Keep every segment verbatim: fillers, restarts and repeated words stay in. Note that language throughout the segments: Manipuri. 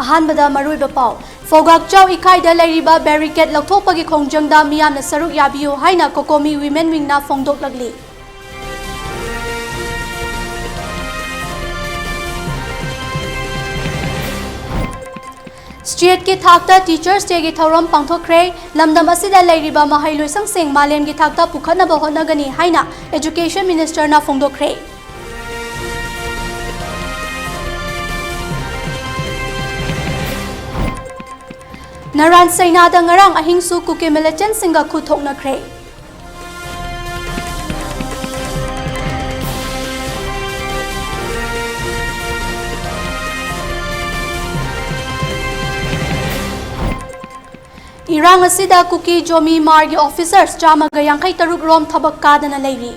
ꯑꯍꯥꯟꯕꯗ ꯃꯔꯨꯑꯣꯏꯕ ꯄꯥꯎ꯫ ꯐꯧꯒꯥꯛꯆꯥꯎ ꯏꯀꯥꯏꯗ ꯂꯩꯔꯤꯕ barricade ꯂꯧꯊꯣꯛꯄꯒꯤ ꯈꯣꯡꯖꯪꯗ ꯃꯤꯌꯥꯝꯅ ꯁꯔꯨꯛ ꯌꯥꯕꯤꯌꯨ ꯍꯥꯏꯅ COCOMI Women Wingꯅ ꯐꯣꯡꯗꯣꯛꯂꯛꯂꯤ꯫ Stateꯀꯤ ꯊꯥꯛꯇ Teachers Dayꯒꯤ ꯊꯧꯔꯝ ꯄꯥꯡꯊꯣꯛꯈ꯭ꯔꯦ꯫ ꯂꯝꯗꯝ ꯑꯁꯤꯗ ꯂꯩꯔꯤꯕ ꯃꯍꯩꯂꯣꯏꯁꯪꯁꯤꯡ ꯃꯥꯂꯦꯝꯒꯤ ꯊꯥꯛꯇ ꯄꯨꯈꯠꯅꯕ ꯍꯣꯠꯅꯒꯅꯤ ꯍꯥꯏꯅ Education Ministerꯅ ꯐꯣꯡꯗꯣꯛꯈ꯭ꯔꯦ꯫ ꯅꯔꯥꯟ ꯁꯩꯅꯥꯗ ꯉꯔꯥꯡ ꯑꯍꯤꯡꯁꯨ ꯀꯨꯀꯤ militantꯁꯤꯡꯒ ꯈꯨꯠ ꯊꯣꯛꯅꯈ꯭ꯔꯦ꯫ ꯏꯔꯥꯡ ꯑꯁꯤꯗ ꯀꯨꯀꯤ ꯖꯣꯃꯤ ꯃꯥꯔꯒꯤ officers ꯆꯥꯝꯃꯒ ꯌꯥꯡꯈꯩ ꯇꯔꯨꯛ ꯔꯣꯝ ꯊꯕꯛ ꯀꯥꯗꯅ ꯂꯩꯔꯤ꯫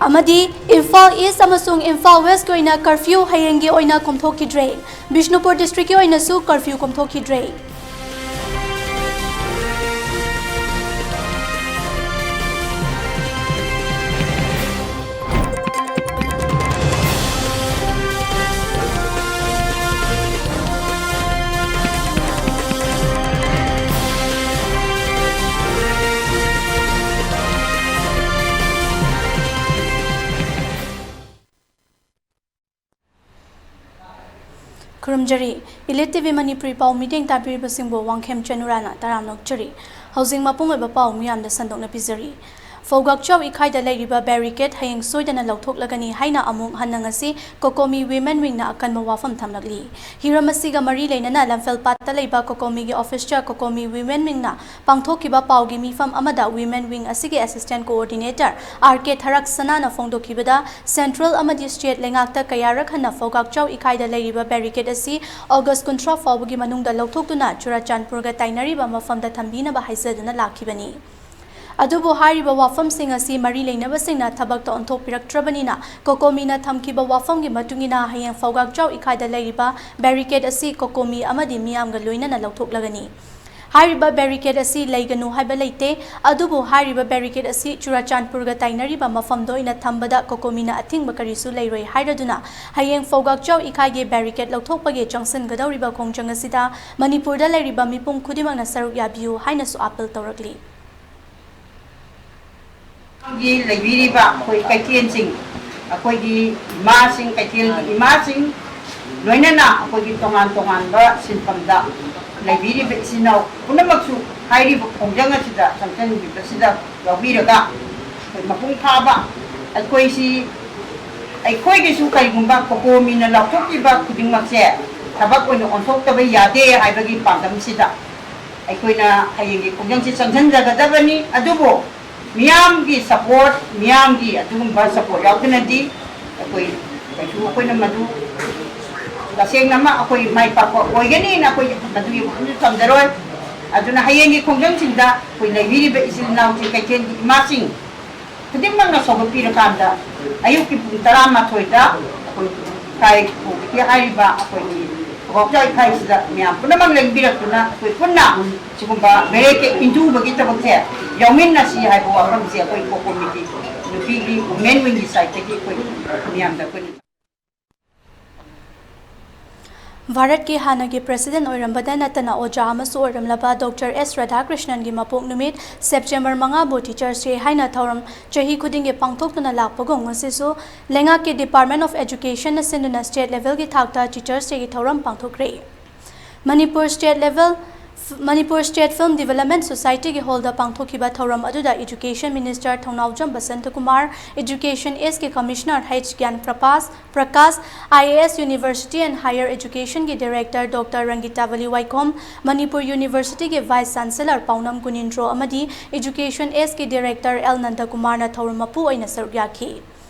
ꯑꯃꯗꯤ ꯏꯝꯐꯥꯜ East ꯑꯃꯁꯨꯡ ꯏꯝꯐꯥꯜ Westꯀꯤ ꯑꯣꯏꯅ curfew ꯍꯌꯦꯡꯒꯤ ꯑꯣꯏꯅ ꯀꯣꯝꯊꯣꯛꯈꯤꯗ꯭ꯔꯦ꯫ ꯕꯤꯁꯅꯨꯄꯨꯔ districtꯀꯤ ꯑꯣꯏꯅꯁꯨ curfew ꯀꯣꯝꯊꯣꯛꯈꯤꯗ꯭ꯔꯦ꯫ ꯈꯨꯔꯨꯝꯖꯔꯤ꯫ Elite TV ꯃꯅꯤꯄꯨꯔꯤ ꯄꯥꯎ ꯃꯤꯠꯌꯦꯡ ꯇꯥꯕꯤꯔꯤꯕꯁꯤꯡꯕꯨ ꯋꯥꯡꯈꯦꯝ ꯆꯅꯨꯔꯥꯅ ꯇꯔꯥꯝꯅ ꯑꯣꯛꯆꯔꯤ꯫ ꯍꯧꯖꯤꯛ ꯃꯄꯨꯡ ꯑꯣꯏꯕ ꯄꯥꯎ ꯃꯤꯌꯥꯝꯗ ꯁꯟꯗꯣꯛꯅ ꯄꯤꯖꯔꯤ꯫ ꯐꯧꯒꯥꯛꯆꯥꯎ ꯏꯀꯥꯏꯗ ꯂꯩꯔꯤꯕ barricade ꯍꯌꯦꯡ ꯁꯣꯏꯗꯅ ꯂꯧꯊꯣꯛꯂꯒꯅꯤ ꯍꯥꯏꯅ ꯑꯃꯨꯛ ꯍꯟꯅ ꯉꯁꯤ COCOMI Women Wingꯅ ꯑꯀꯟꯕ ꯋꯥꯐꯝ ꯊꯝꯂꯛꯂꯤ꯫ ꯍꯤꯔꯝ ꯑꯁꯤꯒ ꯃꯔꯤ ꯂꯩꯅꯅ ꯂꯝꯐꯦꯜꯄꯥꯠꯇ ꯂꯩꯕ COCOMIꯒꯤ officeꯇ COCOMI Women Wingꯅ ꯄꯥꯡꯊꯣꯛꯈꯤꯕ ꯄꯥꯎꯒꯤ ꯃꯤꯐꯝ ꯑꯃꯗ Women Wing ꯑꯁꯤꯒꯤ Assistant Coordinator R K ꯊꯔꯛꯁꯅꯥꯅ ꯐꯣꯡꯗꯣꯛꯈꯤꯕꯗ, Central ꯑꯃꯗꯤ State ꯂꯩꯉꯥꯛꯇ ꯀꯌꯥꯔꯛ ꯍꯟꯅ ꯐꯧꯒꯥꯛꯆꯥꯎ ꯏꯀꯥꯏꯗ ꯂꯩꯔꯤꯕ barricade ꯑꯁꯤ August ꯀꯨꯟꯊ꯭ꯔꯥ ꯐꯥꯎꯕꯒꯤ ꯃꯅꯨꯡꯗ ꯂꯧꯊꯣꯛꯇꯨꯅ ꯆꯨꯔꯥꯆꯥꯟꯄꯨꯔꯒ ꯇꯥꯏꯅꯔꯤꯕ ꯃꯐꯝꯗ ꯊꯝꯕꯤꯅꯕ ꯍꯥꯏꯖꯗꯨꯅ ꯂꯥꯛꯈꯤꯕꯅꯤ꯫ ꯑꯗꯨꯕꯨ ꯍꯥꯏꯔꯤꯕ ꯋꯥꯐꯝꯁꯤꯡ ꯑꯁꯤ ꯃꯔꯤ ꯂꯩꯅꯕꯁꯤꯡꯅ ꯊꯕꯛꯇ ꯑꯣꯟꯊꯣꯛꯄꯤꯔꯛꯇ꯭ꯔꯕꯅꯤꯅ, COCOMIꯅ ꯊꯝꯈꯤꯕ ꯋꯥꯐꯝꯒꯤ ꯃꯇꯨꯡ ꯏꯟꯅ ꯍꯌꯦꯡ ꯐꯧꯒꯥꯛꯆꯥꯎ ꯏꯀꯥꯏꯗ ꯂꯩꯔꯤꯕ barricade ꯑꯁꯤ COCOMI ꯑꯃꯗꯤ ꯃꯤꯌꯥꯝꯒ ꯂꯣꯏꯅꯅ ꯂꯧꯊꯣꯛꯂꯒꯅꯤ꯫ ꯍꯥꯏꯔꯤꯕ barricade ꯑꯁꯤ ꯂꯩꯒꯅꯨ ꯍꯥꯏꯕ ꯂꯩꯇꯦ, ꯑꯗꯨꯕꯨ ꯍꯥꯏꯔꯤꯕ barricade ꯑꯁꯤ ꯆꯨꯔꯥꯆꯥꯟꯄꯨꯔꯒ ꯇꯥꯏꯅꯔꯤꯕ ꯃꯐꯝꯗ ꯑꯣꯏꯅ ꯊꯝꯕꯗ ꯀꯣꯀꯣꯃꯤꯅ ꯑꯊꯤꯡꯕ ꯀꯔꯤꯁꯨ ꯂꯩꯔꯣꯏ ꯍꯥꯏꯔꯗꯨꯅ ꯍꯌꯦꯡ ꯐꯧꯒꯥꯛꯆꯥꯎ ꯏꯀꯥꯏꯒꯤ barricade ꯂꯧꯊꯣꯛꯄꯒꯤ ꯆꯪꯁꯤꯟꯒꯗꯧꯔꯤꯕ ꯈꯣꯡꯖꯪ ꯑꯁꯤꯗ ꯃꯅꯤꯄꯨꯔꯗ ꯂꯩꯔꯤꯕ ꯃꯤꯄꯨꯝ ꯈꯨꯗꯤꯡꯃꯛꯅ ꯁꯔꯨꯛ ꯌꯥꯕꯤꯌꯨ ꯍꯥꯏꯅꯁꯨ appeal ꯇꯧꯔꯛꯂꯤ꯫ ꯒꯤ ꯂꯩꯕꯤꯔꯤꯕ ꯑꯩꯈꯣꯏ ꯀꯩꯊꯦꯜꯁꯤꯡ, ꯑꯩꯈꯣꯏꯒꯤ ꯏꯃꯥꯁꯤꯡ, ꯀꯩꯊꯦꯜꯒꯤ ꯏꯃꯥꯁꯤꯡ, ꯂꯣꯏꯅꯅ ꯑꯩꯈꯣꯏꯒꯤ ꯇꯣꯉꯥꯟ ꯇꯣꯉꯥꯟꯕ ꯁꯤꯟꯐꯝꯗ ꯂꯩꯕꯤꯔꯤꯕ ꯏꯆꯤꯟ ꯏꯅꯥꯎ ꯄꯨꯝꯅꯃꯛꯁꯨ ꯍꯥꯏꯔꯤꯕ ꯈꯣꯡꯖꯪ ꯑꯁꯤꯗ ꯆꯪꯁꯤꯟꯕꯤꯕꯁꯤꯗ ꯌꯥꯎꯕꯤꯔꯒ ꯑꯩꯈꯣꯏ ꯃꯄꯨꯡ ꯐꯥꯕ ꯑꯩꯈꯣꯏꯁꯤ, ꯑꯩꯈꯣꯏꯒꯤꯁꯨ ꯀꯔꯤꯒꯨꯝꯕ ꯀꯣꯀꯣꯃꯤꯅ ꯂꯥꯎꯊꯣꯛꯈꯤꯕ ꯈꯨꯗꯤꯡꯃꯛꯁꯦ ꯊꯕꯛ ꯑꯣꯏꯅ ꯑꯣꯟꯊꯣꯛꯇꯕ ꯌꯥꯗꯦ ꯍꯥꯏꯕꯒꯤ ꯄꯥꯟꯗꯝꯁꯤꯗ ꯑꯩꯈꯣꯏꯅ ꯍꯌꯦꯡꯒꯤ ꯈꯣꯡꯖꯪꯁꯤ ꯆꯪꯁꯤꯟꯖꯒꯗꯕꯅꯤ꯫ ꯑꯗꯨꯕꯨ ꯃꯤꯌꯥꯝꯒꯤ support, ꯃꯤꯌꯥꯝꯒꯤ ꯑꯗꯨꯒꯨꯝꯕ support ꯌꯥꯎꯗꯅꯗꯤ ꯑꯩꯈꯣꯏ ꯀꯩꯁꯨ ꯑꯩꯈꯣꯏꯅ ꯃꯗꯨ ꯇꯁꯦꯡꯅ ꯑꯃ ꯑꯩꯈꯣꯏ ꯃꯥꯏ ꯄꯥꯛꯄ ꯑꯣꯏꯒꯅꯤꯅ ꯑꯩꯈꯣꯏ ꯃꯗꯨꯒꯤ ꯋꯥꯈꯜꯁꯨ ꯊꯝꯖꯔꯣꯏ꯫ ꯑꯗꯨꯅ ꯍꯌꯦꯡꯒꯤ ꯈꯣꯡꯖꯪꯁꯤꯡꯗ ꯑꯩꯈꯣꯏ ꯂꯩꯕꯤꯔꯤꯕ ꯏꯆꯤꯜ ꯏꯅꯥꯎꯁꯤꯡ, ꯀꯩꯊꯦꯜꯒꯤ ꯏꯃꯥꯁꯤꯡ ꯈꯨꯗꯤꯡꯃꯛꯅ ꯁꯧꯒꯠꯄꯤꯔꯀꯥꯟꯗ ꯑꯌꯨꯛꯀꯤ ꯄꯨꯡ ꯇꯔꯥꯃꯥꯊꯣꯏꯗ ꯑꯩꯈꯣꯏ ꯏꯀꯥꯏ ꯈꯨꯜꯒꯤ ꯍꯥꯏꯔꯤꯕ ꯑꯩꯈꯣꯏꯒꯤ ꯐꯧꯒꯥꯛꯆꯥꯎ ꯏꯀꯥꯏꯁꯤꯗ ꯃꯌꯥꯝ ꯄꯨꯝꯅꯃꯛ ꯂꯦꯡꯕꯤꯔꯛꯇꯨꯅ ꯑꯩꯈꯣꯏ ꯄꯨꯟꯅ ꯁꯤꯒꯨꯝꯕ barricade ꯏꯟꯊꯨꯕꯒꯤ ꯊꯕꯛꯁꯦ ꯌꯥꯎꯃꯤꯟꯅꯁꯤ ꯍꯥꯏꯕ ꯋꯥꯐꯝꯁꯦ ꯑꯩꯈꯣꯏ core committee ꯅꯨꯄꯤꯒꯤ women wingꯒꯤ sideꯇꯒꯤ ꯑꯩꯈꯣꯏ ꯃꯤꯌꯥꯝꯗ ꯑꯩꯈꯣꯏꯅ ꯚꯥꯔꯠꯀꯤ ꯍꯥꯟꯅꯒꯤ president ꯑꯣꯏꯔꯝꯕꯗ ꯅꯠꯇꯅ ꯑꯣꯖꯥ ꯑꯃꯁꯨ ꯑꯣꯏꯔꯝꯂꯕ ꯗꯣꯛꯇꯔ ꯑꯦꯁ ꯔꯥꯙꯥꯀ꯭ꯔꯤꯁꯅꯟꯒꯤ ꯃꯄꯣꯛ ꯅꯨꯃꯤꯠ ꯁꯦꯞꯇꯦꯝꯕꯔ ꯃꯉꯥꯕꯨ Teachers' Day ꯍꯥꯏꯅ ꯊꯧꯔꯝ ꯆꯍꯤ ꯈꯨꯗꯤꯡꯒꯤ ꯄꯥꯡꯊꯣꯛꯇꯨꯅ ꯂꯥꯛꯄꯒꯨꯝ ꯉꯁꯤꯁꯨ ꯂꯩꯉꯥꯛꯀꯤ Department of Educationꯅ ꯁꯤꯟꯗꯨꯅ state levelꯒꯤ ꯊꯥꯛꯇ Teachers' Dayꯒꯤ ꯊꯧꯔꯝ ꯄꯥꯡꯊꯣꯛꯈ꯭ꯔꯦ꯫ Manipur state level, Manipur State Film Development Societyꯒꯤ hallꯗ ꯄꯥꯡꯊꯣꯛꯈꯤꯕ ꯊꯧꯔꯝ ꯑꯗꯨꯗ Education Minister Thounaojam Basantakumar, Education Sꯒꯤ Commissioner ꯍꯩꯆ ꯒ꯭ꯌꯥꯟ ꯄ꯭ꯔꯄꯥꯁ, Prakash, IAS University and Higher Educationꯒꯤ Director ꯗꯣꯛꯇꯔ ꯔꯪꯒꯤꯇꯥꯕꯂꯤ ꯋꯥꯏꯈꯣꯝ, ꯃꯅꯤꯄꯨꯔ Universityꯒꯤ Vice Chancellor ꯄꯥꯎꯅꯝ ꯒꯨꯅꯤꯟꯗ꯭ꯔꯣ ꯑꯃꯗꯤ Education Sꯒꯤ Director ꯑꯦꯜ ꯅꯟꯗꯀꯨꯃꯥꯔꯅ ꯊꯧꯔꯝ ꯃꯄꯨ ꯑꯣꯏꯅ ꯁꯔꯨꯛ ꯌꯥꯈꯤ꯫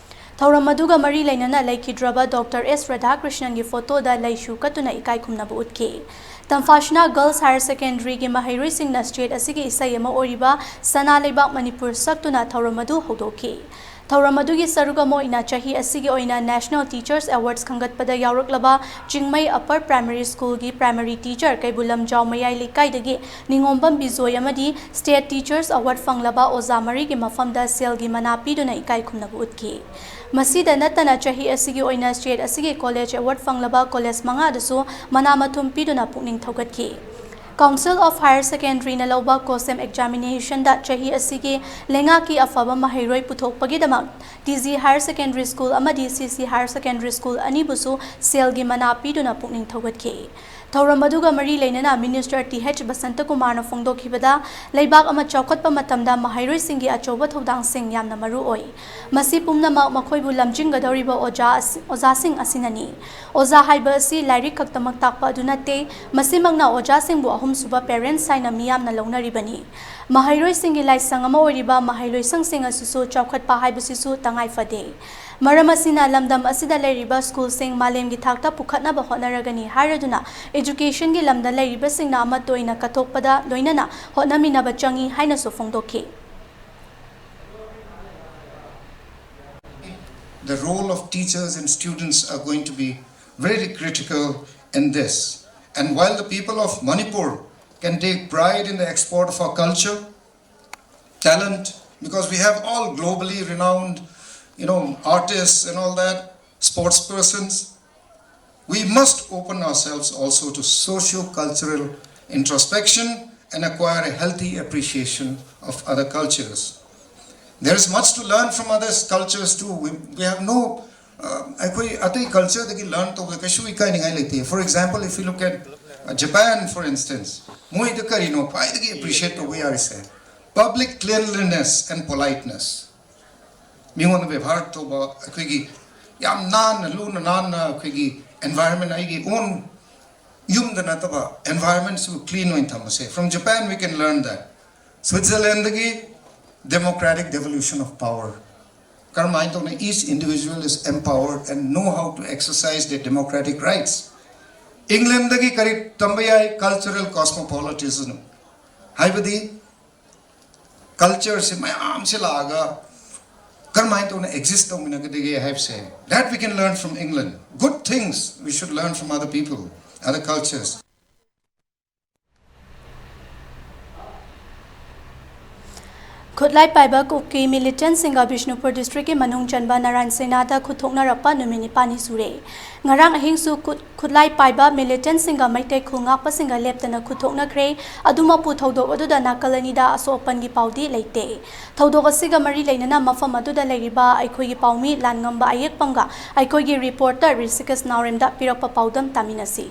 ꯊꯧꯔꯝ ꯑꯗꯨꯒ ꯃꯔꯤ ꯂꯩꯅꯅ ꯂꯩꯈꯤꯗ꯭ꯔꯕ ꯗꯣꯛꯇꯔ ꯑꯦꯁ ꯔꯥꯙꯥꯀ꯭ꯔꯤꯁꯅꯟꯒꯤ photoꯗ ꯂꯩꯁꯨ ꯀꯠꯇꯨꯅ ꯏꯀꯥꯏ ꯈꯨꯝꯅꯕ ꯎꯠꯈꯤ꯫ ꯇꯝꯐꯥꯁꯅꯥ Girls Higher Secondaryꯒꯤ ꯃꯍꯩꯔꯣꯏꯁꯤꯡꯅ state ꯑꯁꯤꯒꯤ ꯏꯁꯩ ꯑꯃ ꯑꯣꯏꯔꯤꯕ ꯁꯅꯥ ꯂꯩꯕꯥꯛ ꯃꯅꯤꯄꯨꯔ ꯁꯛꯇꯨꯅ ꯊꯧꯔꯝ ꯑꯗꯨ ꯍꯧꯗꯣꯛꯈꯤ꯫ ꯊꯧꯔꯝ ꯑꯗꯨꯒꯤ ꯁꯔꯨꯛ ꯑꯃ ꯑꯣꯏꯅ ꯆꯍꯤ ꯑꯁꯤꯒꯤ ꯑꯣꯏꯅ National Teachers Awards ꯈꯟꯒꯠꯄꯗ ꯌꯥꯎꯔꯛꯂꯕ ꯆꯤꯡꯃꯩ Upper Primary School ꯒꯤ Primary Teacher ꯀꯩꯕꯨꯜ ꯂꯝꯖꯥꯎ ꯃꯌꯥꯏ ꯂꯩꯀꯥꯏꯗꯒꯤ ꯅꯤꯉꯣꯝꯕꯝ ꯕꯤꯖꯣꯏ ꯑꯃꯗꯤ State Teachers Award ꯐꯪꯂꯕ ꯑꯣꯖꯥ ꯃꯔꯤꯒꯤ ꯃꯐꯝꯗ ꯁꯦꯜꯒꯤ ꯃꯅꯥ ꯄꯤꯗꯨꯅ ꯏꯀꯥꯏ ꯈꯨꯝꯅꯕ ꯎꯠꯈꯤ꯫ ꯃꯁꯤꯗ ꯅꯠꯇꯅ ꯆꯍꯤ ꯑꯁꯤꯒꯤ ꯑꯣꯏꯅ state ꯑꯁꯤꯒꯤ College Award ꯐꯪꯂꯕ college ꯃꯉꯥꯗꯁꯨ ꯃꯅꯥ ꯃꯊꯨꯝ ꯄꯤꯗꯨꯅ ꯄꯨꯛꯅꯤꯡ ꯊꯧꯒꯠꯈꯤ꯫ Council of Higher Secondary ꯅ ꯂꯧꯕ COHSEM examination ꯗ ꯆꯍꯤ ꯑꯁꯤꯒꯤ ꯂꯩꯉꯥꯛꯀꯤ ꯑꯐꯕ ꯃꯍꯩꯔꯣꯏ ꯄꯨꯊꯣꯛꯄꯒꯤꯗꯃꯛ TG Higher Secondary School ꯑꯃꯗꯤ CC Higher Secondary School ꯑꯅꯤꯕꯨꯁꯨ ꯁꯦꯜꯒꯤ ꯃꯅꯥ ꯄꯤꯗꯨꯅ ꯄꯨꯛꯅꯤꯡ ꯊꯧꯒꯠꯈꯤ꯫ ꯊꯧꯔꯝ ꯑꯗꯨꯒ ꯃꯔꯤ ꯂꯩꯅꯅ Minister Th ꯕꯁꯟꯇꯀꯨꯃꯥꯔꯅ ꯐꯣꯡꯗꯣꯛꯈꯤꯕꯗ, ꯂꯩꯕꯥꯛ ꯑꯃ ꯆꯥꯎꯈꯠꯄ ꯃꯇꯝꯗ ꯃꯍꯩꯔꯣꯏꯁꯤꯡꯒꯤ ꯑꯆꯧꯕ ꯊꯧꯗꯥꯡꯁꯤꯡ ꯌꯥꯝꯅ ꯃꯔꯨ ꯑꯣꯏ꯫ ꯃꯁꯤ ꯄꯨꯝꯅꯃꯛ ꯃꯈꯣꯏꯕꯨ ꯂꯝꯖꯤꯡꯒꯗꯧꯔꯤꯕ ꯑꯣꯖꯥ ꯑꯁꯤ-, ꯑꯣꯖꯥꯁꯤꯡ ꯑꯁꯤꯅꯅꯤ꯫ ꯑꯣꯖꯥ ꯍꯥꯏꯕ ꯑꯁꯤ ꯂꯥꯏꯔꯤꯛ ꯈꯛꯇꯃꯛ ꯇꯥꯛꯄ ꯑꯗꯨ ꯅꯠꯇꯦ, ꯃꯁꯤꯃꯛꯅ ꯑꯣꯖꯥꯁꯤꯡꯕꯨ ꯑꯍꯨꯝꯁꯨꯕ parents ꯍꯥꯏꯅ ꯃꯤꯌꯥꯝꯅ ꯂꯧꯅꯔꯤꯕꯅꯤ꯫ ꯃꯍꯩꯔꯣꯏꯁꯤꯡꯒꯤ ꯂꯥꯏꯁꯪ ꯑꯃ ꯑꯣꯏꯔꯤꯕ ꯃꯍꯩꯂꯣꯏꯁꯪꯁꯤꯡ ꯑꯁꯤꯁꯨ ꯆꯥꯎꯈꯠꯄ ꯍꯥꯏꯕꯁꯤꯁꯨ ꯇꯉꯥꯏ ꯐꯗꯦ꯫ ꯃꯔꯝ ꯑꯁꯤꯅ ꯂꯝꯗꯝ ꯑꯁꯤꯗ ꯂꯩꯔꯤꯕ school ꯁꯤꯡ ꯃꯥꯂꯦꯝꯒꯤ ꯊꯥꯛꯇ ꯄꯨꯈꯠꯅꯕ ꯍꯣꯠꯅꯔꯒꯅꯤ ꯍꯥꯏꯔꯗꯨꯅ education ꯒꯤ ꯂꯝꯗ ꯂꯩꯔꯤꯕꯁꯤꯡꯅ ꯑꯃꯠꯇ ꯑꯣꯏꯅ ꯀꯠꯊꯣꯛꯄꯗ ꯂꯣꯏꯅꯅ ꯍꯣꯠꯅꯃꯤꯟꯅꯕ ꯆꯪꯏ ꯍꯥꯏꯅꯁꯨ ꯐꯣꯡꯗꯣꯛꯈꯤ꯫ The role of teachers and students are going to be very critical in this. And while the people of Manipur can take pride in the export of our culture, talent, because we have all globally renowned, you know, artists and all that, sports persons, we must open ourselves also to socio-cultural introspection and acquire a healthy appreciation of other cultures. There is much to learn from other cultures too. We, we have no, uh, ꯑꯩꯈꯣꯏ ꯑꯇꯩ culture ꯗꯒꯤ learn ꯇꯧꯕꯗ ꯀꯩꯁꯨ ꯏꯀꯥꯏꯅꯤꯡꯉꯥꯏ ꯂꯩꯇꯦ꯫ For example, if you look at, uh, Japan, for instance, ꯃꯣꯏꯗ ꯀꯔꯤꯅꯣ ꯈ꯭ꯋꯥꯏꯗꯒꯤ appreciate ꯇꯧꯕ ꯌꯥꯔꯤꯁꯦ? Public cleanliness and politeness. ꯃꯤꯉꯣꯟꯗ ꯕꯦꯕꯥꯔ ꯇꯧꯕ, ꯑꯩꯈꯣꯏꯒꯤ ꯌꯥꯝ ꯅꯥꯟꯅ, ꯂꯨꯅ ꯅꯥꯟꯅ ꯑꯩꯈꯣꯏꯒꯤ environment, ꯑꯩꯒꯤ own ꯌꯨꯝꯗ ꯅꯠꯇꯕ environment ꯁꯨ clean ꯑꯣꯏꯅ ꯊꯝꯕꯁꯦ, from Japan we can learn that. Switzerland ꯗꯒꯤ democratic devolution of power, ꯀꯔꯝꯍꯥꯏꯅ ꯇꯧꯅ each individual is empowered and know how to exercise their democratic rights. England ꯗꯒꯤ ꯀꯔꯤ ꯇꯝꯕ ꯌꯥꯏ? Cultural cosmopolitanism, ꯍꯥꯏꯕꯗꯤ culture ꯁꯦ ꯃꯌꯥꯝꯁꯦ ꯂꯥꯛꯑꯒ ꯀꯔꯝꯍꯥꯏꯅ ꯇꯧꯅ ꯑꯦꯛꯖꯤꯁ ꯇꯧꯃꯤꯟꯅꯒꯗꯒꯦ ꯍꯥꯏꯕꯁꯦ, that we can learn from England. Good things we should learn from other people, other cultures. ꯈꯨꯠꯂꯥꯏ ꯄꯥꯏꯕ ꯀꯨꯀꯤ ꯃꯤꯂꯤꯇꯦꯟꯁꯤꯡꯒ ꯕꯤꯁꯅꯨꯄꯨꯔ ꯗꯤꯁꯇ꯭ꯔꯤꯛꯀꯤ ꯃꯅꯨꯡ ꯆꯟꯕ ꯅꯥꯔꯥꯌꯟ ꯁꯦꯅꯥꯗ ꯈꯨꯠ ꯊꯣꯛꯅꯔꯛꯄ ꯅꯨꯃꯤꯠ ꯅꯤꯄꯥꯜꯅꯤ ꯁꯨꯔꯦ꯫ ꯉꯔꯥꯡ ꯑꯍꯤꯡꯁꯨ ꯈꯨꯠ- ꯈꯨꯠꯂꯥꯏ ꯄꯥꯏꯕ ꯃꯤꯂꯤꯇꯦꯟꯁꯤꯡꯒ ꯃꯩꯇꯩ ꯈꯨꯜ ꯉꯥꯛꯄꯁꯤꯡꯒ ꯂꯦꯞꯇꯅ ꯈꯨꯠ ꯊꯣꯛꯅꯈ꯭ꯔꯦ꯫ ꯑꯗꯨꯃꯛꯄꯨ ꯊꯧꯗꯣꯛ ꯑꯗꯨꯗ ꯅꯥꯀꯜ ꯑꯅꯤꯗ ꯑꯁꯣꯛ ꯑꯄꯟꯒꯤ ꯄꯥꯎꯗꯤ ꯂꯩꯇꯦ꯫ ꯊꯧꯗꯣꯛ ꯑꯁꯤꯒ ꯃꯔꯤ ꯂꯩꯅꯅ ꯃꯐꯝ ꯑꯗꯨꯗ ꯂꯩꯔꯤꯕ ꯑꯩꯈꯣꯏꯒꯤ ꯄꯥꯎꯃꯤ ꯂꯥꯟꯉꯝꯕ ꯑꯌꯦꯛꯄꯝꯒ ꯑꯩꯈꯣꯏꯒꯤ ꯔꯤꯄꯣꯔꯇꯔ ꯔꯤꯁꯤꯀꯁ ꯅꯥꯎꯔꯦꯝꯗ ꯄꯤꯔꯛꯄ ꯄꯥꯎꯗꯝ ꯇꯥꯃꯤꯟꯅꯁꯤ꯫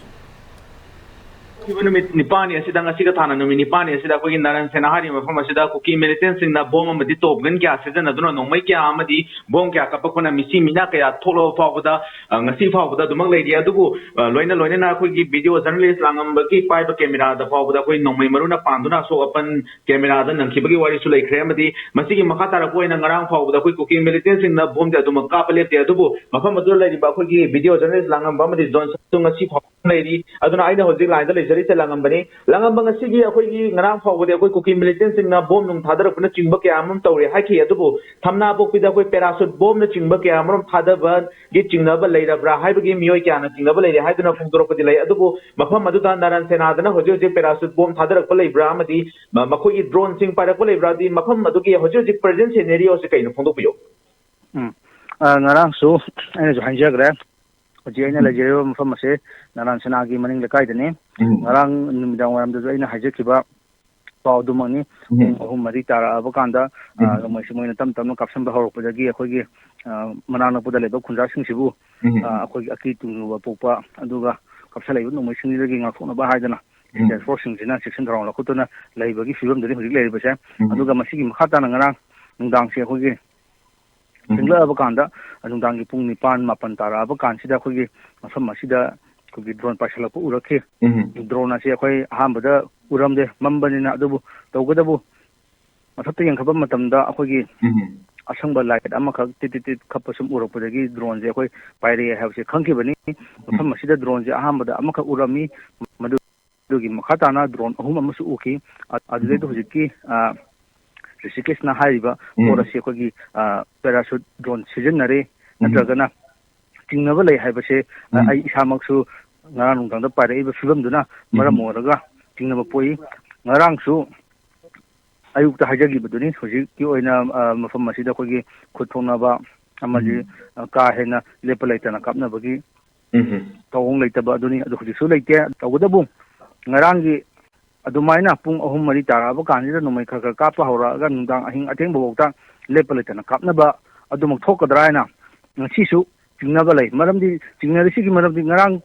ꯍꯧꯈꯤꯕ ꯅꯨꯃꯤꯠ ꯅꯤꯄꯥꯜꯅꯤ ꯑꯁꯤꯗ, ꯉꯁꯤꯒ ꯊꯥꯅ ꯅꯨꯃꯤꯠ ꯅꯤꯄꯥꯜꯅꯤ ꯑꯁꯤꯗ ꯑꯩꯈꯣꯏꯒꯤ ꯅꯥꯔꯥꯌꯟ ꯁꯦꯅꯥ ꯍꯥꯏꯔꯤꯕ ꯃꯐꯝ ꯑꯁꯤꯗ ꯀꯨꯀꯤ ꯃꯤꯂꯤꯇꯦꯟꯁꯤꯡꯅ ꯕꯣꯝ ꯑꯃꯗꯤ ꯇꯣꯞ ꯒꯟ ꯀꯌꯥ ꯁꯤꯖꯤꯟꯅꯗꯨꯅ ꯅꯣꯡꯃꯩ ꯀꯌꯥ ꯑꯃꯗꯤ ꯕꯣꯝ ꯀꯌꯥ ꯀꯥꯞꯄꯛꯄꯅ ꯃꯤꯁꯤ ꯃꯤꯅꯥ ꯀꯌꯥ ꯊꯣꯛꯂꯕ ꯐꯥꯎꯕꯗ, ꯑ, ꯉꯁꯤ ꯐꯥꯎꯕꯗ ꯑꯗꯨꯃꯛ ꯂꯩꯔꯤ꯫ ꯑꯗꯨꯕꯨ, ꯑ, ꯂꯣꯏꯅ ꯂꯣꯏꯅꯅ ꯑꯩꯈꯣꯏꯒꯤ ꯚꯤꯗꯤꯑꯣ ꯖꯔꯅꯦꯂꯤꯁ ꯂꯥꯡꯉꯝꯕꯒꯤ ꯄꯥꯏꯕ ꯀꯦꯃꯦꯔꯥꯗ ꯐꯥꯎꯕꯗ ꯑꯩꯈꯣꯏ ꯅꯣꯡꯃꯩ ꯃꯔꯨꯅ ꯄꯥꯟꯗꯨꯅ ꯑꯁꯣꯛ ꯑꯄꯟ ꯀꯦꯃꯦꯔꯥꯗ ꯅꯪꯈꯤꯕꯒꯤ ꯋꯥꯔꯤꯁꯨ ꯂꯩꯈ꯭ꯔꯦ꯫ ꯑꯃꯗꯤ ꯃꯁꯤꯒꯤ ꯃꯈꯥ ꯇꯥꯔꯛꯄ ꯑꯣꯏꯅ ꯉꯔꯥꯡ ꯐꯥꯎꯕꯗ ꯑꯩꯈꯣꯏ ꯀꯨꯀꯤ ꯃꯤꯂꯤꯇꯦꯟꯁꯤꯡꯅ ꯕꯣꯝꯗꯤ ꯑꯗꯨꯃꯛ ꯀꯥꯞꯄ ꯂꯦꯞꯇꯦ꯫ ꯑꯗꯨꯕꯨ ꯃꯐꯝ ꯑꯗꯨꯗ ꯂꯩꯔꯤꯕ ꯑꯩꯈꯣꯏꯒꯤ ꯚꯤꯗꯤꯑꯣ ꯖꯔꯅꯦꯂꯤꯁ ꯂꯥꯡꯉꯝꯕ ꯑꯃꯗꯤ ꯖꯣꯟꯁꯟꯁꯨ ꯉꯁꯤ ꯐꯥꯎꯕ ꯂꯩꯔꯤ꯫ ꯑꯗꯨꯅ ꯑꯩꯅ ꯍꯧꯖꯤꯛ ꯂꯥꯏꯟꯗ ꯂꯩꯖꯔꯤꯁꯦ ꯂꯥꯡꯉꯝꯕꯅꯤ꯫ ꯂꯥꯡꯉꯝꯕ, ꯉꯁꯤꯒꯤ ꯑꯩꯈꯣꯏꯒꯤ ꯉꯔꯥꯡ ꯐꯥꯎꯕꯗꯤ ꯑꯩꯈꯣꯏ ꯀꯨꯀꯤ ꯃꯤꯂꯤꯇꯦꯟꯁꯤꯡꯅ ꯕꯣꯝ ꯅꯨꯡ ꯊꯥꯗꯔꯛꯄꯅꯆꯤꯡꯕ ꯀꯌꯥ ꯑꯃꯔꯣꯝ ꯇꯧꯔꯦ ꯍꯥꯏꯈꯤ꯫ ꯑꯗꯨꯕꯨ ꯊꯝꯅꯥꯄꯣꯛꯄꯤꯗ ꯑꯩꯈꯣꯏ ꯄꯦꯔꯥꯁꯨꯠ ꯕꯣꯝꯅꯆꯤꯡꯕ ꯀꯌꯥ ꯑꯃꯔꯣꯝ ꯊꯥꯗꯕꯒꯤ ꯆꯤꯡꯅꯕ ꯂꯩꯔꯕ꯭ꯔꯥ ꯍꯥꯏꯕꯒꯤ, ꯃꯤꯑꯣꯏ ꯀꯌꯥꯅ ꯆꯤꯡꯅꯕ ꯂꯩꯔꯦ ꯍꯥꯏꯗꯨꯅ ꯐꯣꯡꯗꯣꯔꯛꯄꯗꯤ ꯂꯩ꯫ ꯑꯗꯨꯕꯨ ꯃꯐꯝ ꯑꯗꯨꯗ ꯅꯥꯔꯥꯌꯟ ꯁꯦꯅꯥꯗꯅ ꯍꯧꯖꯤꯛ ꯍꯧꯖꯤꯛ ꯄꯦꯔꯥꯁꯨꯠ ꯕꯣꯝ ꯊꯥꯗꯔꯛꯄ ꯂꯩꯕ꯭ꯔꯥ ꯑꯃꯗꯤ ꯃ-, ꯃꯈꯣꯏꯒꯤ ꯗ꯭ꯔꯣꯟꯁꯤꯡ ꯄꯥꯏꯔꯛꯄ ꯂꯩꯕ꯭ꯔꯥꯗꯤ, ꯃꯐꯝ ꯑꯗꯨꯒꯤ ꯍꯧꯖꯤꯛ ꯍꯧꯖꯤꯛ ꯄ꯭ꯔꯦꯖꯦꯟ ꯁꯤꯅꯦꯔꯤꯑꯣꯁꯦ ꯀꯩꯅꯣ, ꯐꯣꯡꯗꯣꯛꯄꯤꯌꯨ꯫ ꯎꯝ꯫ ꯑ, ꯉꯔꯥꯡꯁꯨ ꯑꯩꯅꯁꯨ ꯍꯥꯏꯖꯈ꯭ꯔꯦ, ꯍꯧꯖꯤꯛ ꯑꯩꯅ ꯂꯩꯖꯔꯤꯕ ꯃꯐꯝ ꯑꯁꯦ ꯅꯥꯔꯥꯟ ꯁꯅꯥꯒꯤ ꯃꯅꯤꯡ ꯂꯩꯀꯥꯏꯗꯅꯤ꯫ ꯉꯔꯥꯡ ꯅꯨꯃꯤꯗꯥꯡ ꯋꯥꯏꯔꯝꯗꯁꯨ ꯑꯩꯅ ꯍꯥꯏꯖꯈꯤꯕ ꯄꯥꯎ ꯑꯗꯨꯃꯛꯅꯤ꯫ ꯄꯨꯡ ꯑꯍꯨꯝ ꯃꯔꯤ ꯇꯥꯔꯛꯑꯕ ꯀꯥꯟꯗ, ꯑ, ꯅꯣꯡꯃꯩꯁꯤ ꯃꯣꯏꯅ ꯇꯞ ꯇꯞꯅ ꯀꯥꯞꯁꯤꯟꯕ ꯍꯧꯔꯛꯄꯗꯒꯤ ꯑꯩꯈꯣꯏꯒꯤ, ꯑ, ꯃꯅꯥꯛ ꯅꯛꯄꯗ ꯂꯩꯕ ꯈꯨꯟꯖꯥꯁꯤꯡꯁꯤꯕꯨ, ꯑ, ꯑꯩꯈꯣꯏꯒꯤ ꯑꯀꯤ ꯇꯨꯡꯖꯨꯕ ꯄꯣꯛꯄ, ꯑꯗꯨꯒ ꯀꯥꯞꯁꯤꯜꯂꯛꯏꯕ ꯅꯣꯡꯃꯩꯁꯤꯡꯁꯤꯗꯒꯤ ꯉꯥꯛꯊꯣꯛꯅꯕ ꯍꯥꯏꯗꯅ ꯁꯤꯇꯦꯜ ꯐꯣꯔꯁꯁꯤꯡꯁꯤꯅ ꯆꯦꯛꯁꯤꯟ ꯊꯧꯔꯥꯡ ꯂꯧꯈꯠꯇꯨꯅ ꯂꯩꯕꯒꯤ ꯐꯤꯕꯝꯗꯅꯤ ꯍꯧꯖꯤꯛ ꯂꯩꯔꯤꯕꯁꯦ꯫ ꯑꯗꯨꯒ ꯃꯁꯤꯒꯤ ꯃꯈꯥ ꯇꯥꯅ ꯉꯔꯥꯡ ꯅꯨꯡꯗꯥꯡꯁꯦ ꯑꯩꯈꯣꯏꯒꯤ ꯊꯦꯡꯂꯛꯑꯕ ꯀꯥꯟꯗ, ꯅꯨꯡꯗꯥꯡꯒꯤ ꯄꯨꯡ ꯅꯤꯄꯥꯟ, ꯃꯥꯄꯟ ꯇꯥꯔꯛꯑꯕ ꯀꯥꯟꯁꯤꯗ ꯑꯩꯈꯣꯏꯒꯤ ꯃꯐꯝ ꯑꯁꯤꯗ ꯑꯩꯈꯣꯏꯒꯤ ꯗ꯭ꯔꯣꯟ ꯄꯥꯏꯁꯤꯜꯂꯛꯄ ꯎꯔꯛꯈꯤ꯫ ꯗ꯭ꯔꯣꯟ ꯑꯁꯤ ꯑꯩꯈꯣꯏ ꯑꯍꯥꯟꯕꯗ ꯎꯔꯝꯗꯦ, ꯃꯝꯕꯅꯤꯅ꯫ ꯑꯗꯨꯕꯨ ꯇꯧꯒꯗꯕꯨ ꯃꯊꯛꯇ ꯌꯦꯡꯈꯠꯄ ꯃꯇꯝꯗ ꯑꯩꯈꯣꯏꯒꯤ ꯑꯁꯪꯕ ꯂꯥꯏꯠ ꯑꯃꯈꯛ ꯇꯤꯠ ꯇꯤꯠ ꯇꯤꯠ ꯈꯞꯄ ꯁꯨꯝ ꯎꯔꯛꯄꯗꯒꯤ ꯗ꯭ꯔꯣꯟꯁꯦ ꯑꯩꯈꯣꯏ ꯄꯥꯏꯔꯛꯑꯦ ꯍꯥꯏꯕꯁꯦ ꯈꯪꯈꯤꯕꯅꯤ꯫ ꯃꯐꯝ ꯑꯁꯤꯗ ꯗ꯭ꯔꯣꯟꯁꯦ ꯑꯍꯥꯟꯕꯗ ꯑꯃꯈꯛ ꯎꯔꯝꯃꯤ, ꯃꯗꯨ ꯑꯗꯨꯒꯤ ꯃꯈꯥ ꯇꯥꯅ ꯗ꯭ꯔꯣꯟ ꯑꯍꯨꯝ ꯑꯃꯁꯨ ꯎꯈꯤ꯫ ꯑ-, ꯑꯗꯨꯗꯩꯗ ꯍꯧꯖꯤꯛꯀꯤ, ꯑ, ꯔꯤꯁꯤꯀꯦꯁꯅ ꯍꯥꯏꯔꯤꯕ ꯎꯝ꯫ ꯄꯣꯠ ꯑꯁꯤ ꯑꯩꯈꯣꯏꯒꯤ, ꯑ, parachute drone ꯁꯤꯖꯤꯟꯅꯔꯦ, ꯎꯝ꯫ ꯅꯠꯇ꯭ꯔꯒꯅ ꯆꯤꯡꯅꯕ ꯂꯩ ꯍꯥꯏꯕꯁꯦ, ꯑ, ꯎꯝ꯫ ꯑꯩ ꯏꯁꯥꯃꯛꯁꯨ ꯉꯔꯥꯡ ꯅꯨꯡꯗꯥꯡꯗ ꯄꯥꯏꯔꯛꯏꯕ ꯐꯤꯕꯝꯗꯨꯅ ꯎꯝ꯫ ꯃꯔꯝ ꯑꯣꯏꯔꯒ ꯆꯤꯡꯅꯕ ꯄꯣꯛꯏ꯫ ꯉꯔꯥꯡꯁꯨ ꯑꯌꯨꯛꯇ ꯍꯥꯏꯖꯈꯤꯕꯗꯨꯅꯤ, ꯍꯧꯖꯤꯛꯀꯤ ꯑꯣꯏꯅ, ꯑ, ꯃꯐꯝ ꯑꯁꯤꯗ ꯑꯩꯈꯣꯏꯒꯤ ꯈꯨꯠ ꯊꯣꯛꯅꯕ ꯑꯃꯗꯤ, ꯎꯝ꯫ ꯑ, ꯀꯥ ꯍꯦꯟꯅ ꯂꯦꯞꯄ ꯂꯩꯇꯅ ꯀꯥꯞꯅꯕꯒꯤ ꯎꯝ꯫ ꯊꯧꯑꯣꯡ ꯂꯩꯇꯕ ꯑꯗꯨꯅꯤ꯫ ꯑꯗꯨ ꯍꯧꯖꯤꯛꯁꯨ ꯂꯩꯇꯦ꯫ ꯇꯧꯕꯇꯕꯨ ꯉꯔꯥꯡꯒꯤ ꯑꯗꯨꯃꯥꯏꯅ ꯄꯨꯡ ꯑꯍꯨꯝ ꯃꯔꯤ ꯇꯥꯔꯛꯑꯕ ꯀꯥꯟꯁꯤꯗ ꯅꯣꯡꯃꯩ ꯈꯔ ꯈꯔ ꯀꯥꯞꯄ ꯍꯧꯔꯛꯑꯒ ꯅꯨꯡꯗꯥꯡ ꯑꯍꯤꯡ ꯑꯊꯦꯡꯕꯐꯥꯎꯗ ꯂꯦꯞꯄ ꯂꯩꯇꯅ ꯀꯥꯞꯅꯕ ꯑꯗꯨꯃꯛ ꯊꯣꯛꯀꯗ꯭ꯔꯥ ꯍꯥꯏꯅ ꯉꯁꯤꯁꯨ ꯆꯤꯡꯅꯕ ꯂꯩ꯫ ꯃꯔꯝꯗꯤ ꯆꯤꯡꯅꯔꯤꯁꯤꯒꯤ ꯃꯔꯝꯗꯤ ꯉꯔꯥꯡ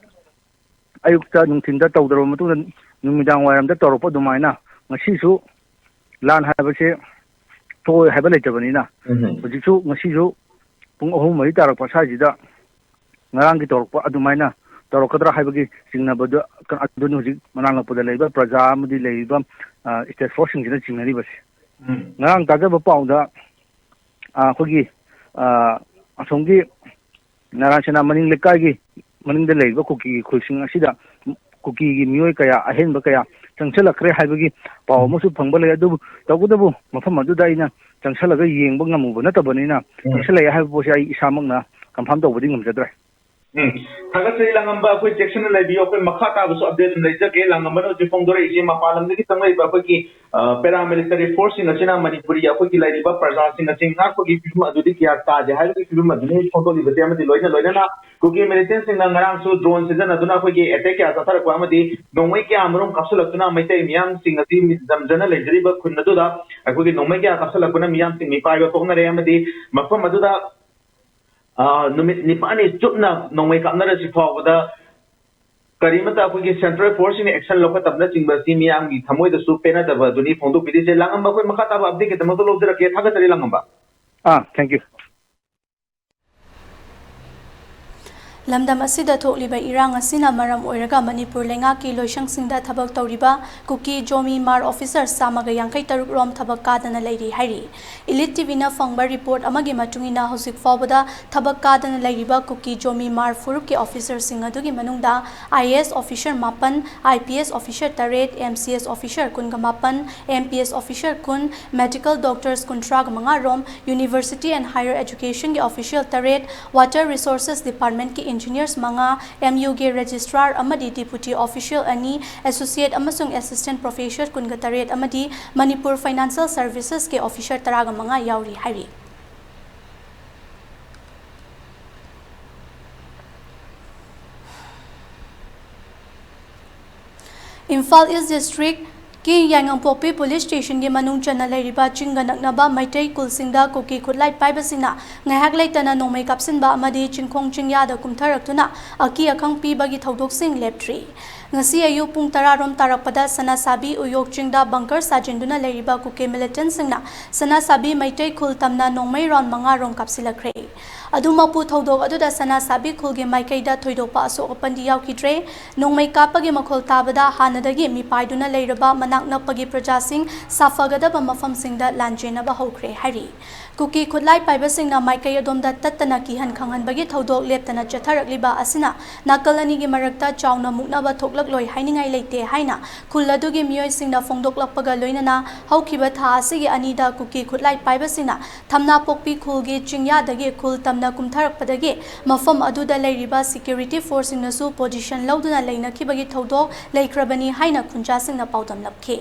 ꯑꯌꯨꯛꯇ ꯅꯨꯡꯊꯤꯟꯗ ꯇꯧꯗ꯭ꯔꯕ ꯃꯇꯨꯡꯗ ꯅꯨꯃꯤꯗꯥꯡ ꯋꯥꯏꯔꯝꯗ ꯇꯧꯔꯛꯄ ꯑꯗꯨꯃꯥꯏꯅ ꯉꯁꯤꯁꯨ ꯂꯥꯟ ꯍꯥꯏꯕꯁꯦ ꯊꯣꯛꯑꯣꯏ ꯍꯥꯏꯕ ꯂꯩꯇꯕꯅꯤꯅ ꯎꯝ꯫ ꯍꯧꯖꯤꯛꯁꯨ ꯉꯁꯤꯁꯨ ꯄꯨꯡ ꯑꯍꯨꯝ ꯃꯔꯤ ꯇꯥꯔꯛꯄ ꯁ꯭ꯋꯥꯏꯁꯤꯗ ꯉꯔꯥꯡꯒꯤ ꯇꯧꯔꯛꯄ ꯑꯗꯨꯃꯥꯏꯅ ꯇꯧꯔꯛꯀꯗ꯭ꯔꯥ ꯍꯥꯏꯕꯒꯤ ꯆꯤꯡꯅꯕꯗꯨ ꯑꯗꯨꯅꯤ ꯍꯧꯖꯤꯛ ꯃꯅꯥꯛ ꯅꯛꯄꯗ ꯂꯩꯔꯤꯕ ꯄ꯭ꯔꯖꯥ ꯑꯃꯗꯤ ꯂꯩꯔꯤꯕ, ꯑ, state force ꯁꯤꯡꯁꯤꯅ ꯆꯤꯡꯅꯔꯤꯕꯁꯦ꯫ ꯎꯝ꯫ ꯉꯔꯥꯡ ꯇꯥꯖꯕ ꯄꯥꯎꯗ, ꯑ, ꯑꯩꯈꯣꯏꯒꯤ, ꯑ, ꯑꯁꯣꯝꯒꯤ ꯅꯥꯔꯥꯟ ꯁꯦꯅꯥ ꯃꯅꯤꯡ ꯂꯩꯀꯥꯏꯒꯤ ꯃꯅꯤꯡꯗ ꯂꯩꯔꯤꯕ ꯀꯨꯀꯤꯒꯤ ꯈꯨꯜꯁꯤꯡ ꯑꯁꯤꯗ ꯀꯨꯀꯤꯒꯤ ꯃꯤꯑꯣꯏ ꯀꯌꯥ, ꯑꯍꯦꯟꯕ ꯀꯌꯥ ꯆꯪꯁꯤꯜꯂꯛꯈ꯭ꯔꯦ ꯍꯥꯏꯕꯒꯤ ꯄꯥꯎ ꯎꯝ꯫ ꯑꯃꯁꯨ ꯐꯪꯕ ꯂꯩ꯫ ꯑꯗꯨꯕꯨ ꯇꯧꯕꯇꯕꯨ ꯃꯐꯝ ꯑꯗꯨꯗ ꯑꯩꯅ ꯆꯪꯁꯤꯜꯂꯒ ꯌꯦꯡꯕ ꯉꯝꯃꯨꯕ ꯅꯠꯇꯕꯅꯤꯅ ꯎꯝ꯫ ꯆꯪꯁꯤꯜꯂꯛꯑꯦ ꯍꯥꯏꯕ ꯄꯣꯠꯁꯦ ꯑꯩ ꯏꯁꯥꯃꯛꯅ confirm ꯇꯧꯕꯗꯤ ꯉꯝꯖꯗ꯭ꯔꯦ꯫ ꯎꯝ꯫ ꯊꯥꯒꯠꯆꯔꯤ ꯂꯥꯡꯉꯝꯕ, ꯑꯩꯈꯣꯏ ꯆꯦꯛꯁꯤꯟꯅ ꯂꯩꯕꯤꯌꯨ꯫ ꯑꯩꯈꯣꯏ ꯃꯈꯥ ꯇꯥꯕꯁꯨ update ꯑꯗꯨꯝ ꯂꯩꯖꯒꯦ꯫ ꯂꯥꯡꯉꯝꯕꯅ ꯍꯧꯖꯤꯛ ꯐꯣꯡꯗꯣꯔꯛꯏꯁꯦ ꯃꯄꯥꯟ ꯂꯝꯗꯒꯤ ꯆꯪꯂꯛꯏꯕ ꯑꯩꯈꯣꯏꯒꯤ, ꯑ, paramilitary force ꯁꯤꯡ ꯑꯁꯤꯅ ꯃꯅꯤꯄꯨꯔꯒꯤ ꯑꯩꯈꯣꯏꯒꯤ ꯂꯩꯔꯤꯕ ꯄ꯭ꯔꯖꯥꯁꯤꯡ ꯑꯁꯤ ꯉꯥꯛꯄꯒꯤ ꯐꯤꯕꯝ ꯑꯗꯨꯗꯤ ꯀꯌꯥ ꯇꯥꯗꯦ ꯍꯥꯏꯕꯒꯤ ꯐꯤꯕꯝ ꯑꯗꯨꯅꯤ ꯐꯣꯡꯗꯣꯛꯂꯤꯕꯁꯦ꯫ ꯑꯃꯗꯤ ꯂꯣꯏꯅ ꯂꯣꯏꯅꯅ ꯀꯨꯀꯤ militant ꯁꯤꯡꯅ ꯉꯔꯥꯡꯁꯨ drone ꯁꯤꯖꯤꯟꯅꯗꯨꯅ ꯑꯩꯈꯣꯏꯒꯤ attack ꯀꯌꯥ ꯆꯠꯊꯔꯛꯄ ꯑꯃꯗꯤ ꯅꯣꯡꯃꯩ ꯀꯌꯥ ꯃꯔꯨꯝ ꯀꯥꯞꯁꯤꯜꯂꯛꯇꯨꯅ ꯃꯩꯇꯩ ꯃꯤꯌꯥꯝꯁꯤꯡ ꯑꯁꯤ ꯅꯝꯖꯅ ꯂꯩꯖꯔꯤꯕ ꯈꯨꯟ ꯑꯗꯨꯗ ꯑꯩꯈꯣꯏꯒꯤ ꯅꯣꯡꯃꯩ ꯀꯌꯥ ꯀꯥꯞꯁꯤꯜꯂꯛꯄꯅ ꯃꯤꯌꯥꯝꯁꯤꯡ ꯃꯤꯄꯥꯏꯕ ꯊꯣꯛꯅꯔꯦ꯫ ꯑꯃꯗꯤ ꯃꯐꯝ ꯑꯗꯨꯗ, ꯑ, ꯅꯨꯃꯤꯠ ꯅꯤꯄꯥꯜꯅꯤ ꯆꯨꯞꯅ ꯅꯣꯡꯃꯩ ꯀꯥꯞꯅꯔꯁꯤ ꯐꯥꯎꯕꯗ ꯀꯔꯤꯃꯠꯇ ꯑꯩꯈꯣꯏꯒꯤ central force ꯁꯤꯡꯅ action ꯂꯧꯈꯠꯇꯕꯅꯆꯤꯡꯕ ꯑꯁꯤ ꯃꯤꯌꯥꯝꯒꯤ ꯊꯃꯣꯏꯗꯁꯨ ꯄꯦꯟꯅꯗꯕ ꯑꯗꯨꯅꯤ ꯐꯣꯡꯗꯣꯛꯄꯤꯔꯤꯁꯦ꯫ ꯂꯥꯡꯉꯝꯕ, ꯑꯩꯈꯣꯏ ꯃꯈꯥ ꯇꯥꯕ update ꯈꯤꯇꯃꯛꯇ ꯂꯧꯖꯔꯛꯀꯦ꯫ ꯊꯥꯒꯠꯆꯔꯤ ꯂꯥꯡꯉꯝꯕ꯫ ꯑꯥ, thank you꯫ ꯂꯝꯗꯝ ꯑꯁꯤꯗ ꯊꯣꯛꯂꯤꯕ ꯏꯔꯥꯡ ꯑꯁꯤꯅ ꯃꯔꯝ ꯑꯣꯏꯔꯒ ꯃꯅꯤꯄꯨꯔ ꯂꯩꯉꯥꯛꯀꯤ ꯂꯣꯏꯁꯪꯁꯤꯡꯗ ꯊꯕꯛ ꯇꯧꯔꯤꯕ ꯀꯨꯀꯤ ꯖꯣꯃꯤ ꯃꯥꯔ ꯑꯣꯐꯤꯁꯔ ꯆꯥꯝꯃꯒ ꯌꯥꯡꯈꯩ ꯇꯔꯨꯛ ꯔꯣꯝ ꯊꯕꯛ ꯀꯥꯗꯅ ꯂꯩꯔꯤ ꯍꯥꯏꯔꯤ꯫ ꯏꯂꯤꯠ ꯇꯤꯚꯤꯅ ꯐꯪꯕ ꯔꯤꯄꯣꯔꯠ ꯑꯃꯒꯤ ꯃꯇꯨꯡ ꯏꯟꯅ, ꯍꯧꯖꯤꯛ ꯐꯥꯎꯕꯗ ꯊꯕꯛ ꯀꯥꯗꯅ ꯂꯩꯔꯤꯕ ꯀꯨꯀꯤ ꯖꯣꯃꯤ ꯃꯥꯔ ꯐꯨꯔꯨꯞꯀꯤ ꯑꯣꯐꯤꯁꯔꯁꯤꯡ ꯑꯗꯨꯒꯤ ꯃꯅꯨꯡꯗ ꯑꯥꯏ ꯑꯦ ꯑꯦꯁ ꯑꯣꯐꯤꯁꯔ ꯃꯥꯄꯟ, ꯑꯥꯏ ꯄꯤ ꯑꯦꯁ ꯑꯣꯐꯤꯁꯔ ꯇꯔꯦꯠ, ꯑꯦꯝ ꯁꯤ ꯑꯦꯁ ꯑꯣꯐꯤꯁꯔ ꯀꯨꯟꯒ ꯃꯥꯄꯟ, ꯑꯦꯝ ꯄꯤ ꯑꯦꯁ ꯑꯣꯐꯤꯁꯔ ꯀꯨꯟ, ꯃꯦꯗꯤꯀꯦꯜ ꯗꯣꯛꯇꯔꯁ ꯀꯨꯟꯊ꯭ꯔꯥꯒ ꯃꯉꯥ ꯔꯣꯝ, ꯌꯨꯅꯤꯚꯔꯁꯤꯇꯤ ꯑꯦꯟ ꯍꯥꯌꯔ ꯑꯦꯖꯨꯀꯦꯁꯟꯒꯤ ꯑꯣꯐꯤꯁꯤꯌꯦꯜ ꯇꯔꯦꯠ, ꯋꯥꯇꯔ ꯔꯤꯁꯣꯔꯁꯦꯁ ꯗꯤꯄꯥꯔꯠꯃꯦꯟꯠꯀꯤ ꯏꯟꯖꯤꯅꯤꯌꯔꯁ ꯃꯉꯥ, ꯑꯦꯝ ꯌꯨꯒꯤ ꯔꯦꯖꯤꯁꯇ꯭ꯔꯥꯔ ꯑꯃꯗꯤ ꯗꯤꯄꯨꯇꯤ ꯑꯣꯐꯤꯁꯤꯌꯦꯜ ꯑꯅꯤ, ꯑꯦꯁꯣꯁꯤꯌꯦꯠ ꯑꯃꯁꯨꯡ ꯑꯦꯁꯤꯁꯇꯦꯟꯠ ꯄ꯭ꯔꯣꯐꯦꯁꯔ ꯀꯨꯟꯒ ꯇꯔꯦꯠ ꯑꯃꯗꯤ ꯃꯅꯤꯄꯨꯔ ꯐꯥꯏꯅꯥꯟꯁꯤꯌꯦꯜ ꯁꯔꯚꯤꯁꯦꯁꯀꯤ ꯑꯣꯐꯤꯁꯔ ꯇꯔꯥꯒ ꯃꯉꯥ ꯌꯥꯎꯔꯤ ꯍꯥꯏꯔꯤ꯫ ꯏꯝꯐꯥꯜ ꯏꯁ ꯗꯤꯁꯇ꯭ꯔꯤꯛꯀꯤ ꯌꯥꯏꯉꯪꯄꯣꯛꯄꯤ ꯄꯨꯂꯤꯁ ꯁ꯭ꯇꯦꯁꯟꯒꯤ ꯃꯅꯨꯡ ꯆꯟꯅ ꯂꯩꯔꯤꯕ ꯆꯤꯡꯒ ꯅꯛꯅꯕ ꯃꯩꯇꯩ ꯈꯨꯜꯁꯤꯡꯗ ꯀꯨꯀꯤ ꯈꯨꯠꯂꯥꯏ ꯄꯥꯏꯕꯁꯤꯡꯅ ꯉꯥꯏꯍꯥꯛ ꯂꯩꯇꯅ ꯅꯣꯡꯃꯩ ꯀꯥꯞꯁꯤꯟꯕ ꯑꯃꯗꯤ ꯆꯤꯡꯈꯣꯡ ꯆꯤꯡꯌꯥꯗ ꯀꯨꯝꯊꯔꯛꯇꯨꯅ ꯑꯀꯤ ꯑꯈꯪ ꯄꯤꯕꯒꯤ ꯊꯧꯗꯣꯛꯁꯤꯡ ꯂꯦꯞꯇ꯭ꯔꯤ꯫ ꯉꯁꯤ ꯑꯌꯨꯛ ꯄꯨꯡ ꯇꯔꯥ ꯔꯣꯝ ꯇꯥꯔꯛꯄꯗ ꯁꯅꯥꯁꯥꯕꯤ ꯎꯌꯣꯛ ꯆꯤꯡꯗ ꯕꯪꯀꯔ ꯁꯥꯖꯤꯟꯗꯨꯅ ꯂꯩꯔꯤꯕ ꯀꯨꯀꯤ ꯃꯤꯂꯤꯇꯦꯟꯠꯁꯤꯡꯅ ꯁꯅꯥꯁꯥꯕꯤ ꯃꯩꯇꯩ ꯈꯨꯜ ꯇꯝꯅ ꯅꯣꯡꯃꯩ ꯔꯥꯎꯟ ꯃꯉꯥ ꯔꯣꯝ ꯀꯥꯞꯁꯤꯜꯂꯛꯈ꯭ꯔꯦ꯫ ꯑꯗꯨꯃꯛꯄꯨ, ꯊꯧꯗꯣꯛ ꯑꯗꯨꯗ ꯁꯅꯥꯁꯥꯕꯤ ꯈꯨꯜꯒꯤ ꯃꯥꯏꯀꯩꯗ ꯊꯣꯏꯗꯣꯛꯄ ꯑꯁꯣꯛ ꯑꯄꯟꯗꯤ ꯌꯥꯎꯈꯤꯗ꯭ꯔꯦ꯫ ꯅꯣꯡꯃꯩ ꯀꯥꯞꯄꯒꯤ ꯃꯈꯣꯜ ꯇꯥꯕꯗ ꯍꯥꯟꯅꯗꯒꯤ ꯃꯤꯄꯥꯏꯗꯨꯅ ꯂꯩꯔꯕ ꯃꯅꯥꯛ ꯅꯛꯄꯒꯤ ꯄ꯭ꯔꯖꯥꯁꯤꯡ ꯁꯥꯐꯒꯗꯕ ꯃꯐꯝꯁꯤꯡꯗ ꯂꯥꯟꯖꯦꯟꯅꯕ ꯍꯧꯈ꯭ꯔꯦ ꯍꯥꯏꯔꯤ꯫ ꯀꯨꯀꯤ ꯈꯨꯠꯂꯥꯏ ꯄꯥꯏꯕꯁꯤꯡꯅ ꯃꯥꯏꯀꯩ ꯑꯗꯣꯝꯗ ꯇꯠꯇꯅ ꯀꯤꯍꯟ ꯈꯪꯍꯟꯕꯒꯤ ꯊꯧꯗꯣꯛ ꯂꯦꯞꯇꯅ ꯆꯠꯊꯔꯛꯂꯤꯕ ꯑꯁꯤꯅ ꯅꯥꯀꯜ ꯑꯅꯤꯒꯤ ꯃꯔꯛꯇ ꯆꯥꯎꯅ ꯃꯨꯛꯅꯕ ꯊꯣꯛꯂꯛꯂꯣꯏ ꯍꯥꯏꯅꯤꯡꯉꯥꯏ ꯂꯩꯇꯦ ꯍꯥꯏꯅ ꯈꯨꯜ ꯑꯗꯨꯒꯤ ꯃꯤꯑꯣꯏꯁꯤꯡꯅ ꯐꯣꯡꯗꯣꯛꯂꯛꯄꯒ ꯂꯣꯏꯅꯅ ꯍꯧꯈꯤꯕ ꯊꯥ ꯑꯁꯤꯒꯤ ꯑꯅꯤꯗ ꯀꯨꯀꯤ ꯈꯨꯠꯂꯥꯏ ꯄꯥꯏꯕꯁꯤꯡꯅ ꯊꯝꯅꯥꯄꯣꯛꯄꯤ ꯈꯨꯜꯒꯤ ꯆꯤꯡꯌꯥꯗꯒꯤ ꯈꯨꯜ ꯇꯝꯅ ꯀꯨꯝꯊꯔꯛꯄꯗꯒꯤ ꯃꯐꯝ ꯑꯗꯨꯗ ꯂꯩꯔꯤꯕ ꯁꯦꯀ꯭ꯌꯨꯔꯤꯇꯤ ꯐꯣꯔꯁꯁꯤꯡꯅꯁꯨ ꯄꯣꯖꯤꯁꯟ ꯂꯧꯗꯨꯅ ꯂꯩꯅꯈꯤꯕꯒꯤ ꯊꯧꯗꯣꯛ ꯂꯩꯈ꯭ꯔꯕꯅꯤ ꯍꯥꯏꯅ ꯈꯨꯟꯖꯥꯁꯤꯡꯅ ꯄꯥꯎꯗꯝꯂꯛꯈꯤ꯫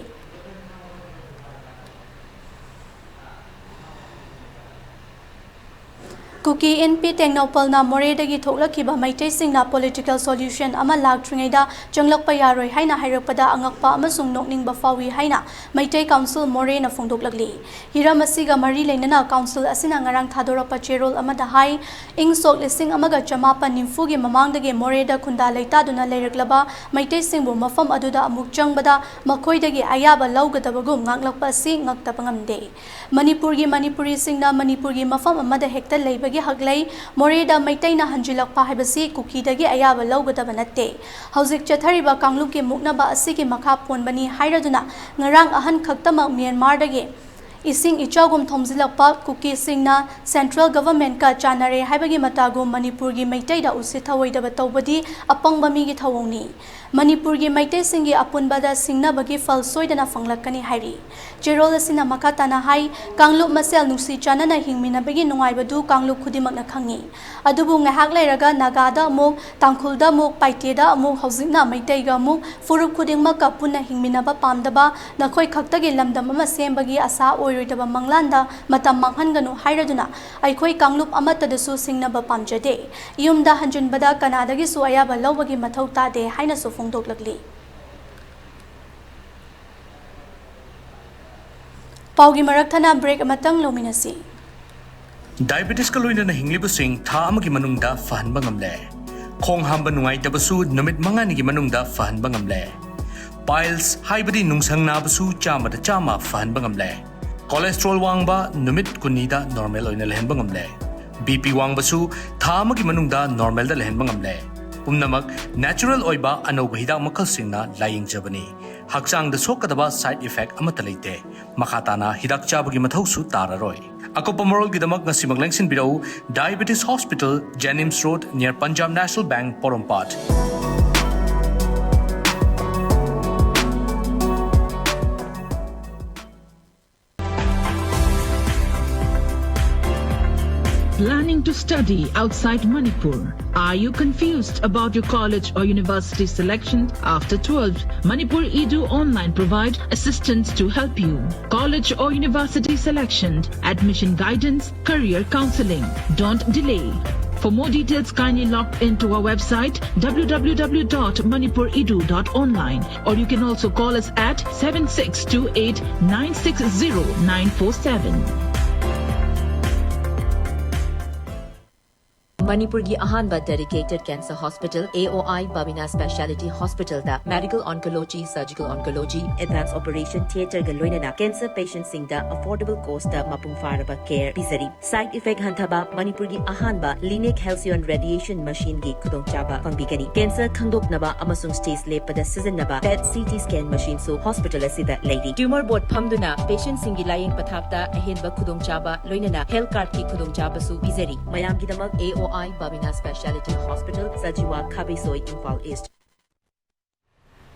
ꯀꯨꯀꯤ ꯏꯟꯄꯤ ꯇꯦꯡꯅꯧꯄꯜꯅ ꯃꯣꯔꯦꯗꯒꯤ ꯊꯣꯛꯂꯛꯈꯤꯕ ꯃꯩꯇꯩꯁꯤꯡꯅ ꯄꯣꯂꯤꯇꯤꯀꯦꯜ ꯁꯣꯂ꯭ꯌꯨꯁꯟ ꯑꯃ ꯂꯥꯛꯇ꯭ꯔꯤꯉꯩꯗ ꯆꯪꯂꯛꯄ ꯌꯥꯔꯣꯏ ꯍꯥꯏꯅ ꯍꯥꯏꯔꯛꯄꯗ ꯑꯉꯛꯄ ꯑꯃꯁꯨꯡ ꯅꯣꯛꯅꯤꯡꯕ ꯐꯥꯎꯏ ꯍꯥꯏꯅ ꯃꯩꯇꯩ ꯀꯥꯎꯟꯁꯤꯜ ꯃꯣꯔꯦꯅ ꯐꯣꯡꯗꯣꯛꯂꯛꯂꯤ꯫ ꯍꯤꯔꯝ ꯑꯁꯤꯒ ꯃꯔꯤ ꯂꯩꯅꯅ ꯀꯥꯎꯟꯁꯤꯜ ꯑꯁꯤꯅ ꯉꯔꯥꯡ ꯊꯥꯗꯣꯔꯛꯄ ꯆꯦꯔꯣꯜ ꯑꯃꯗ ꯍꯥꯏ, ꯏꯪ ꯁꯣꯛ ꯂꯤꯁꯤꯡ ꯑꯃꯒ ꯆꯃꯥꯄꯟ ꯅꯤꯐꯨꯒꯤ ꯃꯃꯥꯡꯗꯒꯤ ꯃꯣꯔꯦꯗ ꯈꯨꯟꯗꯥ ꯂꯩꯇꯥꯗꯨꯅ ꯂꯩꯔꯛꯂꯕ ꯃꯩꯇꯩꯁꯤꯡꯕꯨ ꯃꯐꯝ ꯑꯗꯨꯗ ꯑꯃꯨꯛ ꯆꯪꯕꯗ ꯃꯈꯣꯏꯗꯒꯤ ꯑꯌꯥꯕ ꯂꯧꯒꯗꯕꯒꯨꯝ ꯉꯥꯡꯂꯛꯄ ꯑꯁꯤ ꯉꯛꯇꯕ ꯉꯝꯗꯦ꯫ ꯃꯅꯤꯄꯨꯔꯒꯤ ꯃꯅꯤꯄꯨꯔꯤꯁꯤꯡꯅ ꯃꯅꯤꯄꯨꯔꯒꯤ ꯃꯐꯝ ꯑꯃꯗ ꯍꯦꯛꯇ ꯂꯩꯕꯒꯤ ꯍꯛꯂꯩ꯫ ꯃꯣꯔꯦꯗ ꯃꯩꯇꯩꯅ ꯍꯟꯖꯤꯜꯂꯛꯄ ꯍꯥꯏꯕꯁꯤ ꯀꯨꯀꯤꯗꯒꯤ ꯑꯌꯥꯕ ꯂꯧꯒꯗꯕ ꯅꯠꯇꯦ꯫ ꯍꯧꯖꯤꯛ ꯆꯠꯊꯔꯤꯕ ꯀꯥꯡꯂꯨꯞꯀꯤ ꯃꯨꯛꯅꯕ ꯑꯁꯤꯒꯤ ꯃꯈꯥ ꯄꯣꯟꯕꯅꯤ ꯍꯥꯏꯔꯗꯨꯅ ꯉꯔꯥꯡ ꯑꯍꯟ ꯈꯛꯇꯃꯛ ꯃ꯭ꯌꯥꯟꯃꯥꯔꯗꯒꯤ ꯏꯁꯤꯡ ꯏꯆꯥꯎꯒꯨꯝ ꯊꯣꯝꯖꯤꯜꯂꯛꯄ ꯀꯨꯀꯤꯁꯤꯡꯅ ꯁꯦꯟꯇ꯭ꯔꯦꯜ ꯒꯚꯔꯟꯃꯦꯟꯠꯀ ꯆꯥꯟꯅꯔꯦ ꯍꯥꯏꯕꯒꯤ ꯃꯇꯥꯒꯨꯝ ꯃꯅꯤꯄꯨꯔꯒꯤ ꯃꯩꯇꯩꯗ ꯎꯁꯤꯠ ꯊꯑꯣꯏꯗꯕ ꯇꯧꯕꯗꯤ ꯑꯄꯪꯕ ꯃꯤꯒꯤ ꯊꯧꯑꯣꯡꯅꯤ꯫ ꯃꯅꯤꯄꯨꯔꯒꯤ ꯃꯩꯇꯩꯁꯤꯡꯒꯤ ꯑꯄꯨꯟꯕꯗ ꯁꯤꯡꯅꯕꯒꯤ ꯐꯜ ꯁꯣꯏꯗꯅ ꯐꯪꯂꯛꯀꯅꯤ ꯍꯥꯏꯔꯤ꯫ ꯆꯦꯔꯣꯜ ꯑꯁꯤꯅ ꯃꯈꯥ ꯇꯥꯅ ꯍꯥꯏ, ꯀꯥꯡꯂꯨꯞ ꯃꯁꯦꯜ ꯅꯨꯡꯁꯤ ꯆꯥꯟꯅꯅ ꯍꯤꯡꯃꯤꯟꯅꯕꯒꯤ ꯅꯨꯡꯉꯥꯏꯕꯗꯨ ꯀꯥꯡꯂꯨꯞ ꯈꯨꯗꯤꯡꯃꯛꯅ ꯈꯪꯏ꯫ ꯑꯗꯨꯕꯨ ꯉꯥꯏꯍꯥꯛ ꯂꯩꯔꯒ ꯅꯥꯒꯥꯗ ꯑꯃꯨꯛ, ꯇꯥꯡꯈꯨꯜꯗ ꯑꯃꯨꯛ, ꯄꯥꯏꯇꯦꯗ ꯑꯃꯨꯛ, ꯍꯧꯖꯤꯛꯅ ꯃꯩꯇꯩꯒ ꯑꯃꯨꯛ, ꯐꯨꯔꯨꯞ ꯈꯨꯗꯤꯡꯃꯛꯀ ꯄꯨꯟꯅ ꯍꯤꯡꯃꯤꯟꯅꯕ ꯄꯥꯝꯗꯕ, ꯅꯈꯣꯏ ꯈꯛꯇꯒꯤ ꯂꯝꯗꯝ ꯑꯃ ꯁꯦꯝꯕꯒꯤ ꯑꯁꯥ ꯑꯣꯏꯔꯣꯏꯗꯕ ꯃꯪꯂꯥꯟꯗ ꯃꯇꯝ ꯃꯥꯡꯍꯟꯒꯅꯨ ꯍꯥꯏꯔꯗꯨꯅ ꯑꯩꯈꯣꯏ ꯀꯥꯡꯂꯨꯞ ꯑꯃꯠꯇꯗꯁꯨ ꯁꯤꯡꯅꯕ ꯄꯥꯝꯖꯗꯦ꯫ ꯌꯨꯝꯗ ꯍꯟꯖꯤꯟꯕꯗ ꯀꯅꯥꯗꯒꯤꯁꯨ ꯑꯌꯥꯕ ꯂꯧꯕꯒꯤ ꯃꯊꯧ ꯇꯥꯗꯦ ꯍꯥꯏꯅꯁꯨ ꯐꯣꯡꯗꯣꯛꯂꯛꯂꯤ꯫ ꯄꯥꯎꯒꯤ ꯃꯔꯛ ꯊꯠꯅ ꯕ꯭ꯔꯦꯛ ꯑꯃꯇꯪ ꯂꯧꯃꯤꯟꯅꯁꯤ꯫ ꯗꯥꯏꯕꯦꯇꯤꯁꯀ ꯂꯣꯏꯅꯅ ꯍꯤꯡꯂꯤꯕꯁꯤꯡ ꯊꯥ ꯑꯃꯒꯤ ꯃꯅꯨꯡꯗ ꯐꯍꯟꯕ ꯉꯝꯂꯦ꯫ ꯈꯣꯡ ꯍꯥꯝꯕ ꯅꯨꯡꯉꯥꯏꯇꯕꯁꯨ ꯅꯨꯃꯤꯠ ꯃꯉꯥꯅꯤꯒꯤ ꯃꯅꯨꯡꯗ ꯐꯍꯟꯕ ꯉꯝꯂꯦ꯫ ꯄꯥꯏꯜꯁ ꯍꯥꯏꯕꯗꯤ ꯅꯨꯡꯁꯪ ꯅꯥꯕꯁꯨ ꯆꯥꯝꯃꯗ ꯆꯥꯝꯃ ꯐꯍꯟꯕ ꯉꯝꯂꯦ꯫ ꯀꯣꯂꯦꯁꯇ꯭ꯔꯣꯜ ꯋꯥꯡꯕ ꯅꯨꯃꯤꯠ ꯀꯨꯟꯅꯤꯗ ꯅꯣꯔꯃꯦꯜ ꯑꯣꯏꯅ ꯂꯩꯍꯟꯕ ꯉꯝꯂꯦ꯫ ꯕꯤ ꯄꯤ ꯋꯥꯡꯕꯁꯨ ꯊꯥ ꯑꯃꯒꯤ ꯃꯅꯨꯡꯗ ꯅꯣꯔꯃꯦꯜꯗ ꯂꯩꯍꯟꯕ ꯉꯝꯂꯦ꯫ ꯄꯨꯝꯅꯃꯛ ꯅꯦꯆꯔꯦꯜ ꯑꯣꯏꯕ ꯑꯅꯧꯕ ꯍꯤꯗꯥꯛ ꯃꯈꯜꯁꯤꯡꯅ ꯂꯥꯌꯦꯡꯖꯕꯅꯤ꯫ ꯍꯛꯆꯥꯡꯗ ꯁꯣꯛꯀꯗꯕ ꯁꯥꯏꯗ ꯏꯐꯦꯛ ꯑꯃꯠꯇ ꯂꯩꯇꯦ꯫ ꯃꯈꯥ ꯇꯥꯅ ꯍꯤꯗꯥꯛ ꯆꯥꯕꯒꯤ ꯃꯊꯧꯁꯨ ꯇꯥꯔꯔꯣꯏ꯫ ꯑꯀꯨꯞꯄ ꯃꯔꯣꯜꯒꯤꯗꯃꯛ ꯉꯁꯤꯃꯛ ꯂꯦꯡꯁꯤꯟꯕꯤꯔꯛꯎ, ꯗꯥꯏꯕꯦꯇꯤꯁ ꯍꯣꯁꯄꯤꯇꯥꯜ, ꯖꯦꯅꯤꯝꯁ road, near Punjab National Bank, Porompat. Planning to study outside Manipur? Are you confused about your college or university selection after twelve? Manipur Edu Online provide assistance to help you. College or university selection, admission guidance, career counseling. Don't delay. For more details, kindly log into our website w w w dot manipur edu dot online, or you can also call us at seven six two eight nine six zero nine four seven. ꯃꯅꯤꯄꯨꯔꯒꯤ ꯑꯍꯥꯟꯕ dedicated cancer hospital, A O I Babina Speciality Hospitalꯗ medical oncology, surgical oncology, advanced operation theatreꯒ ꯂꯣꯏꯅꯅ cancer patientꯁꯤꯡꯗ affordable costꯇ ꯃꯄꯨꯡ ꯐꯥꯔꯕ care ꯄꯤꯖꯔꯤ꯫ Side effect ꯍꯟꯊꯕ, ꯃꯅꯤꯄꯨꯔꯒꯤ ꯑꯍꯥꯟꯕ Linex Halcyon radiation machineꯒꯤ ꯈꯨꯗꯣꯡꯆꯥꯕ ꯐꯪꯕꯤꯒꯅꯤ꯫ Cancer ꯈꯪꯗꯣꯛꯅꯕ ꯑꯃꯁꯨꯡ stage ꯂꯦꯞꯄꯗ ꯁꯤꯖꯤꯟꯅꯕ PET CT scan machineꯁꯨ hospital ꯑꯁꯤꯗ ꯂꯩꯔꯤ꯫ Tumor board ꯐꯝꯗꯨꯅ patientꯁꯤꯡꯒꯤ ꯂꯥꯌꯦꯡ ꯄꯊꯥꯞꯇ ꯑꯍꯦꯟꯕ ꯈꯨꯗꯣꯡꯆꯥꯕ, ꯂꯣꯏꯅꯅ health cardꯀꯤ ꯈꯨꯗꯣꯡꯆꯥꯕꯁꯨ ꯄꯤꯖꯔꯤ꯫ ꯃꯌꯥꯝꯒꯤꯗꯃꯛ A O I Babina Speciality Hospital, Sajiwa, Khabeisoi, Imphal East.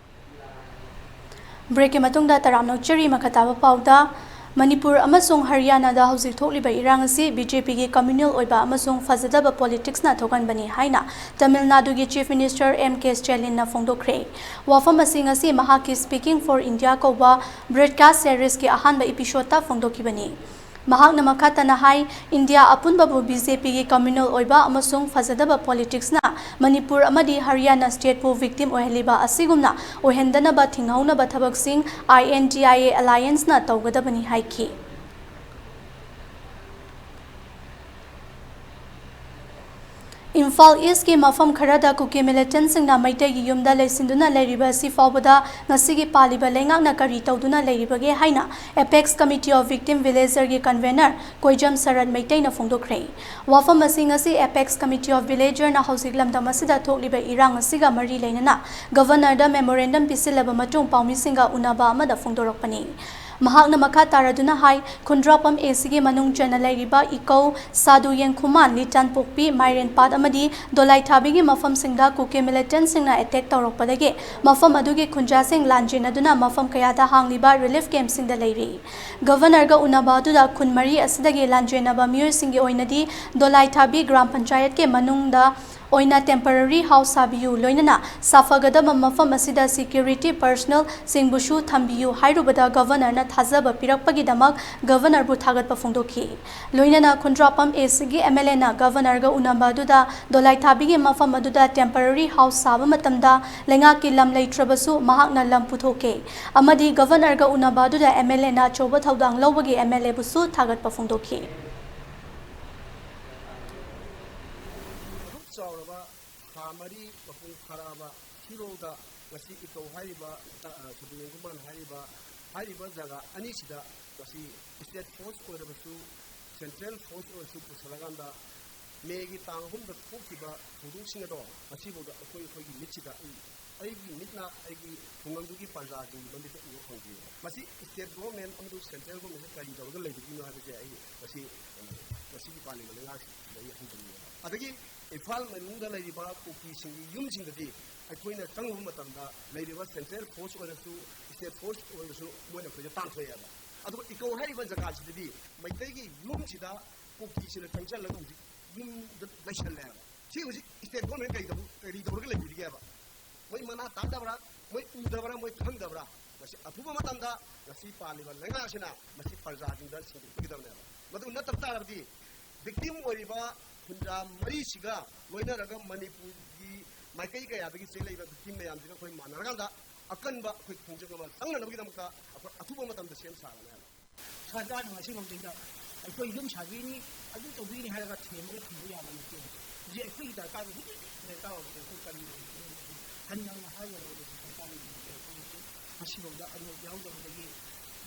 Breakꯀꯤ ꯃꯇꯨꯡꯗ ꯇꯔꯥꯝꯅ ꯑꯣꯛꯆꯔꯤ ꯃꯈꯥ ꯇꯥꯕ ꯄꯥꯎꯗ꯫ ꯃꯅꯤꯄꯨꯔ ꯑꯃꯁꯨꯡ ꯍꯔꯤꯌꯥꯅꯥꯗ ꯍꯧꯖꯤꯛ ꯊꯣꯛꯂꯤꯕ ꯏꯔꯥꯡ ꯑꯁꯤ BJPꯒꯤ communal ꯑꯣꯏꯕ ꯑꯃꯁꯨꯡ ꯐꯖꯗꯕ politicsꯅ ꯊꯣꯛꯍꯟꯕꯅꯤ ꯍꯥꯏꯅ ꯇꯃꯤꯜ ꯅꯥꯗꯨꯒꯤ Chief Minister M K Stallinꯅ ꯐꯣꯡꯗꯣꯛꯈ꯭ꯔꯦ꯫ ꯋꯥꯐꯝ ꯑꯁꯤ ꯉꯁꯤ ꯃꯍꯥꯛꯀꯤ Speaking for India ꯀꯧꯕ broadcast seriesꯀꯤ ꯑꯍꯥꯟꯕ episodeꯇ ꯐꯣꯡꯗꯣꯛꯈꯤꯕꯅꯤ꯫ ꯃꯍꯥꯛꯅ ꯃꯈꯥ ꯇꯥꯅ ꯍꯥꯏ, ꯏꯟꯗꯤꯌꯥ ꯑꯄꯨꯟꯕꯕꯨ BJPꯒꯤ communal ꯑꯣꯏꯕ ꯑꯃꯁꯨꯡ ꯐꯖꯗꯕ politicsꯅ ꯃꯅꯤꯄꯨꯔ ꯑꯃꯗꯤ ꯍꯔꯤꯌꯥꯅꯥ stateꯄꯨ victim ꯑꯣꯏꯍꯜꯂꯤꯕ ꯑꯁꯤꯒꯨꯝꯅ ꯑꯣꯏꯍꯟꯗꯅꯕ ꯊꯤꯡꯍꯧꯅꯕ ꯊꯕꯛꯁꯤꯡ INDIA allianceꯅ ꯇꯧꯒꯗꯕꯅꯤ ꯍꯥꯏꯈꯤ꯫ ꯏꯝꯐꯥꯜ ꯏꯁ꯭ꯠꯀꯤ ꯃꯐꯝ ꯈꯔꯗ ꯀꯨꯀꯤ militantꯁꯤꯡꯅ ꯃꯩꯇꯩꯒꯤ ꯌꯨꯝꯗ ꯂꯩꯁꯤꯟꯗꯨꯅ ꯂꯩꯔꯤꯕ ꯑꯁꯤ ꯐꯥꯎꯕꯗ ꯉꯁꯤꯒꯤ ꯄꯥꯜꯂꯤꯕ ꯂꯩꯉꯥꯛꯅ ꯀꯔꯤ ꯇꯧꯗꯨꯅ ꯂꯩꯔꯤꯕꯒꯦ ꯍꯥꯏꯅ Apex Committee of Victim Villagerꯒꯤ convener ꯀꯣꯏꯖꯝ ꯁꯔꯠ ꯃꯩꯇꯩꯅ ꯐꯣꯡꯗꯣꯛꯈ꯭ꯔꯦ꯫ ꯋꯥꯐꯝ ꯑꯁꯤ ꯉꯁꯤ Apex Committee of Villagerꯅ ꯍꯧꯖꯤꯛ ꯂꯝꯗꯝ ꯑꯁꯤꯗ ꯊꯣꯛꯂꯤꯕ ꯏꯔꯥꯡ ꯑꯁꯤꯒ ꯃꯔꯤ ꯂꯩꯅꯅ Governorꯗ memorandum ꯄꯤꯁꯤꯜꯂꯕ ꯃꯇꯨꯡ ꯄꯥꯎꯃꯤꯁꯤꯡꯒ ꯎꯅꯕ ꯑꯃꯗ ꯐꯣꯡꯗꯣꯔꯛꯄꯅꯤ꯫ ꯃꯍꯥꯛꯅ ꯃꯈꯥ ꯇꯥꯔꯗꯨꯅ ꯍꯥꯏ, ꯈꯨꯟꯗ꯭ꯔꯥꯄꯝ ACꯒꯤ ꯃꯅꯨꯡ ꯆꯟꯅ ꯂꯩꯔꯤꯕ ꯏꯀꯧ, ꯁꯥꯗꯨ ꯌꯦꯡꯈꯨꯃꯥꯟ, ꯂꯤꯇꯥꯟꯄꯣꯛꯄꯤ, ꯃꯥꯏꯔꯦꯟꯄꯥꯠ ꯑꯃꯗꯤ ꯗꯣꯂꯥꯏꯊꯥꯕꯤꯒꯤ ꯃꯐꯝꯁꯤꯡꯗ ꯀꯨꯀꯤ militantꯁꯤꯡꯅ attack ꯇꯧꯔꯛꯄꯗꯒꯤ ꯃꯐꯝ ꯑꯗꯨꯒꯤ ꯈꯨꯟꯖꯥꯁꯤꯡ ꯂꯥꯟꯖꯦꯟꯅꯗꯨꯅ ꯃꯐꯝ ꯀꯌꯥꯗ ꯍꯥꯡꯂꯤꯕ relief campꯁꯤꯡꯗ ꯂꯩꯔꯤ꯫ Governorꯒ ꯎꯅꯕ ꯑꯗꯨꯗ ꯈꯨꯟ ꯃꯔꯤ ꯑꯁꯤꯗꯒꯤ ꯂꯥꯟꯖꯦꯟꯅꯕ ꯃꯤꯑꯣꯏꯁꯤꯡꯒꯤ ꯑꯣꯏꯅꯗꯤ ꯗꯣꯂꯥꯏꯊꯥꯕꯤ ꯒ꯭ꯔꯥꯝ ꯄꯟꯆꯥꯌꯠꯀꯤ ꯃꯅꯨꯡꯗ ꯑꯣꯏꯅ temporary house ꯁꯥꯕꯤꯌꯨ, ꯂꯣꯏꯅꯅ ꯁꯥꯐꯒꯗꯕ ꯃꯐꯝ ꯑꯁꯤꯗ security personnelꯁꯤꯡꯕꯨꯁꯨ ꯊꯝꯕꯤꯌꯨ ꯍꯥꯏꯔꯨꯕꯗ Governorꯅ ꯊꯥꯖꯕ ꯄꯤꯔꯛꯄꯒꯤꯗꯃꯛ Governorꯕꯨ ꯊꯥꯒꯠꯄ ꯐꯣꯡꯗꯣꯛꯈꯤ꯫ ꯂꯣꯏꯅꯅ ꯈꯨꯟꯗ꯭ꯔꯥꯄꯝ ACꯒꯤ MLAꯅ Governorꯒ ꯎꯅꯕ ꯑꯗꯨꯗ ꯗꯣꯂꯥꯏꯊꯥꯕꯤꯒꯤ ꯃꯐꯝ ꯑꯗꯨꯗ temporary house ꯁꯥꯕ ꯃꯇꯝꯗ ꯂꯩꯉꯥꯛꯀꯤ ꯂꯝ ꯂꯩꯇ꯭ꯔꯕꯁꯨ ꯃꯍꯥꯛꯅ ꯂꯝ ꯄꯨꯊꯣꯛꯀꯦ ꯑꯃꯗꯤ Governorꯒ ꯎꯅꯕ ꯑꯗꯨꯗ MLAꯅ ꯑꯆꯧꯕ ꯊꯧꯗꯥꯡ ꯂꯧꯕꯒꯤ MLAꯕꯨꯁꯨ ꯊꯥꯒꯠꯄ ꯐꯣꯡꯗꯣꯛꯈꯤ꯫ ꯃꯔꯤ ꯃꯄꯨꯡ ꯐꯥꯔꯛꯑꯕ ꯁꯤꯐꯥꯎꯗ ꯉꯁꯤ ꯏꯀꯧ ꯍꯥꯏꯔꯤꯕ, ꯑ, ꯁꯣꯕꯤꯔꯦꯟ ꯈꯨꯃꯟ ꯍꯥꯏꯔꯤꯕ, ꯍꯥꯏꯔꯤꯕ ꯖꯒꯥ ꯑꯅꯤꯁꯤꯗ ꯉꯁꯤ state force ꯑꯣꯏꯔꯕꯁꯨ, central force ꯑꯣꯏꯔꯁꯨ ꯄꯨꯁꯜꯂꯀꯥꯟꯗ ꯃꯦꯒꯤ ꯇꯥꯡ ꯑꯍꯨꯝꯗ ꯊꯣꯛꯈꯤꯕ ꯊꯧꯗꯣꯛꯁꯤꯡ ꯑꯗꯣ ꯉꯁꯤꯐꯥꯎꯗ ꯑꯩꯈꯣꯏ, ꯑꯩꯈꯣꯏꯒꯤ ꯃꯤꯠꯁꯤꯗ ꯑꯩ, ꯑꯩꯒꯤ ꯃꯤꯠꯅ ꯑꯩꯒꯤ ꯈꯨꯡꯒꯪꯗꯨꯒꯤ ꯄ꯭ꯔꯖꯥꯁꯤꯡꯒꯤ ꯃꯃꯤꯠꯇ ꯎꯕ ꯐꯪꯗ꯭ꯔꯤꯕ꯫ ꯃꯁꯤ state government ꯑꯃꯁꯨꯡ central government ꯀꯔꯤ ꯇꯧꯔꯒ ꯂꯩꯕꯒꯤꯅꯣ ꯍꯥꯏꯕꯁꯦ ꯑꯩ ꯉꯁꯤ, ꯑ, ꯉꯁꯤꯒꯤ ꯄꯥꯜꯂꯤꯕ ꯂꯩꯉꯥꯛꯁꯤꯗ ꯑꯩ ꯍꯪꯖꯅꯤꯡꯉꯦꯕ꯫ ꯑꯗꯒꯤ ꯏꯝꯐꯥꯜ ꯃꯅꯨꯡꯗ ꯂꯩꯔꯤꯕ ꯀꯨꯀꯤꯁꯤꯡꯒꯤ ꯌꯨꯝꯁꯤꯡꯗꯗꯤ ꯑꯩꯈꯣꯏꯅ ꯆꯪꯉꯨꯕ ꯃꯇꯝꯗ ꯂꯩꯔꯤꯕ central force ꯑꯣꯏꯔꯁꯨ, state force ꯑꯣꯏꯔꯁꯨ ꯃꯣꯏꯅ ꯑꯩꯈꯣꯏꯗ ꯇꯥꯟꯊꯣꯛꯑꯦꯕ꯫ ꯑꯗꯨꯒ ꯏꯀꯧ ꯍꯥꯏꯔꯤꯕ ꯖꯒꯥꯁꯤꯗꯗꯤ ꯃꯩꯇꯩꯒꯤ ꯌꯨꯝꯁꯤꯗ ꯀꯨꯀꯤꯁꯤꯅ ꯆꯪꯁꯤꯜꯂꯒ ꯍꯧꯖꯤꯛ ꯌꯨꯝꯗ ꯂꯩꯁꯜꯂꯦꯕ꯫ ꯁꯤ ꯍꯧꯖꯤꯛ state government ꯀꯔꯤ ꯇꯧ-, ꯀꯔꯤ ꯇꯧꯔꯒ ꯂꯩꯕꯤꯔꯤꯒꯦꯕ? ꯃꯣꯏ ꯃꯅꯥ ꯇꯥꯗꯕ꯭ꯔꯥ? ꯃꯣꯏ ꯎꯗꯕ꯭ꯔꯥ? ꯃꯣꯏ ꯈꯪꯗꯕ꯭ꯔꯥ? ꯃꯁꯤ ꯑꯊꯨꯕ ꯃꯇꯝꯗ ꯉꯁꯤ ꯄꯥꯜꯂꯤꯕ ꯂꯩꯉꯥꯛ ꯑꯁꯤꯅ ꯃꯁꯤ ꯄ꯭ꯔꯖꯥꯁꯤꯡꯗ ꯁꯤꯟꯗꯣꯛꯄꯤꯒꯗꯕꯅꯦꯕ꯫ ꯃꯗꯨ ꯅꯠꯇꯕ ꯇꯥꯔꯕꯗꯤ victim ꯑꯣꯏꯔꯤꯕ ꯍꯨꯝꯗ꯭ꯔꯥ ꯃꯔꯤꯁꯤꯒ ꯂꯣꯏꯅꯔꯒ ꯃꯅꯤꯄꯨꯔꯒꯤ ꯃꯥꯏꯀꯩ ꯀꯌꯥꯗꯒꯤ ꯆꯦꯜꯂꯛꯏꯕ victim ꯃꯌꯥꯝꯁꯤꯒ ꯑꯩꯈꯣꯏ ꯃꯥꯟꯅꯔꯀꯥꯟꯗ ꯑꯀꯟꯕ ꯑꯩꯈꯣꯏ ꯈꯣꯡꯖꯪ ꯑꯃ ꯆꯪꯅꯅꯕꯒꯤꯗꯃꯛꯇ ꯑꯩꯈꯣꯏ ꯑꯊꯨꯕ ꯃꯇꯝꯗ ꯁꯦꯝ ꯁꯥꯔꯅꯦꯕ꯫ ꯁꯔꯀꯥꯔꯅ ꯉꯁꯤ ꯐꯥꯎꯗ ꯑꯩꯈꯣꯏ ꯌꯨꯝ ꯁꯥꯕꯤꯅꯤ, ꯑꯗꯨ ꯇꯧꯕꯤꯅꯤ ꯍꯥꯏꯔꯒ ꯊꯦꯝꯃꯒ ꯊꯝꯕ ꯌꯥꯕ ꯅꯠꯇꯦ꯫ ꯍꯧꯖꯤꯛ ꯑꯩꯈꯣꯏꯒꯤ ꯗꯔꯀꯥꯔ ꯍꯧꯖꯤꯛ ꯗꯔꯀꯥꯔ ꯑꯣꯏꯕꯁꯦ ꯑꯩꯈꯣꯏ ꯀꯔꯤ ꯑꯣꯏꯒꯦ? ꯍꯟ ꯌꯥꯝꯅ ꯍꯥꯏꯔꯒ ꯂꯣꯏꯔꯦ꯫ ꯁꯔꯀꯥꯔꯅ ꯍꯧꯖꯤꯛ ꯑꯩꯈꯣꯏꯒꯤ ꯉꯁꯤꯐꯥꯎꯗ ꯑꯅꯣꯞ ꯌꯥꯎꯗꯕꯗꯒꯤ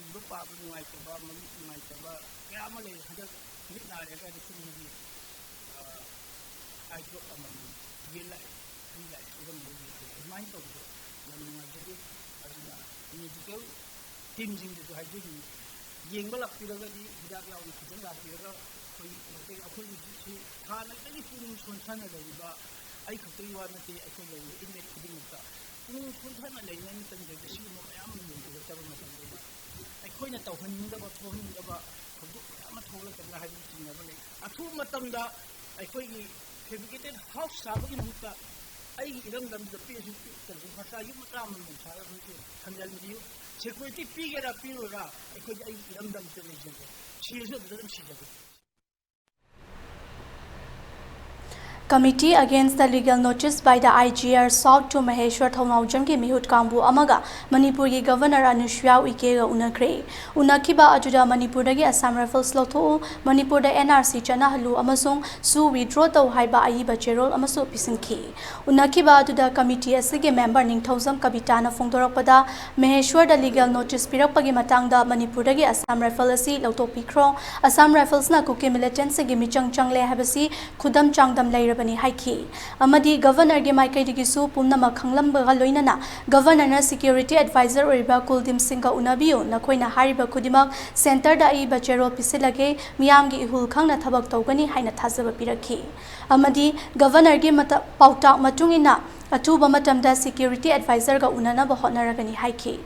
ꯏꯕ ꯄꯥꯕ ꯅꯨꯡꯉꯥꯏꯇꯕ, ꯃꯃꯤꯠ ꯅꯨꯡꯉꯥꯏꯇꯕ ꯀꯌꯥ ꯑꯃ ꯂꯩ꯫ ꯍꯟꯗꯛ ꯃꯤꯠ ꯅꯥꯔꯦ ꯍꯥꯏꯔꯒ ꯁꯨꯝꯕꯒꯤ, ꯑ, eye drop ꯑꯃꯃꯝ ꯌꯦꯜꯂꯛꯑꯦ, ꯄꯤꯔꯛꯑꯦ, ꯄꯤꯔꯝꯕꯒꯤ ꯑꯗꯨꯃꯥꯏꯅ ꯇꯧꯕꯗꯣ ꯌꯥꯝ ꯅꯨꯡꯉꯥꯏꯖꯗꯦ꯫ ꯑꯗꯨꯅ medical teamꯁꯤꯡꯗꯁꯨ ꯍꯥꯏꯖꯅꯤꯡꯉꯤ, ꯌꯦꯡꯕ ꯂꯥꯛꯄꯤꯔꯒꯗꯤ ꯍꯤꯗꯥꯛ ꯌꯥꯎꯅ ꯈꯤꯇꯪ ꯂꯥꯛꯄꯤꯔꯒ ꯑꯩꯈꯣꯏ ꯃꯩꯇꯩ, ꯑꯩꯈꯣꯏꯒꯤ ꯍꯧꯖꯤꯛꯁꯤ ꯍꯥꯟꯅꯗꯒꯤ ꯄꯨꯛꯅꯤꯡ ꯁꯣꯟꯊꯅ ꯂꯩꯔꯤꯕ, ꯑꯩ ꯈꯛꯇꯒꯤ ꯋꯥ ꯅꯠꯇꯦ, ꯑꯩꯈꯣꯏ ꯂꯩꯔꯤꯕ inmate ꯈꯨꯗꯤꯡꯃꯛꯇ ꯄꯨꯛꯅꯤꯡ ꯁꯣꯟꯊꯅ ꯂꯩꯔꯤꯉꯩ ꯃꯇꯝꯗ ꯁꯤꯒꯨꯝꯕ ꯃꯌꯥꯝ ꯑꯃ ꯌꯦꯡꯕꯤꯔꯛꯇꯕ ꯃꯇꯝꯗꯨꯗ ꯑꯩꯈꯣꯏꯅ ꯇꯧꯍꯟꯅꯤꯡꯗꯕ, ꯊꯣꯛꯍꯟꯅꯤꯡꯗꯕ ꯊꯧꯗꯣꯛ ꯃꯌꯥꯝ ꯑꯃ ꯊꯣꯛꯂꯛꯀꯗ꯭ꯔꯥ ꯍꯥꯏꯕꯒꯤ ꯆꯤꯡꯅꯕ ꯂꯩ꯫ ꯑꯊꯨꯕ ꯃꯇꯝꯗ ꯑꯩꯈꯣꯏꯒꯤ fabricated house ꯁꯥꯕꯒꯤ ꯃꯍꯨꯠꯇ ꯑꯩꯒꯤ ꯏꯔꯝꯗꯝꯁꯤꯗ ꯄꯤꯛꯑꯁꯨ ꯄꯤꯛꯇ꯭ꯔꯁꯨ ꯃꯆꯥ ꯌꯨꯝ ꯃꯆꯥ ꯑꯃꯃꯝ ꯁꯥꯔꯒ ꯑꯩꯈꯣꯏꯁꯨ ꯊꯝꯖꯤꯟꯕꯤꯌꯨ꯫ Security ꯄꯤꯒꯦꯔꯥ ꯄꯤꯔꯣꯏꯔꯥ ꯑꯩꯈꯣꯏꯗꯤ ꯑꯩꯒꯤ ꯏꯔꯝꯗꯝꯁꯤꯗ ꯂꯩꯖꯒꯦ, ꯁꯤꯔꯁꯨ ꯑꯗꯨꯗ ꯑꯗꯨꯝ ꯁꯤꯖꯒꯦ꯫ Committee Against the Legal Notice by the I G R South to Maheshwar ꯊꯧꯅꯥꯎꯖꯝꯒꯤ ꯃꯤꯍꯨꯠ ꯀꯥꯡꯕꯨ ꯑꯃꯒ ꯃꯅꯤꯄꯨꯔꯒꯤ Governor ꯑꯅꯨꯁꯨꯌꯥ ꯎꯏꯀꯦꯒ ꯎꯅꯈ꯭ꯔꯦ꯫ ꯎꯅꯈꯤꯕ ꯑꯗꯨꯗ ꯃꯅꯤꯄꯨꯔꯗꯒꯤ Assam Rifles ꯂꯧꯊꯣꯛꯎ, ꯃꯅꯤꯄꯨꯔꯗ N R C ꯆꯠꯅꯍꯜꯂꯨ ꯑꯃꯁꯨꯡ ꯁꯨ withdraw ꯇꯧ ꯍꯥꯏꯕ ꯑꯏꯕ ꯆꯦꯔꯣꯜ ꯑꯃꯁꯨ ꯄꯤꯁꯤꯟꯈꯤ꯫ ꯎꯅꯈꯤꯕ ꯑꯗꯨꯗ committee ꯑꯁꯤꯒꯤ member ꯅꯤꯡꯊꯧꯖꯝ ꯀꯕꯤꯇꯥꯅ ꯐꯣꯡꯗꯣꯔꯛꯄꯗ, ꯃꯍꯦꯁ꯭ꯋꯔꯗ legal notice ꯄꯤꯔꯛꯄꯒꯤ ꯃꯇꯥꯡꯗ ꯃꯅꯤꯄꯨꯔꯗꯒꯤ Assam Rifle ꯑꯁꯤ ꯂꯧꯊꯣꯛꯄꯤꯈ꯭ꯔꯣ, Assam Riflesꯅ ꯀꯨꯀꯤ militantꯁꯤꯡꯒꯤ ꯃꯤꯆꯪ ꯆꯪꯂꯦ ꯍꯥꯏꯕꯁꯤ ꯈꯨꯗꯝ ꯆꯥꯡꯗꯝ ꯂꯩꯔꯕꯅꯤ ꯍꯥꯏꯈꯤ꯫ ꯑꯃꯗꯤ Governorꯒꯤ ꯃꯥꯏꯀꯩꯗꯒꯤꯁꯨ ꯄꯨꯝꯅꯃꯛ ꯈꯪꯂꯝꯕꯒ ꯂꯣꯏꯅꯅ Governorꯅ security adviser ꯑꯣꯏꯔꯤꯕ ꯀꯨꯜꯗꯤꯞ ꯁꯤꯡꯒ ꯎꯅꯕꯤꯌꯨ, ꯅꯈꯣꯏꯅ ꯍꯥꯏꯔꯤꯕ ꯈꯨꯗꯤꯡꯃꯛ centreꯗ ꯑꯏꯕ ꯆꯦꯔꯣꯜ ꯄꯤꯁꯤꯜꯂꯒꯦ, ꯃꯤꯌꯥꯝꯒꯤ ꯏꯍꯨꯜ ꯈꯪꯅ ꯊꯕꯛ ꯇꯧꯒꯅꯤ ꯍꯥꯏꯅ ꯊꯥꯖꯕ ꯄꯤꯔꯛꯈꯤ꯫ ꯑꯃꯗꯤ Governorꯒꯤ ꯃꯇ-, ꯄꯥꯎꯇꯥꯛ ꯃꯇꯨꯡ ꯏꯟꯅ ꯑꯊꯨꯕ ꯃꯇꯝꯗ security adviserꯒ ꯎꯅꯅꯕ ꯍꯣꯠꯅꯔꯒꯅꯤ ꯍꯥꯏꯈꯤ꯫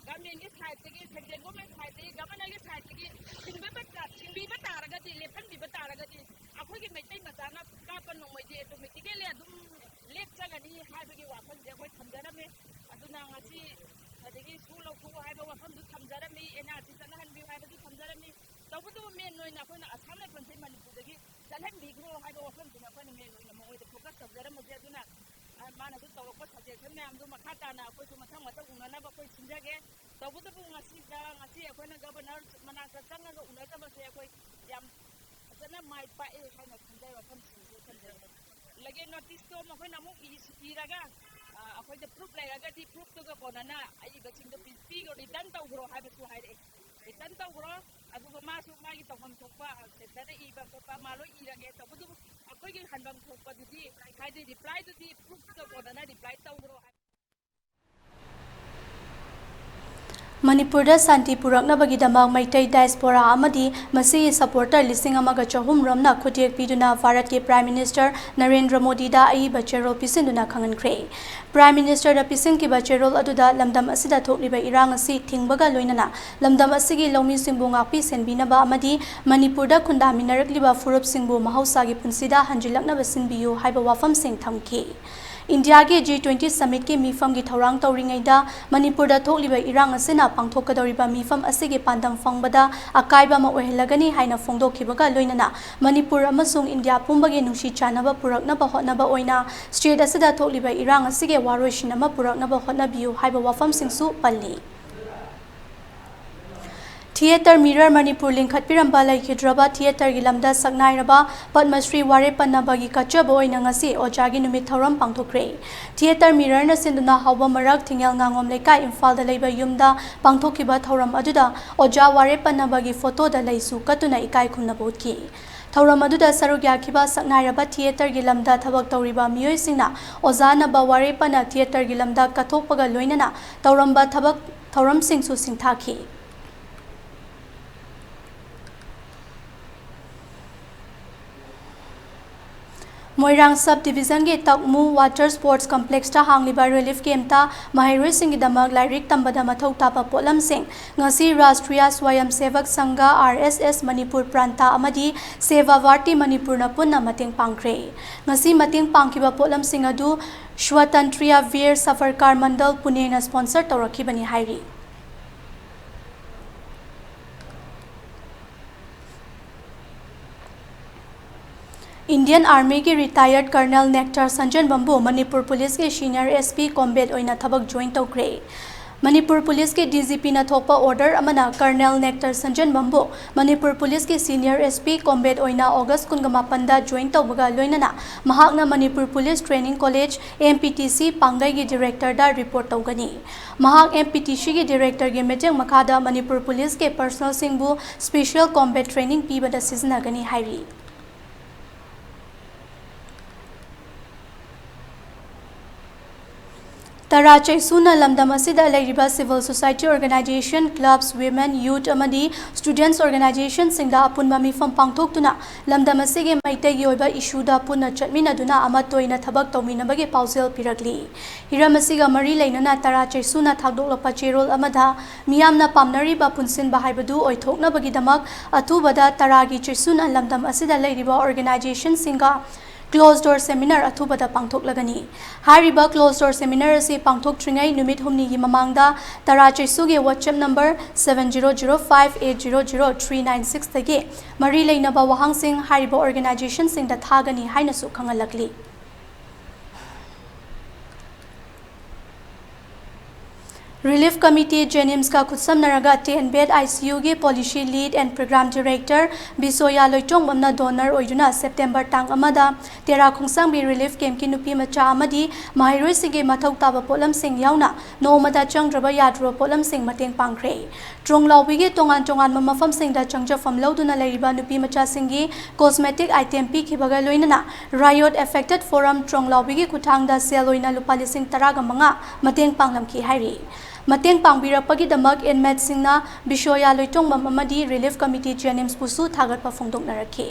Governmentꯀꯤ sideꯇꯒꯤ, central government sideꯇꯒꯤ, Governorꯒꯤ sideꯇꯒꯤ ꯊꯤꯡꯕꯤꯕ ꯇꯥ-, ꯊꯤꯡꯕꯤꯕ ꯇꯥꯔꯒꯗꯤ, ꯂꯦꯞꯍꯟꯕꯤꯕ ꯇꯥꯔꯒꯗꯤ, ꯑꯩꯈꯣꯏꯒꯤ ꯃꯩꯇꯩ ꯃꯆꯥꯅ ꯀꯥꯞꯄ ꯅꯣꯡꯃꯩꯗꯤ automatically ꯑꯗꯨꯝ ꯂꯦꯞꯆꯒꯅꯤ ꯍꯥꯏꯕꯒꯤ ꯋꯥꯐꯝꯁꯦ ꯑꯩꯈꯣꯏ ꯊꯝꯖꯔꯝꯃꯤ꯫ ꯑꯗꯨꯅ ꯉꯁꯤ ꯑꯗꯒꯤ ꯁꯨ ꯂꯧꯊꯣꯛꯎ ꯍꯥꯏꯕ ꯋꯥꯐꯝꯗꯨ ꯊꯝꯖꯔꯝꯃꯤ, N R C ꯆꯠꯅꯍꯟꯕꯤꯌꯨ ꯍꯥꯏꯕꯗꯨ ꯊꯝꯖꯔꯝꯃꯤ꯫ ꯇꯧꯕꯇꯕꯨ main ꯑꯣꯏꯅ ꯑꯩꯈꯣꯏꯅ Assam Riflesꯁꯦ ꯃꯅꯤꯄꯨꯔꯗꯒꯤ ꯆꯠꯍꯟꯕꯤꯈ꯭ꯔꯣ ꯍꯥꯏꯕ ꯋꯥꯐꯝꯁꯤꯅ ꯑꯩꯈꯣꯏꯅ main ꯑꯣꯏꯅ ꯃꯉꯣꯟꯗ focus ꯇꯧꯖꯔꯝꯕꯁꯦ꯫ ꯑꯗꯨꯅ, ꯑ, ꯃꯥꯅꯁꯨ ꯇꯧꯔꯛꯄ suggestion ꯃꯌꯥꯝꯗꯨ ꯃꯈꯥ ꯇꯥꯅ ꯑꯩꯈꯣꯏꯁꯨ ꯃꯊꯪ ꯃꯊꯪ ꯎꯅꯅꯕ ꯑꯩꯈꯣꯏ ꯁꯤꯟꯖꯒꯦ꯫ ꯇꯧꯕꯇꯕꯨ ꯉꯁꯤꯗ, ꯉꯁꯤ ꯑꯩꯈꯣꯏꯅ Governor ꯃꯅꯥꯛꯇ ꯆꯪꯉꯒ ꯎꯅꯖꯕꯁꯦ ꯑꯩꯈꯣꯏ ꯌꯥꯝ ꯐꯖꯅ ꯃꯥꯏ ꯄꯥꯛꯑꯦ ꯍꯥꯏꯅ ꯈꯟꯖꯩ, ꯋꯥꯐꯝꯁꯤꯡꯁꯦ ꯊꯝꯖꯔꯦ꯫ Legal noticeꯇꯣ ꯃꯈꯣꯏꯅ ꯑꯃꯨꯛ ꯏꯁꯨ ꯏꯔꯒ, ꯑ, ꯑꯩꯈꯣꯏꯗ proof ꯂꯩꯔꯒꯗꯤ proofꯇꯨꯒ ꯀꯣꯟꯅꯅ ꯑꯏꯕꯁꯤꯡꯗꯣ ꯄꯤ-, ꯄꯤꯈ꯭ꯔꯣ, return ꯇꯧꯈ꯭ꯔꯣ ꯍꯥꯏꯕꯁꯨ ꯍꯥꯏꯔꯛꯑꯦ꯫ Return ꯇꯧꯈ꯭ꯔꯣ, ꯑꯗꯨꯒ ꯃꯥꯁꯨ ꯃꯥꯒꯤ ꯇꯧꯐꯝ ꯊꯣꯛꯄ, centreꯗ ꯏꯕ ꯈꯣꯠꯄ ꯃꯥ ꯂꯣꯏ ꯏꯔꯒꯦ꯫ ꯇꯧꯕꯇꯕꯨ ꯑꯩꯈꯣꯏꯒꯤ ꯍꯟꯐꯝ ꯊꯣꯛꯄꯗꯨꯗꯤ, ꯍꯥꯏꯗꯤ replyꯗꯨꯗꯤ proofꯇꯨꯒ ꯀꯣꯟꯅꯅ reply ꯇꯧꯈ꯭ꯔꯣ ꯍꯥꯏꯕ꯫ ꯃꯅꯤꯄꯨꯔꯗ ꯁꯥꯟꯇꯤ ꯄꯨꯔꯛꯅꯕꯒꯤꯗꯃꯛ ꯃꯩꯇꯩ diaspora ꯑꯃꯗꯤ ꯃꯁꯤꯒꯤ supporter ꯂꯤꯁꯤꯡ ꯑꯃꯒ ꯆꯍꯨꯝ ꯔꯣꯝꯅ ꯈꯨꯠꯌꯦꯛ ꯄꯤꯗꯨꯅ ꯚꯥꯔꯠꯀꯤ Prime Minister ꯅꯔꯦꯟꯗ꯭ꯔ ꯃꯣꯗꯤꯗ ꯑꯏꯕ ꯆꯦꯔꯣꯜ ꯄꯤꯁꯤꯟꯗꯨꯅ ꯈꯪꯍꯟꯈ꯭ꯔꯦ꯫ Prime Ministerꯗ ꯄꯤꯁꯤꯟꯈꯤꯕ ꯆꯦꯔꯣꯜ ꯑꯗꯨꯗ ꯂꯝꯗꯝ ꯑꯁꯤꯗ ꯊꯣꯛꯂꯤꯕ ꯏꯔꯥꯡ ꯑꯁꯤ ꯊꯤꯡꯕꯒ ꯂꯣꯏꯅꯅ ꯂꯝꯗꯝ ꯑꯁꯤꯒꯤ ꯂꯧꯃꯤꯁꯤꯡꯕꯨ ꯉꯥꯛꯄꯤ ꯁꯦꯟꯕꯤꯅꯕ ꯑꯃꯗꯤ ꯃꯅꯤꯄꯨꯔꯗ ꯈꯨꯟꯗꯥꯃꯤꯟꯅꯔꯛꯂꯤꯕ ꯐꯨꯔꯨꯞꯁꯤꯡꯕꯨ ꯃꯍꯧꯁꯥꯒꯤ ꯄꯨꯟꯁꯤꯗ ꯍꯟꯖꯤꯜꯂꯛꯅꯕ ꯁꯤꯟꯕꯤꯌꯨ ꯍꯥꯏꯕ ꯋꯥꯐꯝꯁꯤꯡ ꯊꯝꯈꯤ꯫ ꯏꯟꯗꯤꯌꯥꯒꯤ G twenty summitꯀꯤ ꯃꯤꯐꯝꯒꯤ ꯊꯧꯔꯥꯡ ꯇꯧꯔꯤꯉꯩꯗ ꯃꯅꯤꯄꯨꯔꯗ ꯊꯣꯛꯂꯤꯕ ꯏꯔꯥꯡ ꯑꯁꯤꯅ ꯄꯥꯡꯊꯣꯛꯀꯗꯧꯔꯤꯕ ꯃꯤꯐꯝ ꯑꯁꯤꯒꯤ ꯄꯥꯟꯗꯝ ꯐꯪꯕꯗ ꯑꯀꯥꯏꯕ ꯑꯃ ꯑꯣꯏꯍꯜꯂꯒꯅꯤ ꯍꯥꯏꯅ ꯐꯣꯡꯗꯣꯛꯈꯤꯕꯒ ꯂꯣꯏꯅꯅ ꯃꯅꯤꯄꯨꯔ ꯑꯃꯁꯨꯡ ꯏꯟꯗꯤꯌꯥ ꯄꯨꯝꯕꯒꯤ ꯅꯨꯡꯁꯤ ꯆꯥꯟꯅꯕ ꯄꯨꯔꯛꯅꯕ ꯍꯣꯠꯅꯕ ꯑꯣꯏꯅ state ꯑꯁꯤꯗ ꯊꯣꯛꯂꯤꯕ ꯏꯔꯥꯡ ꯑꯁꯤꯒꯤ ꯋꯥꯔꯣꯏꯁꯤꯟ ꯑꯃ ꯄꯨꯔꯛꯅꯕ ꯍꯣꯠꯅꯕꯤꯌꯨ ꯍꯥꯏꯕ ꯋꯥꯐꯝꯁꯤꯡꯁꯨ ꯄꯜꯂꯤ꯫ Theatre Mirror ꯃꯅꯤꯄꯨꯔ ꯂꯤꯡꯈꯠꯄꯤꯔꯝꯕ ꯂꯩꯈꯤꯗ꯭ꯔꯕ theatreꯒꯤ ꯂꯝꯗ ꯁꯛꯅꯥꯏꯔꯕ ꯄꯗꯃꯁ꯭ꯔꯤ ꯋꯥꯔꯦꯞ ꯄꯟꯅꯕꯒꯤ ꯀꯠꯆꯕ ꯑꯣꯏꯅ ꯉꯁꯤ ꯑꯣꯖꯥꯒꯤ ꯅꯨꯃꯤꯠ ꯊꯧꯔꯝ ꯄꯥꯡꯊꯣꯛꯈ꯭ꯔꯦ꯫ Theatre Mirrorꯅ ꯁꯤꯟꯗꯨꯅ ꯍꯥꯎꯕ ꯃꯔꯛ, ꯊꯤꯡꯉꯦꯜ ꯉꯥꯉꯣꯝ ꯂꯩꯀꯥꯏ, ꯏꯝꯐꯥꯜꯗ ꯂꯩꯕ ꯌꯨꯝꯗ ꯄꯥꯡꯊꯣꯛꯈꯤꯕ ꯊꯧꯔꯝ ꯑꯗꯨꯗ ꯑꯣꯖꯥ ꯋꯥꯔꯦꯞ ꯄꯟꯅꯕꯒꯤ ꯐꯣꯇꯣꯗ ꯂꯩꯁꯨ ꯀꯠꯇꯨꯅ ꯏꯀꯥꯏ ꯈꯨꯝꯅꯕ ꯎꯠꯈꯤ꯫ ꯊꯧꯔꯝ ꯑꯗꯨꯗ ꯁꯔꯨꯛ ꯌꯥꯈꯤꯕ ꯁꯛꯅꯥꯏꯔꯕ theatreꯒꯤ ꯂꯝꯗ ꯊꯕꯛ ꯇꯧꯔꯤꯕ ꯃꯤꯑꯣꯏꯁꯤꯡꯅ ꯑꯣꯖꯥ ꯅꯕ ꯋꯥꯔꯦꯞ ꯄꯟꯅ theatreꯒꯤ ꯂꯝꯗ ꯀꯠꯊꯣꯛꯄꯒ ꯂꯣꯏꯅꯅ ꯇꯧꯔꯝꯕ ꯊꯕꯛ ꯊꯧꯔꯝꯁꯤꯡꯁꯨ ꯁꯤꯡꯊꯥꯈꯤ꯫ ꯃꯣꯏꯔꯥꯡ sub divisionꯒꯤ ꯇꯛꯃꯨ Water Sports Complexꯇ ꯍꯥꯡꯂꯤꯕ relief campꯇ ꯃꯍꯩꯔꯣꯏꯁꯤꯡꯒꯤꯗꯃꯛ ꯂꯥꯏꯔꯤꯛ ꯇꯝꯕꯗ ꯃꯊꯧ ꯇꯥꯕ ꯄꯣꯠꯂꯝꯁꯤꯡ ꯉꯁꯤ ꯔꯥꯁꯇ꯭ꯔꯤꯌꯥ ꯁ꯭ꯋꯥꯌꯝ ꯁꯦꯚꯛ ꯁꯪꯘ, R S S, ꯃꯅꯤꯄꯨꯔ ꯄ꯭ꯔꯥꯟꯇ ꯑꯃꯗꯤ ꯁꯦꯚꯥ ꯚꯥꯔꯇꯤ ꯃꯅꯤꯄꯨꯔꯅ ꯄꯨꯟꯅ ꯃꯇꯦꯡ ꯄꯥꯡꯈ꯭ꯔꯦ꯫ ꯉꯁꯤ ꯃꯇꯦꯡ ꯄꯥꯡꯈꯤꯕ ꯄꯣꯠꯂꯝꯁꯤꯡ ꯑꯗꯨ ꯁ꯭ꯋꯇꯟꯇ꯭ꯔꯤꯌꯥ ꯚꯤꯔ ꯁꯚꯔꯀꯥꯔ ꯃꯟꯗꯜ, ꯄꯨꯅꯦꯅ sponsor ꯇꯧꯔꯛꯈꯤꯕꯅꯤ ꯍꯥꯏꯔꯤ꯫ Indian Armyꯒꯤ retired Colonel Nector ꯁꯟꯖꯦꯟꯕꯝꯕꯨ Manipur ꯄꯨꯂꯤꯁꯀꯤ senior S P combat ꯑꯣꯏꯅ ꯊꯕꯛ join ꯇꯧꯈ꯭ꯔꯦ꯫ ꯃꯅꯤꯄꯨꯔ ꯄꯨꯂꯤꯁꯀꯤ D G Pꯅ ꯊꯣꯛꯄ order ꯑꯃꯅ Colonel Nector ꯁꯟꯖꯦꯟꯕꯝꯕꯨ ꯃꯅꯤꯄꯨꯔ ꯄꯨꯂꯤꯁꯀꯤ senior S P combat ꯑꯣꯏꯅ August ꯀꯨꯟꯃꯥꯄꯟꯗ join ꯇꯧꯕꯒ ꯂꯣꯏꯅꯅ ꯃꯍꯥꯛꯅ Manipur police training college, M P T C, ꯄꯥꯡꯒꯩꯒꯤ directorꯗ report ꯇꯧꯒꯅꯤ꯫ ꯃꯍꯥꯛ M P T Cꯒꯤ directorꯒꯤ ꯃꯤꯠꯌꯦꯡ ꯃꯈꯥꯗ ꯃꯅꯤꯄꯨꯔ ꯄꯨꯂꯤꯁꯀꯤ personnelꯁꯤꯡꯕꯨ special combat training ꯄꯤꯕꯗ ꯁꯤꯖꯤꯟꯅꯒꯅꯤ ꯍꯥꯏꯔꯤ꯫ ꯇꯔꯥ ꯆꯩꯁꯨꯅ ꯂꯝꯗꯝ ꯑꯁꯤꯗ ꯂꯩꯔꯤꯕ civil society organization, clubs, women, youth ꯑꯃꯗꯤ students organizationꯁꯤꯡꯗ ꯑꯄꯨꯟꯕ ꯃꯤꯐꯝ ꯄꯥꯡꯊꯣꯛꯇꯨꯅ ꯂꯝꯗꯝ ꯑꯁꯤꯒꯤ ꯃꯩꯇꯩꯒꯤ ꯑꯣꯏꯕ issueꯗ ꯄꯨꯟꯅ ꯆꯠꯃꯤꯟꯅꯗꯨꯅ ꯑꯃꯠꯇ ꯑꯣꯏꯅ ꯊꯕꯛ ꯇꯧꯃꯤꯟꯅꯕꯒꯤ ꯄꯥꯎꯖꯦꯜ ꯄꯤꯔꯛꯂꯤ꯫ ꯍꯤꯔꯝ ꯑꯁꯤꯒ ꯃꯔꯤ ꯂꯩꯅꯅ ꯇꯔꯥ ꯆꯩꯁꯨꯅ ꯊꯥꯗꯣꯛꯂꯛꯄ ꯆꯦꯔꯣꯜ ꯑꯃꯗ ꯃꯤꯌꯥꯝꯅ ꯄꯥꯝꯅꯔꯤꯕ ꯄꯨꯟꯁꯤꯟꯕ ꯍꯥꯏꯕꯗꯨ ꯑꯣꯏꯊꯣꯛꯅꯕꯒꯤꯗꯃꯛ ꯑꯊꯨꯕꯗ ꯇꯔꯥꯒꯤ ꯆꯩꯁꯨꯅ ꯂꯝꯗꯝ ꯑꯁꯤꯗ ꯂꯩꯔꯤꯕ organizationꯁꯤꯡꯒ Closed door seminar ꯑꯊꯨꯕꯗ ꯄꯥꯡꯊꯣꯛꯂꯒꯅꯤ꯫ ꯍꯥꯏꯔꯤꯕ closed door seminar ꯑꯁꯤ ꯄꯥꯡꯊꯣꯛꯇ꯭ꯔꯤꯉꯩ ꯅꯨꯃꯤꯠ ꯍꯨꯝꯅꯤꯒꯤ ꯃꯃꯥꯡꯗ ꯇꯔꯥ ꯆꯩꯁꯨꯒꯤ WhatsApp number seven zero zero five eight zero zero three nine six ꯇꯒꯤ ꯃꯔꯤ ꯂꯩꯅꯕ ꯋꯥꯍꯪꯁꯤꯡ ꯍꯥꯏꯔꯤꯕ organization ꯁꯤꯡꯗ ꯊꯥꯒꯅꯤ ꯍꯥꯏꯅꯁꯨ ꯈꯪꯍꯜꯂꯛꯂꯤ꯫ Relief Committee JNIMS ꯀ ꯈꯨꯠꯁꯝꯅꯔꯒ ten bed ICU ꯒꯤ Policy Lead and Program Director ꯕꯤꯁꯣꯌꯥ ꯂꯣꯏꯇꯣꯡꯕꯝꯅ donor ꯑꯣꯏꯗꯨꯅ September ꯇꯥꯡ ꯑꯃꯗ ꯇꯦꯔꯥ ꯈꯣꯡꯁꯥꯡꯕꯤ relief camp ꯀꯤ ꯅꯨꯄꯤ ꯃꯆꯥ ꯑꯃꯗꯤ ꯃꯍꯩꯔꯣꯏꯁꯤꯡꯒꯤ ꯃꯊꯧ ꯇꯥꯕ ꯄꯣꯠꯂꯝꯁꯤꯡ ꯌꯥꯎꯅ ꯅꯣꯡꯃꯗ ꯆꯪꯗ꯭ꯔꯕ ꯌꯥꯗ꯭ꯔꯕ ꯄꯣꯠꯂꯝꯁꯤꯡ ꯃꯇꯦꯡ ꯄꯥꯡꯈ꯭ꯔꯦ꯫ ꯇ꯭ꯔꯣꯡꯂꯥꯎꯕꯤꯒꯤ ꯇꯣꯉꯥꯟ ꯇꯣꯉꯥꯟꯕ ꯃꯐꯝꯁꯤꯡꯗ ꯆꯪꯖꯐꯝ ꯂꯧꯗꯨꯅ ꯂꯩꯔꯤꯕ ꯅꯨꯄꯤ ꯃꯆꯥꯁꯤꯡꯒꯤ cosmetic item ꯄꯤꯈꯤꯕꯒ ꯂꯣꯏꯅꯅ Riot Affected Forum ꯇ꯭ꯔꯣꯡꯂꯥꯎꯕꯤꯒꯤ ꯈꯨꯠꯊꯥꯡꯗ ꯁꯦꯜ ꯑꯣꯏꯅ ꯂꯨꯄꯥ ꯂꯤꯁꯤꯡ ꯇꯔꯥꯒ ꯃꯉꯥ ꯃꯇꯦꯡ ꯄꯥꯡꯂꯝꯈꯤ ꯍꯥꯏꯔꯤ꯫ ꯃꯇꯦꯡ ꯄꯥꯡꯕꯤꯔꯛꯄꯒꯤꯗꯃꯛ inmate ꯁꯤꯡꯅ ꯕꯤꯁꯣꯌꯥ ꯂꯣꯏꯇꯣꯡꯕꯝ ꯑꯃꯗꯤ Relief Committee JNIMS ꯄꯨꯁꯨ ꯊꯥꯒꯠꯄ ꯐꯣꯡꯗꯣꯛꯅꯔꯛꯈꯤ꯫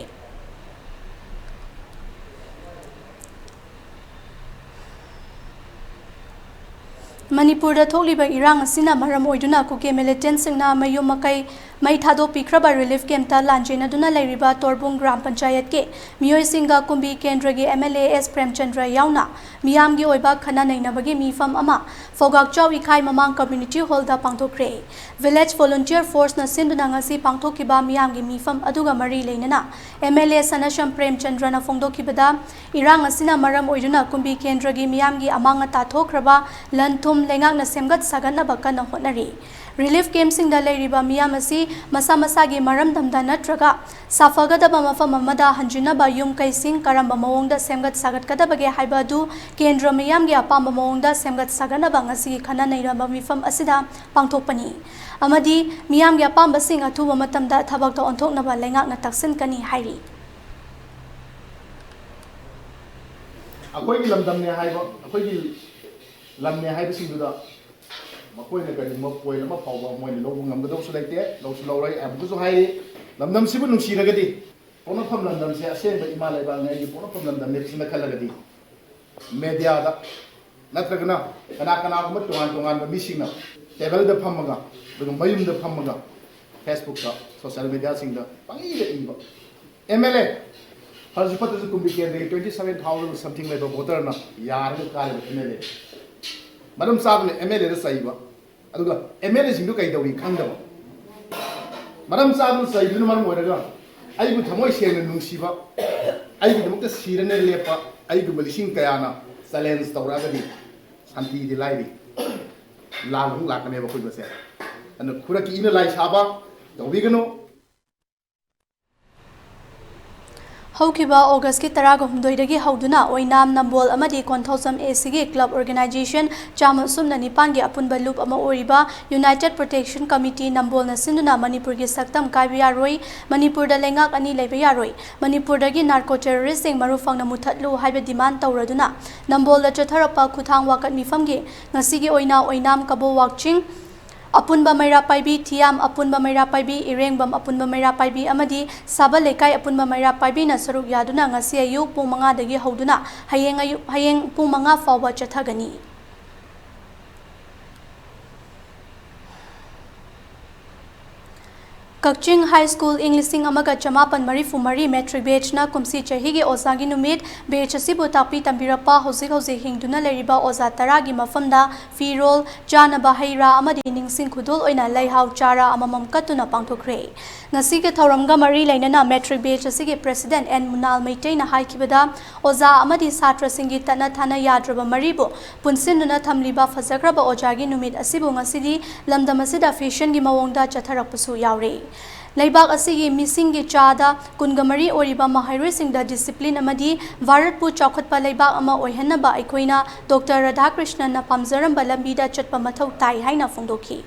ꯃꯅꯤꯄꯨꯔꯗ ꯊꯣꯛꯂꯤꯕ ꯏꯔꯥꯡ ꯑꯁꯤꯅ ꯃꯔꯝ ꯑꯣꯏꯗꯨꯅ ꯀꯨꯀꯤ militant ꯁꯤꯡꯅ ꯃꯌꯨꯝ ꯃꯀꯩ ꯃꯩ ꯊꯥꯗꯣꯛꯄꯤꯈ꯭ꯔꯕ relief camp ꯇ ꯂꯥꯟꯖꯦꯟꯅꯗꯨꯅ ꯂꯩꯔꯤꯕ ꯇꯣꯔꯕꯨꯡ ꯒ꯭ꯔꯥꯝ ꯄꯟꯆꯥꯌꯠꯀꯤ ꯃꯤꯑꯣꯏꯁꯤꯡꯒ ꯀꯨꯝꯕꯤ ꯀꯦꯟꯗ꯭ꯔꯒꯤ MLA ꯑꯦꯁ ꯄ꯭ꯔꯦꯝꯆꯟꯗ꯭ꯔ ꯌꯥꯎꯅ ꯃꯤꯌꯥꯝꯒꯤ ꯑꯣꯏꯕ ꯈꯟꯅ ꯅꯩꯅꯕꯒꯤ ꯃꯤꯐꯝ ꯑꯃ ꯐꯧꯒꯥꯛꯆꯥꯎ ꯏꯈꯥꯏ ꯃꯃꯥꯡ community hall ꯗ ꯄꯥꯡꯊꯣꯛꯈ꯭ꯔꯦ꯫ Village Volunteer Force ꯅ ꯁꯤꯟꯗꯨꯅ ꯉꯁꯤ ꯄꯥꯡꯊꯣꯛꯈꯤꯕ ꯃꯤꯌꯥꯝꯒꯤ ꯃꯤꯐꯝ ꯑꯗꯨꯒ ꯃꯔꯤ ꯂꯩꯅꯅ MLA ꯁꯅꯁꯝ ꯄ꯭ꯔꯦꯝꯆꯟꯗ꯭ꯔꯅ ꯐꯣꯡꯗꯣꯛꯈꯤꯕꯗ, ꯏꯔꯥꯡ ꯑꯁꯤꯅ ꯃꯔꯝ ꯑꯣꯏꯗꯨꯅ ꯀꯨꯝꯕꯤ ꯀꯦꯟꯗ꯭ꯔꯒꯤ ꯃꯤꯌꯥꯝꯒꯤ ꯑꯃꯥꯡ ꯑꯇꯥ ꯊꯣꯛꯈ꯭ꯔꯕ ꯂꯟ ꯊꯨꯝ ꯂꯩꯉꯥꯛꯅ ꯁꯦꯝꯒꯠ ꯁꯥꯒꯠꯅꯕ ꯀꯟꯅ ꯍꯣꯠꯅꯔꯤ꯫ Relief camp ꯁꯤꯡꯗ ꯂꯩꯔꯤꯕ ꯃꯤꯌꯥꯝ ꯑꯁꯤ ꯃꯁꯥ ꯃꯁꯥꯒꯤ ꯃꯔꯝꯗꯝꯗ ꯅꯠꯇ꯭ꯔꯒ ꯁꯥꯐꯒꯗꯕ ꯃꯐꯝ ꯑꯃꯗ ꯍꯟꯖꯤꯟꯅꯕ ꯌꯨꯝ ꯀꯩꯁꯤꯡ ꯀꯔꯝꯕ ꯃꯑꯣꯡꯗ ꯁꯦꯝꯒꯠ ꯁꯥꯒꯠꯀꯗꯕꯒꯦ ꯍꯥꯏꯕ ꯑꯗꯨ ꯀꯦꯟꯗ꯭ꯔ ꯃꯤꯌꯥꯝꯒꯤ ꯑꯄꯥꯝꯕ ꯃꯑꯣꯡꯗ ꯁꯦꯝꯒꯠ ꯁꯥꯒꯠꯅꯕ ꯉꯁꯤꯒꯤ ꯈꯟꯅ ꯅꯩꯅꯕ ꯃꯤꯐꯝ ꯑꯁꯤꯗ ꯄꯥꯡꯊꯣꯛꯄꯅꯤ ꯑꯃꯗꯤ ꯃꯤꯌꯥꯝꯒꯤ ꯑꯄꯥꯝꯕꯁꯤꯡ ꯑꯊꯨꯕ ꯃꯇꯝꯗ ꯊꯕꯛꯇ ꯑꯣꯟꯊꯣꯛꯅꯕ ꯂꯩꯉꯥꯛꯅ ꯇꯛꯁꯤꯟꯒꯅꯤ ꯍꯥꯏꯔꯤ꯫ ꯑꯩꯈꯣꯏꯒꯤ ꯂꯝꯗꯝꯅꯦ ꯍꯥꯏꯕ, ꯑꯩꯈꯣꯏꯒꯤ ꯂꯝꯅꯦ ꯍꯥꯏꯕꯁꯤꯡꯗꯨꯗ ꯃꯈꯣꯏꯅ ꯀꯔꯤꯒꯨꯝꯕ point ꯑꯃ ꯐꯥꯎꯕ ꯃꯣꯏꯅ ꯂꯧꯕ ꯉꯝꯒꯗꯧꯁꯨ ꯂꯩꯇꯦ, ꯂꯧꯁꯨ ꯂꯧꯔꯣꯏ꯫ ꯑꯃꯨꯛꯀꯁꯨ ꯍꯥꯏꯔꯤ, ꯂꯝꯗꯝꯁꯤꯕꯨ ꯅꯨꯡꯁꯤꯔꯒꯗꯤ, ꯄꯣꯛꯅꯐꯝ ꯂꯝꯗꯝꯁꯦ ꯑꯁꯦꯡꯕ ꯏꯃꯥ ꯂꯩꯕꯥꯛꯅꯤ, ꯑꯩꯒꯤ ꯄꯣꯛꯅꯐꯝ ꯂꯝꯗꯝꯅꯤ ꯁꯤꯅ ꯈꯜꯂꯒꯗꯤ, media ꯗ ꯅꯠꯇ꯭ꯔꯒꯅ ꯀꯅꯥ ꯀꯅꯥꯒꯨꯝꯕ ꯇꯣꯉꯥꯟ ꯇꯣꯉꯥꯟꯕ ꯃꯤꯁꯤꯡꯅ table ꯗ ꯐꯝꯃꯒ, ꯑꯗꯨꯒ ꯃꯌꯨꯝꯗ ꯐꯝꯃꯒ, Facebook ꯇ, social media ꯁꯤꯡꯗ ꯄꯪꯏꯗ ꯏꯕ, MLA ꯐꯔꯁꯨ ꯐꯠꯇ꯭ꯔꯁꯨ ꯀꯨꯝꯕꯤ ꯀꯦꯟꯗ꯭ꯔꯒꯤ twenty seven thousand something ꯂꯩꯕ voterꯅ ꯌꯥꯔꯒ ꯀꯥꯔꯤꯕ MLA꯫ ꯃꯔꯝ ꯆꯥꯗꯅ MLAꯗ ꯆꯩꯕ꯫ ꯑꯗꯨꯒ MLAꯁꯤꯡꯗꯨ ꯀꯩꯗꯧꯏ ꯈꯪꯗꯕ꯫ ꯃꯔꯝ ꯆꯥꯗꯅ ꯆꯩꯕꯗꯨꯅ ꯃꯔꯝ ꯑꯣꯏꯔꯒ ꯑꯩꯕꯨ ꯊꯃꯣꯏ ꯁꯦꯡꯅ ꯅꯨꯡꯁꯤꯕ, ꯑꯩꯒꯤꯗꯃꯛꯇ ꯁꯤꯔꯅꯦ ꯂꯦꯞꯄ ꯑꯩꯒꯨꯝꯕ ꯂꯤꯁꯤꯡ ꯀꯌꯥꯅ challenge ꯇꯧꯔꯛꯑꯒꯗꯤ ꯁꯥꯟꯇꯤꯗꯤ ꯂꯥꯏꯔꯤ, ꯂꯥꯟ ꯑꯃꯨꯛ ꯂꯥꯛꯀꯅꯦꯕ ꯑꯩꯈꯣꯏ ꯃꯁꯦ꯫ ꯑꯗꯨꯅ ꯈꯨꯔꯛꯀꯤ ꯏꯅ ꯂꯥꯏ ꯁꯥꯕ ꯇꯧꯕꯤꯒꯅꯨ꯫ ꯍꯧꯈꯤꯕ ꯑꯣꯒꯁꯀꯤ ꯇꯔꯥꯒ ꯍꯨꯝꯗꯣꯏꯗꯒꯤ ꯍꯧꯗꯨꯅ ꯑꯣꯏꯅꯥꯝ, ꯅꯝꯕꯣꯜ ꯑꯃꯗꯤ ꯀꯣꯟꯊꯧꯖꯝ ACꯒꯤ club organization ꯆꯥꯝꯃ ꯁꯨꯞꯅ ꯅꯤꯄꯥꯟꯒꯤ ꯑꯄꯨꯟꯕ ꯂꯨꯞ ꯑꯃ ꯑꯣꯏꯔꯤꯕ United Protection Committee ꯅꯝꯕꯣꯜꯅ ꯁꯤꯟꯗꯨꯅ ꯃꯅꯤꯄꯨꯔꯒꯤ ꯁꯛꯇꯝ ꯀꯥꯏꯕ ꯌꯥꯔꯣꯏ, ꯃꯅꯤꯄꯨꯔꯗ ꯂꯩꯉꯥꯛ ꯑꯅꯤ ꯂꯩꯕ ꯌꯥꯔꯣꯏ, ꯃꯅꯤꯄꯨꯔꯗꯒꯤ narco terroristꯁꯤꯡ ꯃꯔꯨ ꯐꯪꯅ ꯃꯨꯊꯠꯂꯨ ꯍꯥꯏꯕ demand ꯇꯧꯔꯗꯨꯅ ꯅꯝꯕꯣꯜꯗ ꯆꯠꯊꯔꯛꯄ ꯈꯨꯊꯥꯡ ꯋꯥꯀꯠ ꯃꯤꯐꯝꯒꯤ ꯉꯁꯤꯒꯤ ꯑꯣꯏꯅ ꯑꯣꯏꯅꯥꯝ ꯀꯕꯣ ꯋꯥꯛꯆꯤꯡ ꯑꯄꯨꯟꯕ ꯃꯩꯔꯥ ꯄꯥꯏꯕꯤ, ꯊꯤꯌꯥꯝ ꯑꯄꯨꯟꯕ ꯃꯩꯔꯥ ꯄꯥꯏꯕꯤ, ꯏꯔꯦꯡꯕꯝ ꯑꯄꯨꯟꯕ ꯃꯩꯔꯥ ꯄꯥꯏꯕꯤ ꯑꯃꯗꯤ ꯁꯥꯕ ꯂꯩꯀꯥꯏ ꯑꯄꯨꯟꯕ ꯃꯩꯔꯥ ꯄꯥꯏꯕꯤꯅ ꯁꯔꯨꯛ ꯌꯥꯗꯨꯅ ꯉꯁꯤ ꯑꯌꯨꯛ ꯄꯨꯡ ꯃꯉꯥꯗꯒꯤ ꯍꯧꯗꯨꯅ ꯍꯌꯦꯡ ꯑꯌꯨꯛ, ꯍꯌꯦꯡ ꯄꯨꯡ ꯃꯉꯥ ꯐꯥꯎꯕ ꯆꯠꯊꯒꯅꯤ꯫ ꯀꯛꯆꯤꯡ High School ꯏꯪ ꯂꯤꯁꯤꯡ ꯑꯃꯒ ꯆꯃꯥꯄꯟ ꯃꯔꯤꯐꯨ ꯃꯔꯤ matric batchꯅ ꯀꯨꯝꯁꯤ ꯆꯍꯤꯒꯤ ꯑꯣꯖꯥꯒꯤ ꯅꯨꯃꯤꯠ꯫ Batch ꯑꯁꯤꯕꯨ ꯇꯥꯛꯄꯤ ꯇꯝꯕꯤꯔꯛꯄ ꯍꯧꯖꯤꯛ ꯍꯧꯖꯤꯛ ꯍꯤꯡꯗꯨꯅ ꯂꯩꯔꯤꯕ ꯑꯣꯖꯥ ꯇꯔꯥꯒꯤ ꯃꯐꯝꯗ ꯐꯤꯔꯣꯜ, ꯆꯥꯅꯕ ꯍꯩ ꯔꯥ ꯑꯃꯗꯤ ꯅꯤꯡꯁꯤꯡ ꯈꯨꯗꯣꯜ ꯑꯣꯏꯅ ꯂꯩꯍꯥꯎ ꯆꯥꯔꯥ ꯑꯃꯃꯝ ꯀꯠꯇꯨꯅ ꯄꯥꯡꯊꯣꯛꯈ꯭ꯔꯦ꯫ ꯉꯁꯤꯒꯤ ꯊꯧꯔꯝꯒ ꯃꯔꯤ ꯂꯩꯅꯅ matric batch ꯑꯁꯤꯒꯤ president ꯑꯦꯟ ꯃꯨꯅꯥꯜ ꯃꯩꯇꯩꯅ ꯍꯥꯏꯈꯤꯕꯗ, ꯑꯣꯖꯥ ꯑꯃꯗꯤ ꯁꯥꯇ꯭ꯔꯁꯤꯡꯒꯤ ꯇꯠꯅ ꯊꯥꯅ ꯌꯥꯗ꯭ꯔꯕ ꯃꯔꯤꯕꯨ ꯄꯨꯟꯁꯤꯟꯗꯨꯅ ꯊꯝꯂꯤꯕ ꯐꯖꯈ꯭ꯔꯕ ꯑꯣꯖꯥꯒꯤ ꯅꯨꯃꯤꯠ ꯑꯁꯤꯕꯨ ꯉꯁꯤꯗꯤ ꯂꯝꯗꯝ ꯑꯁꯤꯗ fashionꯒꯤ ꯃꯑꯣꯡꯗ ꯆꯠꯊꯔꯛꯄꯁꯨ ꯌꯥꯎꯔꯦ꯫ ꯂꯩꯕꯥꯛ ꯑꯁꯤꯒꯤ ꯃꯤꯁꯤꯡꯒꯤ ꯆꯥꯗ ꯀꯨꯟꯒ ꯃꯔꯤ ꯑꯣꯏꯔꯤꯕ ꯃꯍꯩꯔꯣꯏꯁꯤꯡꯗ discipline ꯑꯃꯗꯤ ꯚꯥꯔꯠꯄꯨ ꯆꯥꯎꯈꯠꯄ ꯂꯩꯕꯥꯛ ꯑꯃ ꯑꯣꯏꯍꯟꯅꯕ ꯑꯩꯈꯣꯏꯅ ꯗꯣꯛꯇꯔ ꯔꯥꯙꯥꯀ꯭ꯔꯤꯁꯅꯟꯅ ꯄꯥꯝꯖꯔꯝꯕ ꯂꯝꯕꯤꯗ ꯆꯠꯄ ꯃꯊꯧ ꯇꯥꯏ ꯍꯥꯏꯅ ꯐꯣꯡꯗꯣꯛꯈꯤ꯫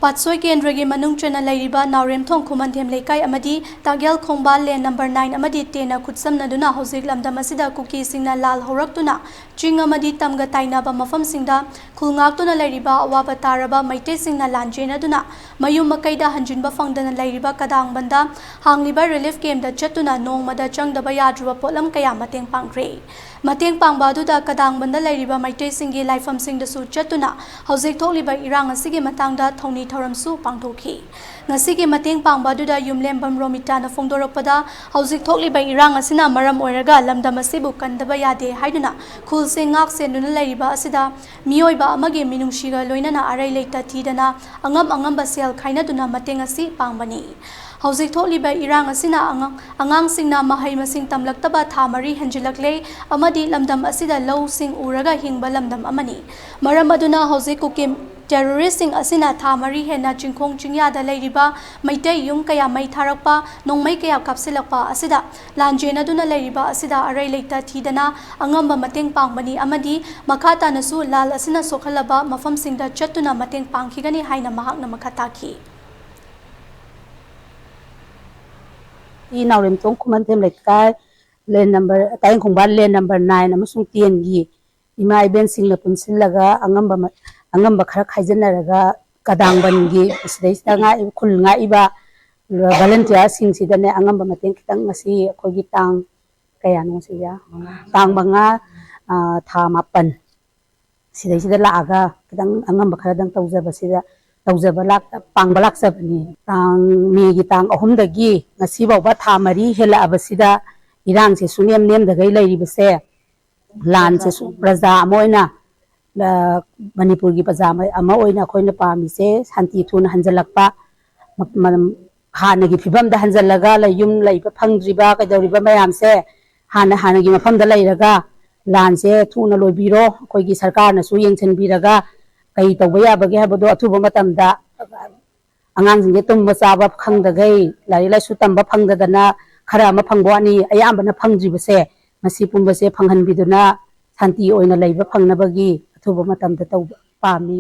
ꯄꯥꯠꯁꯣꯏ ꯀꯦꯟꯗ꯭ꯔꯒꯤ ꯃꯅꯨꯡ ꯆꯟꯅ ꯂꯩꯔꯤꯕ ꯅꯥꯎꯔꯦꯝꯊꯣꯡ ꯈꯨꯃꯟꯊꯦꯝ ꯂꯩꯀꯥꯏ ꯑꯃꯗꯤ ꯇꯥꯛꯌꯦꯜ ꯈꯣꯡꯕꯥꯜ lane number nine ꯑꯃꯗꯤ tenꯅ ꯈꯨꯠꯁꯝꯅꯗꯨꯅ ꯍꯧꯖꯤꯛ ꯂꯝꯗꯝ ꯑꯁꯤꯗ ꯀꯨꯀꯤꯁꯤꯡꯅ ꯂꯥꯜ ꯍꯧꯔꯛꯇꯨꯅ ꯆꯤꯡ ꯑꯃꯗꯤ ꯇꯝꯒ ꯇꯥꯏꯅꯕ ꯃꯐꯝꯁꯤꯡꯗ ꯈꯨꯜ ꯉꯥꯛꯇꯨꯅ ꯂꯩꯔꯤꯕ ꯑꯋꯥꯕ ꯇꯥꯔꯕ ꯃꯩꯇꯩꯁꯤꯡꯅ ꯂꯥꯟꯖꯦꯟꯅꯗꯨꯅ ꯃꯌꯨꯝ ꯃꯀꯩꯗ ꯍꯟꯖꯤꯟꯕ ꯐꯪꯗꯅ ꯂꯩꯔꯤꯕ ꯀꯗꯥꯡꯕꯟꯗ ꯍꯥꯡꯂꯤꯕ relief campꯇ ꯆꯠꯇꯨꯅ ꯅꯣꯡꯃꯗ ꯆꯪꯗꯕ ꯌꯥꯗ꯭ꯔꯕ ꯄꯣꯠꯂꯝ ꯀꯌꯥ ꯃꯇꯦꯡ ꯄꯥꯡꯈ꯭ꯔꯦ꯫ ꯃꯇꯦꯡ ꯄꯥꯡꯕ ꯑꯗꯨꯗ ꯀꯗꯥꯡꯕꯟꯗ ꯂꯩꯔꯤꯕ ꯃꯩꯇꯩꯁꯤꯡꯒꯤ ꯂꯥꯏꯐꯝꯁꯤꯡꯗꯁꯨ ꯆꯠꯇꯨꯅ ꯍꯧꯖꯤꯛ ꯊꯣꯛꯂꯤꯕ ꯏꯔꯥꯡ ꯑꯁꯤꯒꯤ ꯃꯇꯥꯡꯗ ꯊꯧꯅꯤ ꯊꯧꯔꯝꯁꯨ ꯄꯥꯡꯊꯣꯛꯈꯤ꯫ ꯉꯁꯤꯒꯤ ꯃꯇꯦꯡ ꯄꯥꯡꯕ ꯑꯗꯨꯗ ꯌꯨꯝꯂꯦꯝꯕꯝ ꯔꯣꯃꯤꯇꯥꯅ ꯐꯣꯡꯗꯣꯔꯛꯄꯗ, ꯍꯧꯖꯤꯛ ꯊꯣꯛꯂꯤꯕ ꯏꯔꯥꯡ ꯑꯁꯤꯅ ꯃꯔꯝ ꯑꯣꯏꯔꯒ ꯂꯝꯗꯝ ꯑꯁꯤꯕꯨ ꯀꯟꯗꯕ ꯌꯥꯗꯦ ꯍꯥꯏꯗꯨꯅ ꯈꯨꯜꯁꯦ ꯉꯥꯛ ꯁꯦꯟꯗꯨꯅ ꯂꯩꯔꯤꯕ ꯑꯁꯤꯗ ꯃꯤꯑꯣꯏꯕ ꯑꯃꯒꯤ ꯃꯤꯅꯨꯡꯁꯤꯒ ꯂꯣꯏꯅꯅ ꯑꯔꯩ ꯂꯩꯇ ꯊꯤꯗꯅ ꯑꯉꯝ ꯑꯉꯝꯕ ꯁꯦꯜ ꯈꯥꯏꯅꯗꯨꯅ ꯃꯇꯦꯡ ꯑꯁꯤ ꯄꯥꯡꯕꯅꯤ꯫ ꯍꯧꯖꯤꯛ ꯊꯣꯛꯂꯤꯕ ꯏꯔꯥꯡ ꯑꯁꯤꯅ ꯑꯉꯥꯡ, ꯑꯉꯥꯡꯁꯤꯡꯅ ꯃꯍꯩ ꯃꯁꯤꯡ ꯇꯝꯂꯛꯇꯕ ꯊꯥ ꯃꯔꯤ ꯍꯦꯟꯖꯤꯜꯂꯛꯂꯦ ꯑꯃꯗꯤ ꯂꯝꯗꯝ ꯑꯁꯤꯗ ꯂꯧꯁꯤꯡ ꯎꯔꯒ ꯍꯤꯡꯕ ꯂꯝꯗꯝ ꯑꯃꯅꯤ꯫ ꯃꯔꯝ ꯑꯗꯨꯅ ꯍꯧꯖꯤꯛ ꯀꯨꯀꯤ ꯇꯦꯔꯣꯔꯤꯁ꯭ꯠꯁꯤꯡ ꯑꯁꯤꯅ ꯊꯥ ꯃꯔꯤ ꯍꯦꯟꯅ ꯆꯤꯡꯈꯣꯡ ꯆꯤꯡꯌꯥꯗ ꯂꯩꯔꯤꯕ ꯃꯩꯇꯩ ꯌꯨꯝ ꯀꯌꯥ ꯃꯩ ꯊꯥꯔꯛꯄ, ꯅꯣꯡꯃꯩ ꯀꯌꯥ ꯀꯥꯞꯁꯤꯜꯂꯛꯄ ꯑꯁꯤꯗ ꯂꯥꯟꯖꯦꯟꯅꯗꯨꯅ ꯂꯩꯔꯤꯕ ꯑꯁꯤꯗ ꯑꯔꯩ ꯂꯩꯇ ꯊꯤꯗꯅ ꯑꯉꯝꯕ ꯃꯇꯦꯡ ꯄꯥꯡꯕꯅꯤ ꯑꯃꯗꯤ ꯃꯈꯥ ꯇꯥꯅꯁꯨ ꯂꯥꯟ ꯑꯁꯤꯅ ꯁꯣꯛꯍꯜꯂꯕ ꯃꯐꯝꯁꯤꯡꯗ ꯆꯠꯇꯨꯅ ꯃꯇꯦꯡ ꯄꯥꯡꯈꯤꯒꯅꯤ ꯍꯥꯏꯅ ꯃꯍꯥꯛꯅ ꯃꯈꯥ ꯇꯥꯈꯤ꯫ ꯏ ꯅꯥꯎꯔꯦꯝꯊꯣꯡ ꯈꯨꯃꯟꯊꯦꯝ ꯂꯩꯀꯥꯏ, ꯂꯦꯟ ꯅꯝꯕꯔ, ꯇꯥꯌꯦꯡ ꯈꯣꯡꯕꯥꯟ ꯂꯦꯟ ꯅꯝꯕꯔ ꯅꯥꯏꯟ ꯑꯃꯁꯨꯡ ꯇꯦꯟꯒꯤ ꯏꯃꯥ ꯏꯕꯦꯟꯁꯤꯡꯅ ꯄꯨꯟꯁꯤꯜꯂꯒ ꯑꯉꯝꯕ ꯃ-, ꯑꯉꯝꯕ ꯈꯔ ꯈꯥꯏꯖꯤꯟꯅꯔꯒ ꯀꯗꯥꯡꯕꯟꯒꯤ ꯁꯤꯗꯩꯁꯤꯗ ꯉꯥꯛꯏ-, ꯈꯨꯜ ꯉꯥꯛꯏꯕ ꯚꯣꯂꯨꯟꯇꯤꯌꯥꯔꯁꯤꯡꯁꯤꯗꯅꯦ ꯑꯉꯝꯕ ꯃꯇꯦꯡ ꯈꯤꯇꯪ ꯉꯁꯤ ꯑꯩꯈꯣꯏꯒꯤ ꯇꯥꯡ ꯀꯌꯥꯅꯣ ꯉꯁꯤꯁꯦ? ꯇꯥꯡ ꯃꯉꯥ, ꯑ, ꯊꯥ ꯃꯥꯄꯟ ꯁꯤꯗꯩꯁꯤꯗ ꯂꯥꯛꯑꯒ ꯈꯤꯇꯪ ꯑꯉꯝꯕ ꯈꯔꯗꯪ ꯇꯧꯖꯕꯁꯤꯗ, ꯇꯧꯖꯕ ꯂꯥꯛ-, ꯄꯥꯡꯕ ꯂꯥꯛꯆꯕꯅꯤ꯫ ꯇꯥꯡ, ꯃꯦꯒꯤ ꯇꯥꯡ ꯑꯍꯨꯝꯗꯒꯤ ꯉꯁꯤ ꯐꯥꯎꯕ ꯊꯥ ꯃꯔꯤ ꯍꯦꯜꯂꯛꯑꯕꯁꯤꯗ ꯏꯔꯥꯡꯁꯦ ꯁꯨꯡꯅꯦꯝ ꯅꯦꯝꯗꯈꯩ ꯂꯩꯔꯤꯕꯁꯦ ꯂꯥꯟꯁꯦ ꯁꯨ-, ꯄ꯭ꯔꯖꯥ ꯑꯃ ꯑꯣꯏꯅ, ꯑ, ꯃꯅꯤꯄꯨꯔꯒꯤ ꯄ꯭ꯔꯖꯥ ꯑꯃ, ꯑꯃ ꯑꯣꯏꯅ ꯑꯩꯈꯣꯏꯅ ꯄꯥꯝꯃꯤꯁꯦ ꯁꯥꯟꯇꯤ ꯊꯨꯅ ꯍꯟꯖꯤꯜꯂꯛꯄ, ꯃ-, ꯃ-, ꯍꯥꯟꯅꯒꯤ ꯐꯤꯕꯝꯗ ꯍꯟꯖꯤꯜꯂꯒ ꯂꯩ-, ꯌꯨꯝ ꯂꯩꯕ ꯐꯪꯗ꯭ꯔꯤꯕ ꯀꯩꯗꯧꯔꯤꯕ ꯃꯌꯥꯝꯁꯦ ꯍꯥꯟꯅ ꯍꯥꯟꯅꯒꯤ ꯃꯐꯝꯗ ꯂꯩꯔꯒ ꯂꯥꯟꯁꯦ ꯊꯨꯅ ꯂꯣꯏꯕꯤꯔꯣ꯫ ꯑꯩꯈꯣꯏꯒꯤ ꯁꯔꯀꯥꯔꯅꯁꯨ ꯌꯦꯡꯁꯤꯟꯕꯤꯔꯒ ꯀꯩ ꯇꯧꯕ ꯌꯥꯕꯒꯦ ꯍꯥꯏꯕꯗꯣ ꯑꯊꯨꯕ ꯃꯇꯝꯗ ꯑꯉꯥꯡꯁꯤꯡꯁꯦ ꯇꯨꯝꯕ ꯆꯥꯕ ꯈꯪꯗꯈꯩ ꯂꯥꯏꯔꯤꯛ ꯂꯥꯏꯁꯨ ꯇꯝꯕ ꯐꯪꯗꯗꯅ ꯈꯔ ꯑꯃ ꯐꯪꯕ ꯋꯥꯅꯤ, ꯑꯌꯥꯝꯕꯅ ꯐꯪꯗ꯭ꯔꯤꯕꯁꯦ ꯃꯁꯤ ꯄꯨꯝꯕꯁꯦ ꯐꯪꯍꯟꯕꯤꯗꯨꯅ ꯁꯥꯟꯇꯤ ꯑꯣꯏꯅ ꯂꯩꯕ ꯐꯪꯅꯕꯒꯤ ꯑꯊꯨꯕ ꯃꯇꯝꯗ ꯇꯧꯕ ꯄꯥꯝꯃꯤ꯫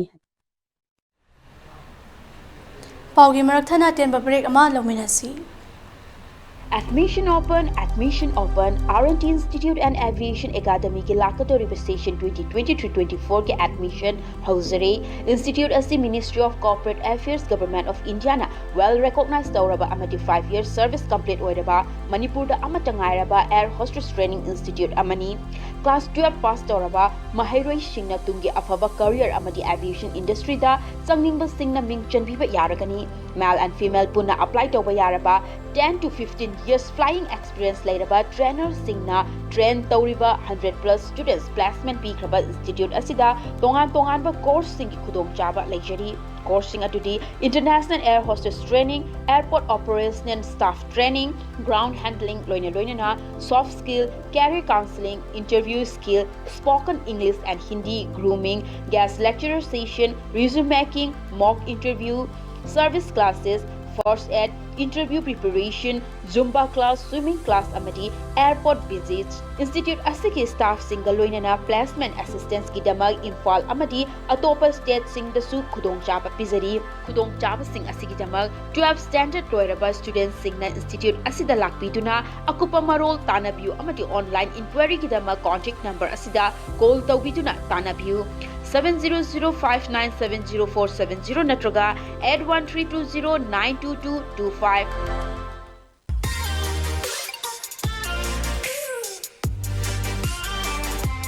ꯄꯥꯎꯒꯤ ꯃꯔꯛ ꯊꯠꯅ ꯑꯇꯦꯟꯕ ꯕ꯭ꯔꯦꯛ ꯑꯃ ꯂꯧꯃꯤꯟꯅꯁꯤ꯫ Admission open, admission open. R and T Institute and Aviation Academy ꯒꯤ ꯂꯥꯛꯀꯗꯧꯔꯤꯕ session twenty twenty-three twenty-four ꯒꯤ admission ꯍꯧꯖꯔꯦ꯫ Institute ꯑꯁꯤ Ministry of Corporate Affairs, Government of Indiaꯅ well recognized ꯇꯧꯔꯕ ꯑꯃꯗꯤ five years service complete ꯑꯣꯏꯔꯕ ꯃꯅꯤꯄꯨꯔꯗ ꯑꯃꯠꯇ ꯉꯥꯏꯔꯕ air hostess training institute ꯑꯃꯅꯤ꯫ Class twelve pass ꯇꯧꯔꯕ ꯃꯍꯩꯔꯣꯏꯁꯤꯡꯅ ꯇꯨꯡꯒꯤ ꯑꯐꯕ career ꯑꯃꯗꯤ aviation industryꯗ ꯆꯪꯅꯤꯡꯕꯁꯤꯡꯅ ꯃꯤꯡ ꯆꯟꯕꯤꯕ ꯌꯥꯔꯒꯅꯤ꯫ Male and female ꯄꯨꯟꯅ apply ꯇꯧꯕ ꯌꯥꯔꯕ ten to fifteen years flying experience ꯂꯩꯔꯕ trainerꯁꯤꯡꯅ train ꯇꯧꯔꯤꯕ hundred plus students placement ꯄꯤꯈ꯭ꯔꯕ institute ꯑꯁꯤꯗ ꯇꯣꯉꯥꯟ ꯇꯣꯉꯥꯟꯕ courseꯁꯤꯡꯒꯤ ꯈꯨꯗꯣꯡꯆꯥꯕ ꯂꯩꯖꯔꯤ꯫ Courseꯁꯤꯡ ꯑꯗꯨꯗꯤ International Air Hostess Training, Airport Operational Staff Training, Ground Handling ꯂꯣꯏꯅ ꯂꯣꯏꯅꯅ soft skill, career counseling, interview skill, spoken English and Hindi, grooming, guest lecturer session, resume making, mock interview, service classes, first aid, interview preparation, Zumba class, swimming class ꯑꯃꯗꯤ airport visits꯫ Institute ꯑꯁꯤꯒꯤ staffꯁꯤꯡꯒ ꯂꯣꯏꯅꯅ placement assistanceꯀꯤꯗꯃꯛ ꯏꯝꯐꯥꯜ ꯑꯃꯗꯤ ꯑꯇꯣꯞꯄ stateꯁꯤꯡꯗꯁꯨ ꯈꯨꯗꯣꯡꯆꯥꯕ ꯄꯤꯖꯔꯤ꯫ ꯈꯨꯗꯣꯡꯆꯥꯕꯁꯤꯡ ꯑꯁꯤꯒꯤꯗꯃꯛ twelve standard ꯂꯣꯏꯔꯕ studentꯁꯤꯡꯅ institute ꯑꯁꯤꯗ ꯂꯥꯛꯄꯤꯗꯨꯅ ꯑꯀꯨꯞꯄ ꯃꯔꯣꯜ ꯇꯥꯟꯅꯕꯤꯌꯨ ꯑꯃꯗꯤ online inquiryꯒꯤꯗꯃꯛ contact number ꯑꯁꯤꯗ call ꯇꯧꯕꯤꯗꯨꯅ ꯇꯥꯟꯅꯕꯤꯌꯨ꯫ Seven zero zero five nine seven zero four seven zero ꯅꯠꯇ꯭ꯔꯒ eight one three two zero nine two two two five꯫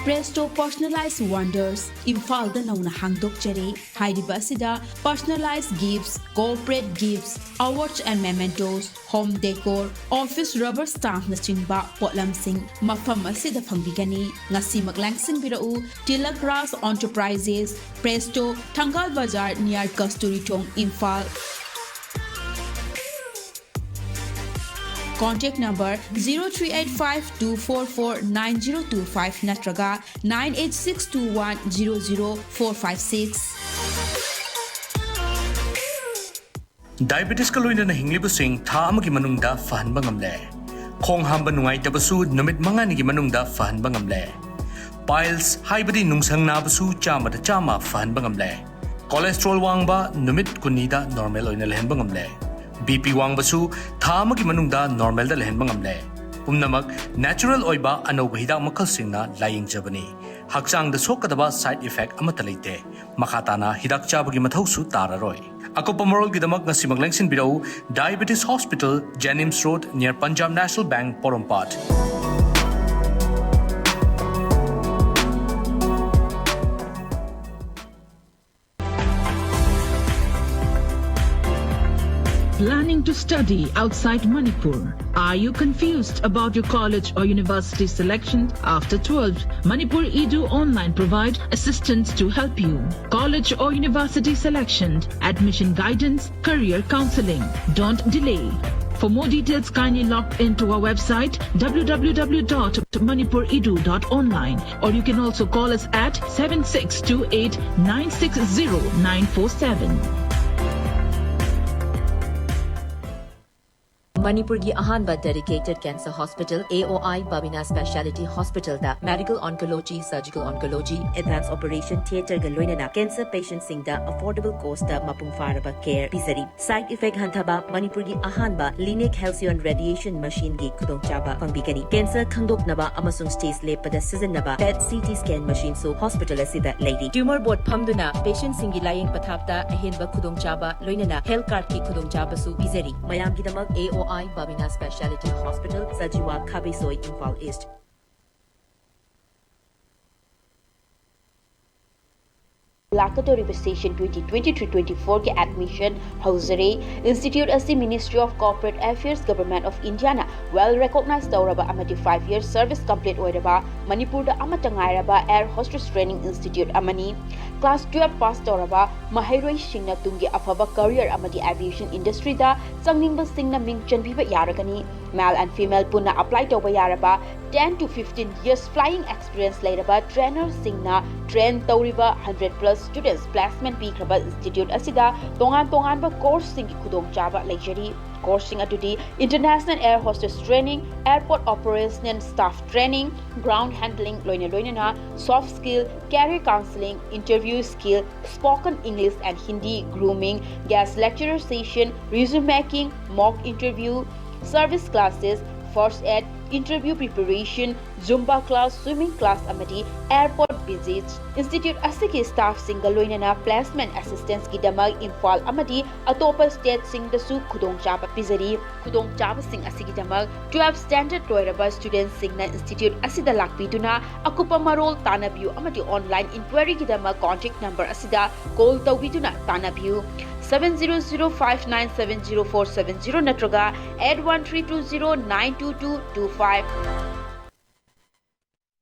Presto Personalized Wonders ꯏꯝꯐꯥꯜꯗ ꯅꯧꯅ ꯍꯥꯡꯗꯣꯛꯆꯔꯦ꯫ ꯍꯥꯏꯔꯤꯕ ꯑꯁꯤꯗ personalized gifts, corporate gifts, awards and mementos, home decor, office rubber stampꯅꯆꯤꯡꯕ ꯄꯣꯠꯂꯝꯁꯤꯡ ꯃꯐꯝ ꯑꯁꯤꯗ ꯐꯪꯕꯤꯒꯅꯤ꯫ ꯉꯁꯤꯃꯛ ꯂꯥꯡꯁꯤꯟꯕꯤꯔꯛꯎ꯫ Tilak Raj Enterprises, Presto, Thangal Bazar near Kasturi Thong, Imphal꯫ Contact number zero three eight five two four four nine zero two five ꯅꯠꯇ꯭ꯔꯒ nine eight six two one zero zero four five six꯫ Diabetesꯀ ꯂꯣꯏꯅꯅ ꯍꯤꯡꯂꯤꯕꯁꯤꯡ ꯊꯥ ꯑꯃꯒꯤ ꯃꯅꯨꯡꯗ ꯐꯍꯟꯕ ꯉꯝꯂꯦ꯫ ꯈꯣꯡ ꯍꯥꯝꯕ ꯅꯨꯡꯉꯥꯏꯇꯕꯁꯨ ꯅꯨꯃꯤꯠ ꯃꯉꯥꯅꯤꯒꯤ ꯃꯅꯨꯡꯗ ꯐꯍꯟꯕ ꯉꯝꯂꯦ꯫ Piles ꯍꯥꯏꯕꯗꯤ ꯅꯨꯡꯁꯪ ꯅꯥꯕꯁꯨ ꯆꯥꯝꯃꯗ ꯆꯥꯝꯃ ꯐꯍꯟꯕ ꯉꯝꯂꯦ꯫ Cholesterol ꯋꯥꯡꯕ ꯅꯨꯃꯤꯠ ꯀꯨꯟꯅꯤꯗ normal ꯑꯣꯏꯅ ꯂꯩꯍꯟꯕ ꯉꯝꯂꯦ꯫ ꯕꯤ ꯄꯤ ꯋꯥꯡꯕꯁꯨ ꯊꯥ ꯑꯃꯒꯤ ꯃꯅꯨꯡꯗ ꯅꯣꯔꯃꯦꯜꯗ ꯂꯩꯍꯟꯕ ꯉꯝꯂꯦ꯫ ꯄꯨꯝꯅꯃꯛ ꯅꯦꯆꯔꯦꯜ ꯑꯣꯏꯕ ꯑꯅꯧꯕ ꯍꯤꯗꯥꯛ ꯃꯈꯜꯁꯤꯡꯅ ꯂꯥꯌꯦꯡꯖꯕꯅꯤ꯫ ꯍꯛꯆꯥꯡꯗ ꯁꯣꯛꯀꯗꯕ ꯁꯥꯏꯗ ꯏꯐꯦꯛ ꯑꯃꯠꯇ ꯂꯩꯇꯦ꯫ ꯃꯈꯥ ꯇꯥꯅ ꯍꯤꯗꯥꯛ ꯆꯥꯕꯒꯤ ꯃꯊꯧꯁꯨ ꯇꯥꯔꯔꯣꯏ꯫ ꯑꯀꯨꯞꯄ ꯃꯔꯣꯜꯒꯤꯗꯃꯛ ꯉꯁꯤꯃꯛ ꯂꯦꯡꯁꯤꯟꯕꯤꯔꯛꯎ, Diabetes Hospital, JNIMS Road, near Punjab National Bank, Porompat. Planning to study outside Manipur? Are you confused about your college or university selection? After twelve, Manipur Edu Online provide assistance to help you. College or university selection, admission guidance, career counseling. Don't delay. For more details, kindly log into our website w w w dot manipur edu dot online, or you can also call us at seven six two eight nine six zero nine four seven. ꯃꯅꯤꯄꯨꯔꯒꯤ ꯑꯍꯥꯟꯕ dedicated cancer hospital, A O I Babina Speciality Hospitalꯗ medical oncology, surgical oncology, advanced operation theatreꯒ ꯂꯣꯏꯅꯅ cancer patientꯁꯤꯡꯗ affordable costꯇ ꯃꯄꯨꯡ ꯐꯥꯔꯕ care ꯄꯤꯖꯔꯤ꯫ Side effect ꯍꯟꯊꯕ, ꯃꯅꯤꯄꯨꯔꯒꯤ ꯑꯍꯥꯟꯕ Linex Halcyon Radiation Machineꯒꯤ ꯈꯨꯗꯣꯡꯆꯥꯕ ꯐꯪꯕꯤꯒꯅꯤ꯫ Cancer ꯈꯪꯗꯣꯛꯅꯕ ꯑꯃꯁꯨꯡ stage ꯂꯦꯞꯄꯗ ꯁꯤꯖꯤꯟꯅꯕ PET C T scan machineꯁꯨ hospital ꯑꯁꯤꯗ ꯂꯩꯔꯤ꯫ Tumor board ꯐꯝꯗꯨꯅ patientꯁꯤꯡꯒꯤ ꯂꯥꯌꯦꯡ ꯄꯊꯥꯞꯇ ꯑꯍꯦꯟꯕ ꯈꯨꯗꯣꯡꯆꯥꯕ, ꯂꯣꯏꯅꯅ health cardꯀꯤ ꯈꯨꯗꯣꯡꯆꯥꯕꯁꯨ ꯄꯤꯖꯔꯤ꯫ ꯃꯌꯥꯝꯒꯤꯗꯃꯛ A O I Babina Speciality Hospital, Sajiwa, Khabeisoi, Imphal East. ꯂꯥꯛꯀꯗꯧꯔꯤꯕ session twenty twenty-three twenty-fourꯒꯤ admission ꯍꯧꯖꯔꯦ꯫ Institute ꯑꯁꯤ Ministry of Corporate Affairs, Government of Indiaꯅ well recognize ꯇꯧꯔꯕ ꯑꯃꯗꯤ five year service complete ꯑꯣꯏꯔꯕ, ꯃꯅꯤꯄꯨꯔꯗ ꯑꯃꯠꯇ ꯉꯥꯏꯔꯕ air hostess training institute ꯑꯃꯅꯤ꯫ Class twelve pass ꯇꯧꯔꯕ ꯃꯍꯩꯔꯣꯏꯁꯤꯡꯅ ꯇꯨꯡꯒꯤ ꯑꯐꯕ career ꯑꯃꯗꯤ aviation industryꯗ ꯆꯪꯅꯤꯡꯕꯁꯤꯡꯅ ꯃꯤꯡ ꯆꯟꯕꯤꯕ ꯌꯥꯔꯒꯅꯤ꯫ Male and female ꯄꯨꯟꯅ apply ꯇꯧꯕ ꯌꯥꯔꯕ, ten to fifteen years flying experience ꯂꯩꯔꯕ trainerꯁꯤꯡꯅ train ꯇꯧꯔꯤꯕ hundred plus students placement ꯄꯤꯈ꯭ꯔꯕ institute ꯑꯁꯤꯗ ꯇꯣꯉꯥꯟ ꯇꯣꯉꯥꯟꯕ courseꯁꯤꯡꯒꯤ ꯈꯨꯗꯣꯡꯆꯥꯕ ꯂꯩꯖꯔꯤ꯫ Courseꯁꯤꯡ ꯑꯗꯨꯗꯤ International Air Hostess Training, Airport Operational Staff Training, Ground Handling ꯂꯣꯏꯅ ꯂꯣꯏꯅꯅ Soft Skill, Career Counseling, Interview Skill, Spoken English and Hindi, Grooming, Guest Lecturer Session, Resume Making, Mock Interview, Service Classes, First Aid, Interview Preparation, Zumba Class, Swimming Class ꯑꯃꯗꯤ Airport Visits꯫ Institute ꯑꯁꯤꯒꯤ staffꯁꯤꯡꯒ ꯂꯣꯏꯅꯅ placement assistanceꯀꯤꯗꯃꯛ ꯏꯝꯐꯥꯜ ꯑꯃꯗꯤ ꯑꯇꯣꯞꯄ stateꯁꯤꯡꯗꯁꯨ ꯈꯨꯗꯣꯡꯆꯥꯕ ꯄꯤꯖꯔꯤ꯫ ꯈꯨꯗꯣꯡꯆꯥꯕꯁꯤꯡ ꯑꯁꯤꯒꯤꯗꯃꯛ twelve standard ꯂꯣꯏꯔꯕ studentꯁꯤꯡꯅ institute ꯑꯁꯤꯗ ꯂꯥꯛꯄꯤꯗꯨꯅ ꯑꯀꯨꯞꯄ ꯃꯔꯣꯜ ꯇꯥꯟꯅꯕꯤꯌꯨ ꯑꯃꯗꯤ online inquiryꯒꯤꯗꯃꯛ contact number ꯑꯁꯤꯗ call ꯇꯧꯕꯤꯗꯨꯅ ꯇꯥꯟꯅꯕꯤꯌꯨ, seven zero zero five nine seven zero four seven zero ꯅꯠꯇ꯭ꯔꯒ eight one three two zero nine two two two five꯫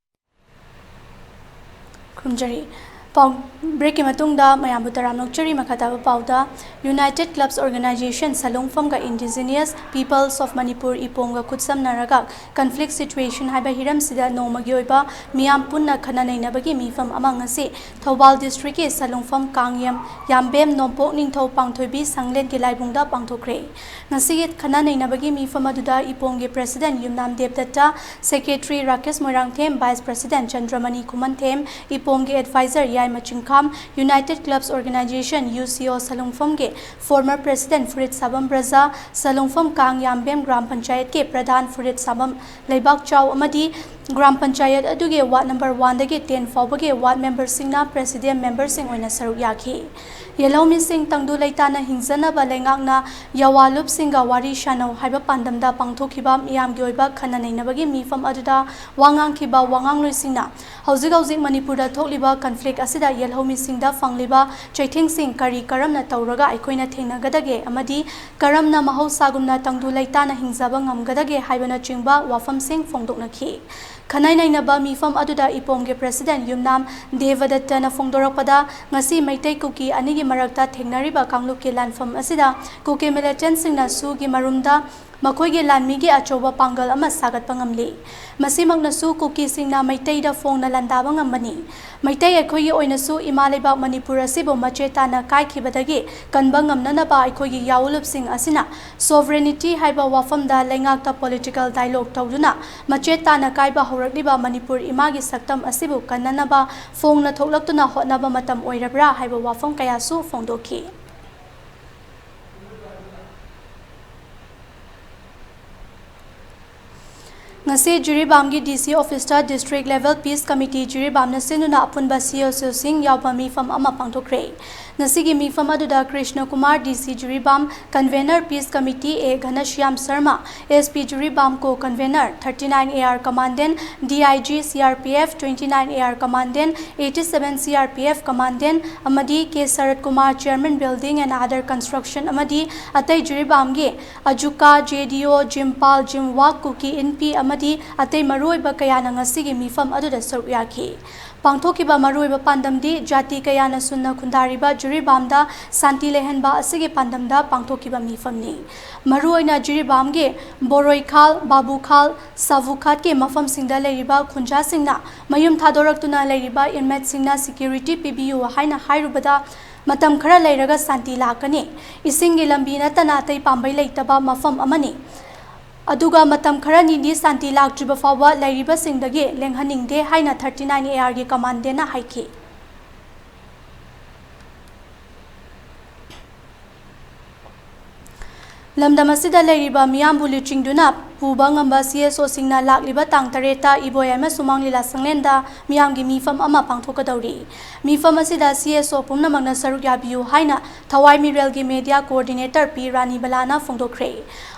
ꯈꯨꯔꯨꯝꯖꯔꯤ꯫ ꯄꯥꯎ breakꯀꯤ ꯃꯇꯨꯡꯗ ꯃꯌꯥꯝꯕꯨ ꯇꯔꯥꯝꯅ ꯑꯣꯛꯆꯔꯤ꯫ ꯃꯈꯥ ꯇꯥꯕ ꯄꯥꯎꯗ, United Clubs Organization ꯁꯂꯨꯡꯐꯝꯒ Indigenous Peoples of Manipur ꯏꯄꯣꯝꯒ ꯈꯨꯠꯁꯝꯅꯔꯒ conflict situation ꯍꯥꯏꯕ ꯍꯤꯔꯝꯁꯤꯗ ꯅꯣꯡꯃꯒꯤ ꯑꯣꯏꯕ ꯃꯤꯌꯥꯝ ꯄꯨꯟꯅ ꯈꯟꯅ ꯅꯩꯅꯕꯒꯤ ꯃꯤꯐꯝ ꯑꯃ ꯉꯁꯤ ꯊꯧꯕꯥꯜ districtꯀꯤ ꯁꯂꯨꯡꯐꯝ ꯀꯥꯡꯌꯝ ꯌꯥꯝꯕꯦꯝ ꯅꯣꯡꯄꯣꯛ ꯅꯤꯡꯊꯧ ꯄꯥꯡꯊꯣꯏꯕꯤ ꯁꯪꯂꯦꯟꯒꯤ ꯂꯥꯏꯕꯨꯡꯗ ꯄꯥꯡꯊꯣꯛꯈ꯭ꯔꯦ꯫ ꯉꯁꯤꯒꯤ ꯈꯟꯅ ꯅꯩꯅꯕꯒꯤ ꯃꯤꯐꯝ ꯑꯗꯨꯗ ꯏꯄꯣꯝꯒꯤ president ꯌꯨꯝꯅꯥꯝ ꯗꯦꯕꯗꯠꯇ, secretary Rakesh Moirangthem, vice president ꯆꯟꯗ꯭ꯔꯃꯅꯤ ꯈꯨꯃꯟꯊꯦꯝ, ꯏꯄꯣꯝꯒꯤ advisor ꯌꯥꯏꯃ ꯆꯤꯡꯈꯥꯝ, United Clubs Organization, UCO ꯁꯂꯨꯡꯐꯝꯒꯤ former president ꯐꯨꯔꯤꯠ ꯁꯥꯕꯝ ꯕ꯭ꯔꯖꯥ, ꯁꯂꯨꯡꯐꯝ ꯀꯥꯡ ꯌꯥꯝꯕꯦꯝ ꯒ꯭ꯔꯥꯝ ꯄꯟꯆꯥꯌꯠꯀꯤ ꯄ꯭ꯔꯙꯥꯟ ꯐꯨꯔꯤꯠ ꯁꯥꯕꯝ ꯂꯩꯕꯥꯛꯆꯥꯎ ꯑꯃꯗꯤ ꯒ꯭ꯔꯥꯝ ꯄꯟꯆꯥꯌꯠ ꯑꯗꯨꯒꯤ ward number oneꯗꯒꯤ ten ꯐꯥꯎꯕꯒꯤ ward memberꯁꯤꯡꯅ president memberꯁꯤꯡ ꯑꯣꯏꯅ ꯁꯔꯨꯛ ꯌꯥꯈꯤ꯫ ꯌꯦꯜꯍꯧꯃꯤꯁꯤꯡ ꯇꯪꯗꯨ ꯂꯩꯇꯥꯅ ꯍꯤꯡꯖꯅꯕ ꯂꯩꯉꯥꯛꯅ ꯌꯥꯋꯥ ꯂꯨꯞꯁꯤꯡꯒ ꯋꯥꯔꯤ ꯁꯥꯅꯧ ꯍꯥꯏꯕ ꯄꯥꯟꯗꯝꯗ ꯄꯥꯡꯊꯣꯛꯈꯤꯕ ꯃꯤꯌꯥꯝꯒꯤ ꯑꯣꯏꯕ ꯈꯟꯅ ꯅꯩꯅꯕꯒꯤ ꯃꯤꯐꯝ ꯑꯗꯨꯗ ꯋꯥ ꯉꯥꯡꯈꯤꯕ ꯋꯥꯉꯥꯡꯂꯣꯏꯁꯤꯡꯅ ꯍꯧꯖꯤꯛ ꯍꯧꯖꯤꯛ ꯃꯅꯤꯄꯨꯔꯗ ꯊꯣꯛꯂꯤꯕ conflict ꯑꯁꯤꯗ ꯌꯦꯜꯍꯧꯃꯤꯁꯤꯡꯗ ꯐꯪꯂꯤꯕ ꯆꯩꯊꯦꯡꯁꯤꯡ ꯀꯔꯤ ꯀꯔꯝꯅ ꯇꯧꯔꯒ ꯑꯩꯈꯣꯏꯅ ꯊꯦꯡꯅꯒꯗꯒꯦ ꯑꯃꯗꯤ ꯀꯔꯝꯅ ꯃꯍꯧꯁꯥꯒꯨꯝꯅ ꯇꯪꯗꯨ ꯂꯩꯇꯥꯅ ꯍꯤꯡꯖꯕ ꯉꯝꯒꯗꯒꯦ ꯍꯥꯏꯕꯅꯆꯤꯡꯕ ꯋꯥꯐꯝꯁꯤꯡ ꯐꯣꯡꯗꯣꯛꯅꯈꯤ꯫ ꯈꯟꯅ ꯅꯩꯅꯕ ꯃꯤꯐꯝ ꯑꯗꯨꯗ ꯏꯄꯣꯝꯒꯤ president ꯌꯨꯝꯅꯥꯝ ꯗꯦꯕꯗꯠꯇꯅ ꯐꯣꯡꯗꯣꯔꯛꯄꯗ, ꯉꯁꯤ ꯃꯩꯇꯩ ꯀꯨꯀꯤ ꯑꯅꯤꯒꯤ ꯃꯔꯛꯇ ꯊꯦꯡꯅꯔꯤꯕ ꯀꯥꯡꯂꯨꯞꯀꯤ ꯂꯥꯟꯐꯝ ꯑꯁꯤꯗ ꯀꯨꯀꯤ militantꯁꯤꯡꯅ ꯁꯨꯒꯤ ꯃꯔꯨꯝꯗ ꯃꯈꯣꯏꯒꯤ ꯂꯥꯟꯃꯤꯒꯤ ꯑꯆꯧꯕ ꯄꯥꯡꯒꯜ ꯑꯃ ꯁꯥꯒꯠꯄ ꯉꯝꯂꯤ꯫ ꯃꯁꯤꯃꯛꯅꯁꯨ ꯀꯨꯀꯤꯁꯤꯡꯅ ꯃꯩꯇꯩꯗ ꯐꯣꯡꯅ ꯂꯥꯟꯗꯥꯕ ꯉꯝꯕꯅꯤ꯫ ꯃꯩꯇꯩ ꯑꯩꯈꯣꯏꯒꯤ ꯑꯣꯏꯅꯁꯨ ꯏꯃꯥ ꯂꯩꯕꯥꯛ ꯃꯅꯤꯄꯨꯔ ꯑꯁꯤꯕꯨ ꯃꯆꯦꯠ ꯇꯥꯅ ꯀꯥꯏꯈꯤꯕꯗꯒꯤ ꯀꯟꯕ ꯉꯝꯅꯅꯕ ꯑꯩꯈꯣꯏꯒꯤ ꯌꯥꯑꯣꯟꯂꯨꯞꯁꯤꯡ ꯑꯁꯤꯅ sovereignty ꯍꯥꯏꯕ ꯋꯥꯐꯝꯗ ꯂꯩꯉꯥꯛꯇ political dialogue ꯇꯧꯗꯨꯅ ꯃꯆꯦꯠ ꯇꯥꯅ ꯀꯥꯏꯕ ꯍꯧꯔꯛꯂꯤꯕ ꯃꯅꯤꯄꯨꯔ ꯏꯃꯥꯒꯤ ꯁꯛꯇꯝ ꯑꯁꯤꯕꯨ ꯀꯟꯅꯅꯕ ꯐꯣꯡꯅ ꯊꯣꯛꯂꯛꯇꯨꯅ ꯍꯣꯠꯅꯕ ꯃꯇꯝ ꯑꯣꯏꯔꯕ꯭ꯔꯥ ꯍꯥꯏꯕ ꯋꯥꯐꯝ ꯀꯌꯥꯁꯨ ꯐꯣꯡꯗꯣꯛꯈꯤ꯫ ꯉꯁꯤ ꯖꯤꯔꯤꯕꯥꯝꯒꯤ DC officeꯇ District Level Peace Committee ꯖꯤꯔꯤꯕꯥꯝꯅ ꯁꯤꯟꯗꯨꯅ ꯑꯄꯨꯟꯕ CSOꯁꯤꯡ ꯌꯥꯎꯕ ꯃꯤꯐꯝ ꯑꯃ ꯄꯥꯡꯊꯣꯛꯈ꯭ꯔꯦ꯫ ꯉꯁꯤꯒꯤ ꯃꯤꯐꯝ ꯑꯗꯨꯗ Krishna Kumar, DC Jiribam, Convener Peace Committee A ꯘꯅꯁ꯭ꯌꯥꯝ Sharma, SP Jiribam, Co-Convener thirty nine AR Commandant, DIG CRPF twenty nine AR Commandant, eighty seven CRPF Commandant ꯑꯃꯗꯤ K shirt Kumar, Chairman Building and Other Construction ꯑꯃꯗꯤ ꯑꯇꯩ ꯖꯤꯔꯤꯕꯥꯝꯒꯤ ꯑꯖꯨꯀꯥ, JDO, ꯖꯤꯝꯄꯥꯜ, ꯖꯤꯝꯋꯥꯛ, ꯀꯨꯀꯤ ꯏꯟꯄꯤ ꯑꯃꯗꯤ ꯑꯇꯩ ꯃꯔꯨꯑꯣꯏꯕ ꯀꯌꯥꯅ ꯉꯁꯤꯒꯤ ꯃꯤꯐꯝ ꯑꯗꯨꯗ ꯁꯔꯨꯛ ꯌꯥꯈꯤ꯫ ꯄꯥꯡꯊꯣꯛꯈꯤꯕ ꯃꯔꯨꯑꯣꯏꯕ ꯄꯥꯟꯗꯝꯗꯤ ꯖꯥꯇꯤ ꯀꯌꯥꯅ ꯁꯨꯟꯅ ꯈꯨꯟꯗꯥꯔꯤꯕ ꯖꯤꯔꯤꯕꯥꯝꯗ ꯁꯥꯟꯇꯤ ꯂꯩꯍꯟꯕ ꯑꯁꯤꯒꯤ ꯄꯥꯟꯗꯝꯗ ꯄꯥꯡꯊꯣꯛꯈꯤꯕ ꯃꯤꯐꯝꯅꯤ꯫ ꯃꯔꯨꯑꯣꯏꯅ ꯖꯤꯔꯤꯕꯥꯝꯒꯤ ꯕꯣꯔꯣꯏꯈꯥꯜ, ꯕꯥꯕꯨꯈꯥꯜ, ꯁꯥꯕꯨꯈꯥꯠꯀꯤ ꯃꯐꯝꯁꯤꯡꯗ ꯂꯩꯔꯤꯕ ꯈꯨꯟꯖꯥꯁꯤꯡꯅ ꯃꯌꯨꯝ ꯊꯥꯗꯣꯔꯛꯇꯨꯅ ꯂꯩꯔꯤꯕ inmateꯁꯤꯡꯅ security ꯄꯤꯕꯤꯌꯨ ꯍꯥꯏꯅ ꯍꯥꯏꯔꯨꯕꯗ ꯃꯇꯝ ꯈꯔ ꯂꯩꯔꯒ ꯁꯥꯟꯇꯤ ꯂꯥꯛꯀꯅꯤ꯫ ꯏꯁꯤꯡꯒꯤ ꯂꯝꯕꯤ ꯅꯠꯇꯅ ꯑꯇꯩ ꯄꯥꯝꯕꯩ ꯂꯩꯇꯕ ꯃꯐꯝ ꯑꯃꯅꯤ꯫ ꯑꯗꯨꯒ ꯃꯇꯝ ꯈꯔꯅꯤꯗꯤ ꯁꯥꯟꯇꯤ ꯂꯥꯛꯇ꯭ꯔꯤꯕ ꯐꯥꯎꯕ ꯂꯩꯔꯤꯕꯁꯤꯡꯗꯒꯤ ꯂꯦꯡꯍꯟꯅꯤꯡꯗꯦ ꯍꯥꯏꯅ thirty nine ARꯒꯤ commandantꯅ ꯍꯥꯏꯈꯤ꯫ ꯂꯝꯗꯝ ꯑꯁꯤꯗ ꯂꯩꯔꯤꯕ ꯃꯤꯌꯥꯝꯕꯨ ꯂꯨꯆꯤꯡꯗꯨꯅ ꯄꯨꯕ ꯉꯝꯕ CSOꯁꯤꯡꯅ ꯂꯥꯛꯂꯤꯕ ꯇꯥꯡ ꯇꯔꯦꯠꯇ ꯏꯕꯣꯌꯥꯏꯃ ꯁꯨꯃꯥꯡ ꯂꯤꯂꯥ ꯁꯪꯂꯦꯟꯗ ꯃꯤꯌꯥꯝꯒꯤ ꯃꯤꯐꯝ ꯑꯃ ꯄꯥꯡꯊꯣꯛꯀꯗꯧꯔꯤ꯫ ꯃꯤꯐꯝ ꯑꯁꯤꯗ CSO ꯄꯨꯝꯅꯃꯛꯅ ꯁꯔꯨꯛ ꯌꯥꯕꯤꯌꯨ ꯍꯥꯏꯅ ꯊꯋꯥꯏ ꯃꯤꯔꯦꯜꯒꯤ media coordinator ꯄꯤ ꯔꯥꯅꯤꯕꯂꯥꯅ ꯐꯣꯡꯗꯣꯛꯈ꯭ꯔꯦ꯫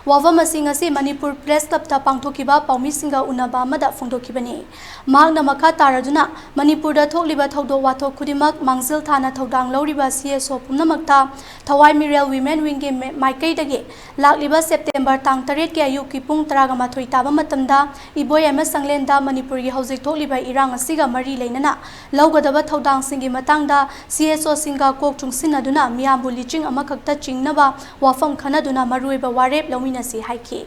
ꯋꯥꯐꯝ ꯑꯁꯤ ꯉꯁꯤ ꯃꯅꯤꯄꯨꯔ Press Clubꯇ ꯄꯥꯡꯊꯣꯛꯈꯤꯕ ꯄꯥꯎꯃꯤꯁꯤꯡꯒ ꯎꯅꯕ ꯑꯃꯗ ꯐꯣꯡꯗꯣꯛꯈꯤꯕꯅꯤ꯫ ꯃꯍꯥꯛꯅ ꯃꯈꯥ ꯇꯥꯔꯗꯨꯅ ꯃꯅꯤꯄꯨꯔꯗ ꯊꯣꯛꯂꯤꯕ ꯊꯧꯗꯣꯛ ꯋꯥꯊꯣꯛ ꯈꯨꯗꯤꯡꯃꯛ ꯃꯥꯡꯖꯤꯜ ꯊꯥꯅ ꯊꯧꯗꯥꯡ ꯂꯧꯔꯤꯕ CSO ꯄꯨꯝꯅꯃꯛꯇ ꯊꯋꯥꯏ ꯃꯤꯔꯦꯜ Women Wingꯒꯤ ꯃꯦ-, ꯃꯥꯏꯀꯩꯗꯒꯤ ꯂꯥꯛꯂꯤꯕ September ꯇꯥꯡ ꯇꯔꯦꯠꯀꯤ ꯑꯌꯨꯛꯀꯤ ꯄꯨꯡ ꯇꯔꯥꯒ ꯃꯥꯊꯣꯏ ꯇꯥꯕ ꯃꯇꯝꯗ ꯏꯕꯣꯌꯥꯏꯃ ꯁꯪꯂꯦꯟꯗ ꯃꯅꯤꯄꯨꯔꯒꯤ ꯍꯧꯖꯤꯛ ꯊꯣꯛꯂꯤꯕ ꯏꯔꯥꯡ ꯑꯁꯤꯒ ꯃꯔꯤ ꯂꯩꯅꯅ ꯂꯧꯒꯗꯕ ꯊꯧꯗꯥꯡꯁꯤꯡꯒꯤ ꯃꯇꯥꯡꯗ ꯁꯤ ꯑꯦꯁ ꯑꯣꯁꯤꯡꯒ ꯀꯣꯛ ꯆꯨꯡꯁꯤꯟꯅꯗꯨꯅ ꯃꯤꯌꯥꯝꯕꯨ ꯂꯤꯆꯤꯡ ꯑꯃꯈꯛꯇ ꯆꯤꯡꯅꯕ ꯋꯥꯐꯝ ꯈꯟꯅꯗꯨꯅ ꯃꯔꯨꯑꯣꯏꯕ ꯋꯥꯔꯦꯞ ꯂꯧꯃꯤꯟꯅꯁꯤ ꯍꯥꯏꯈꯤ꯫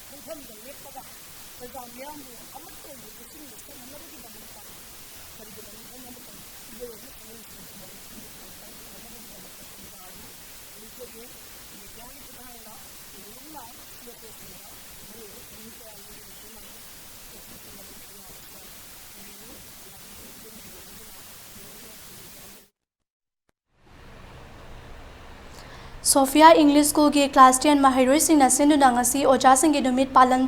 ꯈꯣꯡꯐꯝꯗ ꯂꯦꯞꯄꯒ ꯄ꯭ꯔꯖꯥ ꯃꯤꯌꯥꯝꯕꯨ ꯑꯃꯠꯇ ꯑꯣꯏꯕ ꯂꯤꯆꯤꯡꯗ ꯆꯠꯅꯅꯕꯒꯤꯗꯃꯛꯇ ꯀꯔꯤꯒꯨꯝꯕ ꯃꯤꯐꯝ ꯑꯃꯇꯪ ꯏꯕꯣꯌꯥꯏꯃ ꯁꯪꯂꯦꯟ ꯁꯤꯡꯖꯃꯩ ꯄꯥꯡꯊꯣꯛꯅꯅꯕꯒꯤꯗꯃꯛꯇ ꯄ꯭ꯔꯖꯥ ꯑꯗꯨ ꯂꯤꯡꯖꯒꯦ꯫ ꯃꯤꯗꯤꯌꯥꯒꯤ ꯈꯨꯠꯊꯥꯡꯗ ꯂꯣꯏꯅ ꯁꯤ ꯑꯦꯁ ꯑꯣꯁꯤꯡꯗ ꯃꯔꯨꯑꯣꯏꯕ ꯊꯧꯃꯤ ꯀꯌꯥ ꯂꯧꯗꯨꯅ ꯁꯤꯖꯤꯟꯅꯔꯦ꯫ ꯁꯣꯐꯤꯌꯥ ꯏꯪꯂꯤꯁ ꯁ꯭ꯀꯨꯜꯒꯤ ꯀ꯭ꯂꯥꯁ ꯇꯦꯟ ꯃꯍꯩꯔꯣꯏꯁꯤꯡꯅ ꯁꯤꯟꯗꯨꯅ ꯉꯁꯤ ꯑꯣꯖꯥꯁꯤꯡꯒꯤ ꯅꯨꯃꯤꯠ ꯄꯥꯂꯟ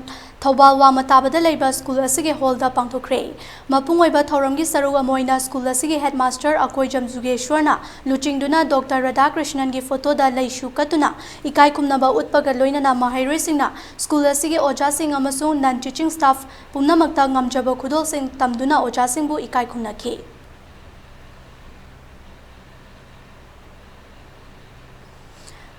ꯊꯧꯕꯥꯜ ꯋꯥꯃꯇꯥꯕꯗ ꯂꯩꯕ ꯁ꯭ꯀꯨꯜ ꯑꯁꯤꯒꯤ ꯍꯣꯜꯗ ꯄꯥꯡꯊꯣꯛꯈ꯭ꯔꯦ꯫ ꯃꯄꯨꯡ ꯑꯣꯏꯕ ꯊꯧꯔꯝꯒꯤ ꯁꯔꯨꯛ ꯑꯃ ꯑꯣꯏꯅ ꯁ꯭ꯀꯨꯜ ꯑꯁꯤꯒꯤ ꯍꯦꯗꯃꯥꯁꯇꯔ ꯑꯀꯣꯏꯖꯝ ꯖꯨꯒꯦꯁ꯭ꯋꯔꯅ ꯂꯨꯆꯤꯡꯗꯨꯅ ꯗꯣꯛꯇꯔ ꯔꯥꯙꯥꯀ꯭ꯔꯤꯁꯅꯟꯒꯤ ꯐꯣꯇꯣꯗ ꯂꯩꯁꯨ ꯀꯠꯇꯨꯅ ꯏꯀꯥꯏ ꯈꯨꯝꯅꯕ ꯎꯠꯄꯒ ꯂꯣꯏꯅꯅ ꯃꯍꯩꯔꯣꯏꯁꯤꯡꯅ ꯁ꯭ꯀꯨꯜ ꯑꯁꯤꯒꯤ ꯑꯣꯖꯥꯁꯤꯡ ꯑꯃꯁꯨꯡ ꯅꯟ ꯇꯤꯆꯤꯡ ꯁ꯭ꯇꯥꯐ ꯄꯨꯝꯅꯃꯛꯇ ꯉꯝꯖꯕ ꯈꯨꯗꯣꯜꯁꯤꯡ ꯇꯝꯗꯨꯅ ꯑꯣꯖꯥꯁꯤꯡꯕꯨ ꯏꯀꯥꯏ ꯈꯨꯝꯅꯈꯤ꯫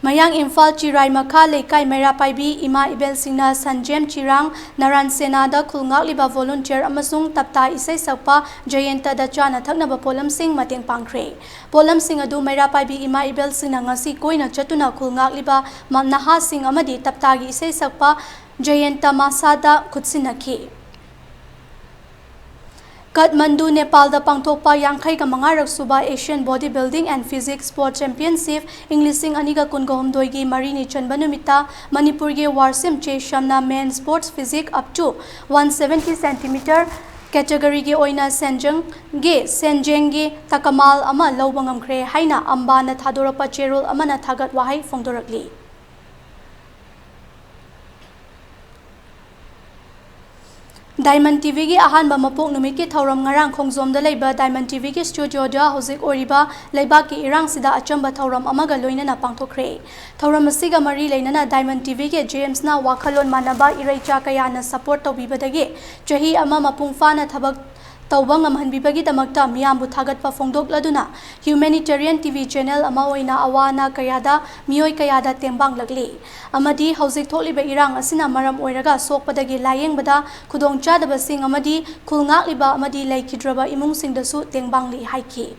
ꯃꯌꯥꯡ ꯏꯝꯐꯥꯜ ꯆꯤꯔꯥꯏ ꯃꯈꯥ ꯂꯩꯀꯥꯏ ꯃꯩꯔꯥ ꯄꯥꯏꯕꯤ ꯏꯃꯥ ꯏꯕꯦꯜꯁꯤꯡꯅ ꯁꯟꯖꯦꯝ ꯆꯤꯔꯥꯡ ꯅꯔꯥꯟ ꯁꯦꯅꯥꯗ ꯈꯨꯜ ꯉꯥꯛꯂꯤꯕ ꯚꯣꯂꯨꯟꯇꯤꯌꯔ ꯑꯃꯁꯨꯡ ꯇꯞꯇꯥ ꯏꯁꯩ ꯁꯛꯄ ꯖꯌꯦꯟꯇꯗ ꯆꯥꯅ ꯊꯛꯅꯕ ꯄꯣꯠꯂꯝꯁꯤꯡ ꯃꯇꯦꯡ ꯄꯥꯡꯈ꯭ꯔꯦ꯫ ꯄꯣꯠꯂꯝꯁꯤꯡ ꯑꯗꯨ ꯃꯩꯔꯥ ꯄꯥꯏꯕꯤ ꯏꯃꯥ ꯏꯕꯦꯜꯁꯤꯡꯅ ꯉꯁꯤ ꯀꯣꯏꯅ ꯆꯠꯇꯨꯅ ꯈꯨꯜ ꯉꯥꯛꯂꯤꯕ ꯃ-, ꯅꯍꯥꯁꯤꯡ ꯑꯃꯗꯤ ꯇꯞꯇꯥꯒꯤ ꯏꯁꯩ ꯁꯛꯄ ꯖꯌꯦꯟꯇ ꯃꯥꯁꯥꯗ ꯈꯨꯠꯁꯤꯟꯅꯈꯤ꯫ ꯀꯠꯃꯟꯗꯨ, ꯅꯦꯄꯥꯜꯗ ꯄꯥꯡꯊꯣꯛꯄ ꯌꯥꯡꯈꯩꯒ ꯃꯉꯥꯔꯛ ꯁꯨꯕ Asian Body Building and Physique Sport Championship ꯏꯪ ꯂꯤꯁꯤꯡ ꯑꯅꯤꯒ ꯀꯨꯟꯒ ꯍꯨꯝꯗꯣꯏꯒꯤ ꯃꯔꯤꯅꯤ ꯆꯟꯕ ꯅꯨꯃꯤꯠꯇ ꯃꯅꯤꯄꯨꯔꯒꯤ ꯋꯥꯔꯁꯤꯝ ꯆꯦ ꯁꯝꯅ Men Sports Physique up to one seventy centimeter categoryꯒꯤ ꯑꯣꯏꯅ ꯁꯦꯟꯖꯪꯒꯤ, ꯁꯦꯟꯖꯦꯡꯒꯤ ꯇꯀꯃꯥꯜ ꯑꯃ ꯂꯧꯕ ꯉꯝꯈ꯭ꯔꯦ ꯍꯥꯏꯅ ꯑꯝꯕꯥꯅ ꯊꯥꯗꯣꯔꯛꯄ ꯆꯦꯔꯣꯜ ꯑꯃꯅ ꯊꯥꯒꯠ ꯋꯥꯍꯩ ꯐꯣꯡꯗꯣꯔꯛꯂꯤ꯫ ꯗꯥꯏꯃꯟ ꯇꯤꯚꯤꯒꯤ ꯑꯍꯥꯟꯕ ꯃꯄꯣꯛ ꯅꯨꯃꯤꯠꯀꯤ ꯊꯧꯔꯝ ꯉꯔꯥꯡ ꯈꯣꯡꯖꯣꯝꯗ ꯂꯩꯕ ꯗꯥꯏꯃꯟ ꯇꯤꯚꯤꯒꯤ ꯁ꯭ꯇꯨꯗꯤꯑꯣꯗ ꯍꯧꯖꯤꯛ ꯑꯣꯏꯔꯤꯕ ꯂꯩꯕꯥꯛꯀꯤ ꯏꯔꯥꯡꯁꯤꯗ ꯑꯆꯝꯕ ꯊꯧꯔꯝ ꯑꯃꯒ ꯂꯣꯏꯅꯅ ꯄꯥꯡꯊꯣꯛꯈ꯭ꯔꯦ꯫ ꯊꯧꯔꯝ ꯑꯁꯤꯒ ꯃꯔꯤ ꯂꯩꯅꯅ ꯗꯥꯏꯃꯟ ꯇꯤꯚꯤꯒꯤ ꯖꯦꯝꯁꯅ ꯋꯥꯈꯜꯂꯣꯟ ꯃꯥꯟꯅꯕ ꯏꯔꯩꯆꯥ ꯀꯌꯥꯅ ꯁꯄꯣꯔꯠ ꯇꯧꯕꯤꯕꯗꯒꯤ ꯆꯍꯤ ꯑꯃ ꯃꯄꯨꯡ ꯐꯥꯅ ꯊꯕꯛ ꯇꯧꯕ ꯉꯝꯍꯟꯕꯤꯕꯒꯤꯗꯃꯛꯇ ꯃꯤꯌꯥꯝꯕꯨ ꯊꯥꯒꯠꯄ ꯐꯣꯡꯗꯣꯛꯂꯗꯨꯅ ꯍ꯭ꯌꯨꯃꯦꯅꯤꯇꯦꯔꯤꯌꯟ ꯇꯤꯚꯤ ꯆꯦꯅꯦꯜ ꯑꯃ ꯑꯣꯏꯅ ꯑꯋꯥ ꯑꯅꯥ ꯀꯌꯥꯗ ꯃꯤꯑꯣꯏ ꯀꯌꯥꯗ ꯇꯦꯡꯕꯥꯡꯂꯛꯂꯤ꯫ ꯑꯃꯗꯤ ꯍꯧꯖꯤꯛ ꯊꯣꯛꯂꯤꯕ ꯏꯔꯥꯡ ꯑꯁꯤꯅ ꯃꯔꯝ ꯑꯣꯏꯔꯒ ꯁꯣꯛꯄꯗꯒꯤ ꯂꯥꯌꯦꯡꯕꯗ ꯈꯨꯗꯣꯡꯆꯥꯗꯕꯁꯤꯡ ꯑꯃꯗꯤ ꯈꯨꯜ ꯉꯥꯛꯂꯤꯕ ꯑꯃꯗꯤ ꯂꯩꯈꯤꯗ꯭ꯔꯕ ꯏꯃꯨꯡꯁꯤꯡꯗꯁꯨ ꯇꯦꯡꯕꯥꯡꯂꯤ ꯍꯥꯏꯈꯤ꯫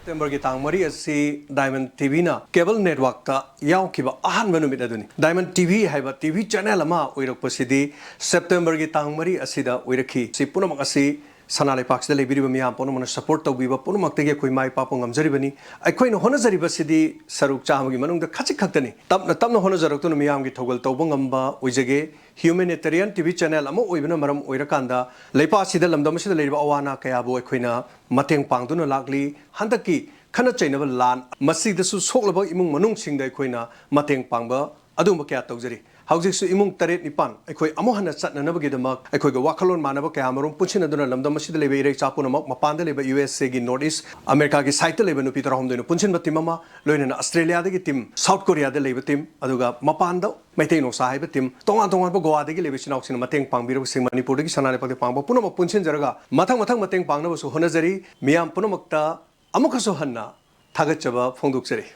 ꯁꯦꯞꯇꯦꯝꯕꯔꯒꯤ ꯇꯥꯡ ꯃꯔꯤ ꯑꯁꯤ ꯗꯥꯏꯃꯟ ꯇꯤꯚꯤꯅ ꯀꯦꯕꯜ ꯅꯦꯠꯋꯥꯛꯇ ꯌꯥꯎꯈꯤꯕ ꯑꯍꯥꯟꯕ ꯅꯨꯃꯤꯠ ꯑꯗꯨꯅꯤ꯫ ꯗꯥꯏꯃꯟ ꯇꯤꯚꯤ ꯍꯥꯏꯕ ꯇꯤꯚꯤ ꯆꯦꯅꯦꯜ ꯑꯃ ꯑꯣꯏꯔꯛꯄꯁꯤꯗꯤ ꯁꯦꯞꯇꯦꯝꯕꯔꯒꯤ ꯇꯥꯡ ꯃꯔꯤ ꯑꯁꯤꯗ ꯑꯣꯏꯔꯛꯈꯤ꯫ ꯁꯤ ꯄꯨꯝꯅꯃꯛ ꯑꯁꯤ ꯁꯅꯥ ꯂꯩꯄꯥꯛꯁꯤꯗ ꯂꯩꯕꯤꯔꯤꯕ ꯃꯤꯌꯥꯝ ꯄꯨꯝꯅꯃꯛꯅ ꯁꯄꯣꯔꯠ ꯇꯧꯕꯤꯕ ꯄꯨꯝꯅꯃꯛꯇꯒꯤ ꯑꯩꯈꯣꯏ ꯃꯥꯏ ꯄꯥꯛꯄ ꯉꯝꯖꯔꯤꯕꯅꯤ꯫ ꯑꯩꯈꯣꯏꯅ ꯍꯣꯠꯅꯖꯔꯤꯕꯁꯤꯗꯤ ꯁꯔꯨꯛ ꯆꯥꯝꯃꯒꯤ ꯃꯅꯨꯡꯗ ꯈꯖꯤꯛ ꯈꯛꯇꯅꯤ꯫ ꯇꯞꯅ ꯇꯞꯅ ꯍꯣꯠꯅꯖꯔꯛꯇꯨꯅ ꯃꯤꯌꯥꯝꯒꯤ ꯊꯧꯒꯜ ꯇꯧꯕ ꯉꯝꯕ ꯑꯣꯏꯖꯒꯦ꯫ ꯍ꯭ꯌꯨꯃꯦꯅꯤꯇꯦꯔꯤꯌꯟ ꯇꯤꯚꯤ ꯆꯦꯅꯦꯜ ꯑꯃ ꯑꯣꯏꯕꯅ ꯃꯔꯝ ꯑꯣꯏꯔꯀꯥꯟꯗ ꯂꯩꯄꯥꯛ ꯑꯁꯤꯗ, ꯂꯝꯗꯝ ꯑꯁꯤꯗ ꯂꯩꯔꯤꯕ ꯑꯋꯥ ꯑꯅꯥ ꯀꯌꯥꯕꯨ ꯑꯩꯈꯣꯏꯅ ꯃꯇꯦꯡ ꯄꯥꯡꯗꯨꯅ ꯂꯥꯛꯂꯤ꯫ ꯍꯟꯗꯛꯀꯤ ꯈꯠꯅ ꯆꯩꯅꯕ ꯂꯥꯟ, ꯃꯁꯤꯗꯁꯨ ꯁꯣꯛꯂꯕ ꯏꯃꯨꯡ ꯃꯅꯨꯡꯁꯤꯡꯗ ꯑꯩꯈꯣꯏꯅ ꯃꯇꯦꯡ ꯄꯥꯡꯕ ꯑꯗꯨꯒꯨꯝꯕ ꯀꯌꯥ ꯇꯧꯖꯔꯤ꯫ ꯍꯧꯖꯤꯛꯁꯨ ꯏꯃꯨꯡ ꯇꯔꯦꯠ ꯅꯤꯄꯥꯟ ꯑꯩꯈꯣꯏ ꯑꯃꯨꯛ ꯍꯟꯅ ꯆꯠꯅꯅꯕꯒꯤꯗꯃꯛ ꯑꯩꯈꯣꯏꯒ ꯋꯥꯈꯜꯂꯣꯟ ꯃꯥꯟꯅꯕ ꯀꯌꯥ ꯑꯃꯔꯣꯝ ꯄꯨꯟꯁꯤꯟꯅꯗꯨꯅ ꯂꯝꯗꯝ ꯑꯁꯤꯗ ꯂꯩꯕ ꯏꯔꯩꯆꯥ ꯄꯨꯝꯅꯃꯛ, ꯃꯄꯥꯟꯗ ꯂꯩꯕ ꯌꯨ ꯑꯦꯁ ꯑꯦꯒꯤ ꯅꯣꯔꯠ ꯏꯁ ꯑꯃꯦꯔꯤꯀꯥꯒꯤ ꯁꯥꯏꯠꯇ ꯂꯩꯕ ꯅꯨꯄꯤ ꯇꯔꯥꯍꯨꯝꯗꯣꯏꯅ ꯄꯨꯟꯁꯤꯟꯕ ꯇꯤꯝ ꯑꯃ, ꯂꯣꯏꯅꯅ ꯑꯁꯇ꯭ꯔꯦꯂꯤꯌꯥꯗꯒꯤ ꯇꯤꯝ, ꯁꯥꯎꯠ ꯀꯣꯔꯤꯌꯥꯗ ꯂꯩꯕ ꯇꯤꯝ, ꯑꯗꯨꯒ ꯃꯄꯥꯟꯗ ꯃꯩꯇꯩ ꯅꯣꯡꯁꯥ ꯍꯥꯏꯕ ꯇꯤꯝ, ꯇꯣꯉꯥꯟ ꯇꯣꯉꯥꯟꯕ ꯒꯣꯋꯥꯗꯒꯤ ꯂꯩꯕ ꯏꯆꯤꯟ ꯏꯅꯥꯎꯁꯤꯡꯅ ꯃꯇꯦꯡ ꯄꯥꯡꯕꯤꯔꯕꯁꯤꯡ, ꯃꯅꯤꯄꯨꯔꯗꯒꯤ ꯁꯅꯥ ꯂꯩꯄꯥꯛꯇ ꯄꯥꯡꯕ ꯄꯨꯝꯅꯃꯛ ꯄꯨꯟꯁꯤꯟꯖꯔꯒ ꯃꯊꯪ ꯃꯊꯪ ꯃꯇꯦꯡ ꯄꯥꯡꯅꯕꯁꯨ ꯍꯣꯠꯅꯖꯔꯤ꯫ ꯃꯤꯌꯥꯝ ꯄꯨꯝꯅꯃꯛꯇ ꯑꯃꯨꯛꯀꯁꯨ ꯍꯟꯅ ꯊꯥꯒꯠꯆꯕ ꯐꯣꯡꯗꯣꯛꯆꯔꯤ꯫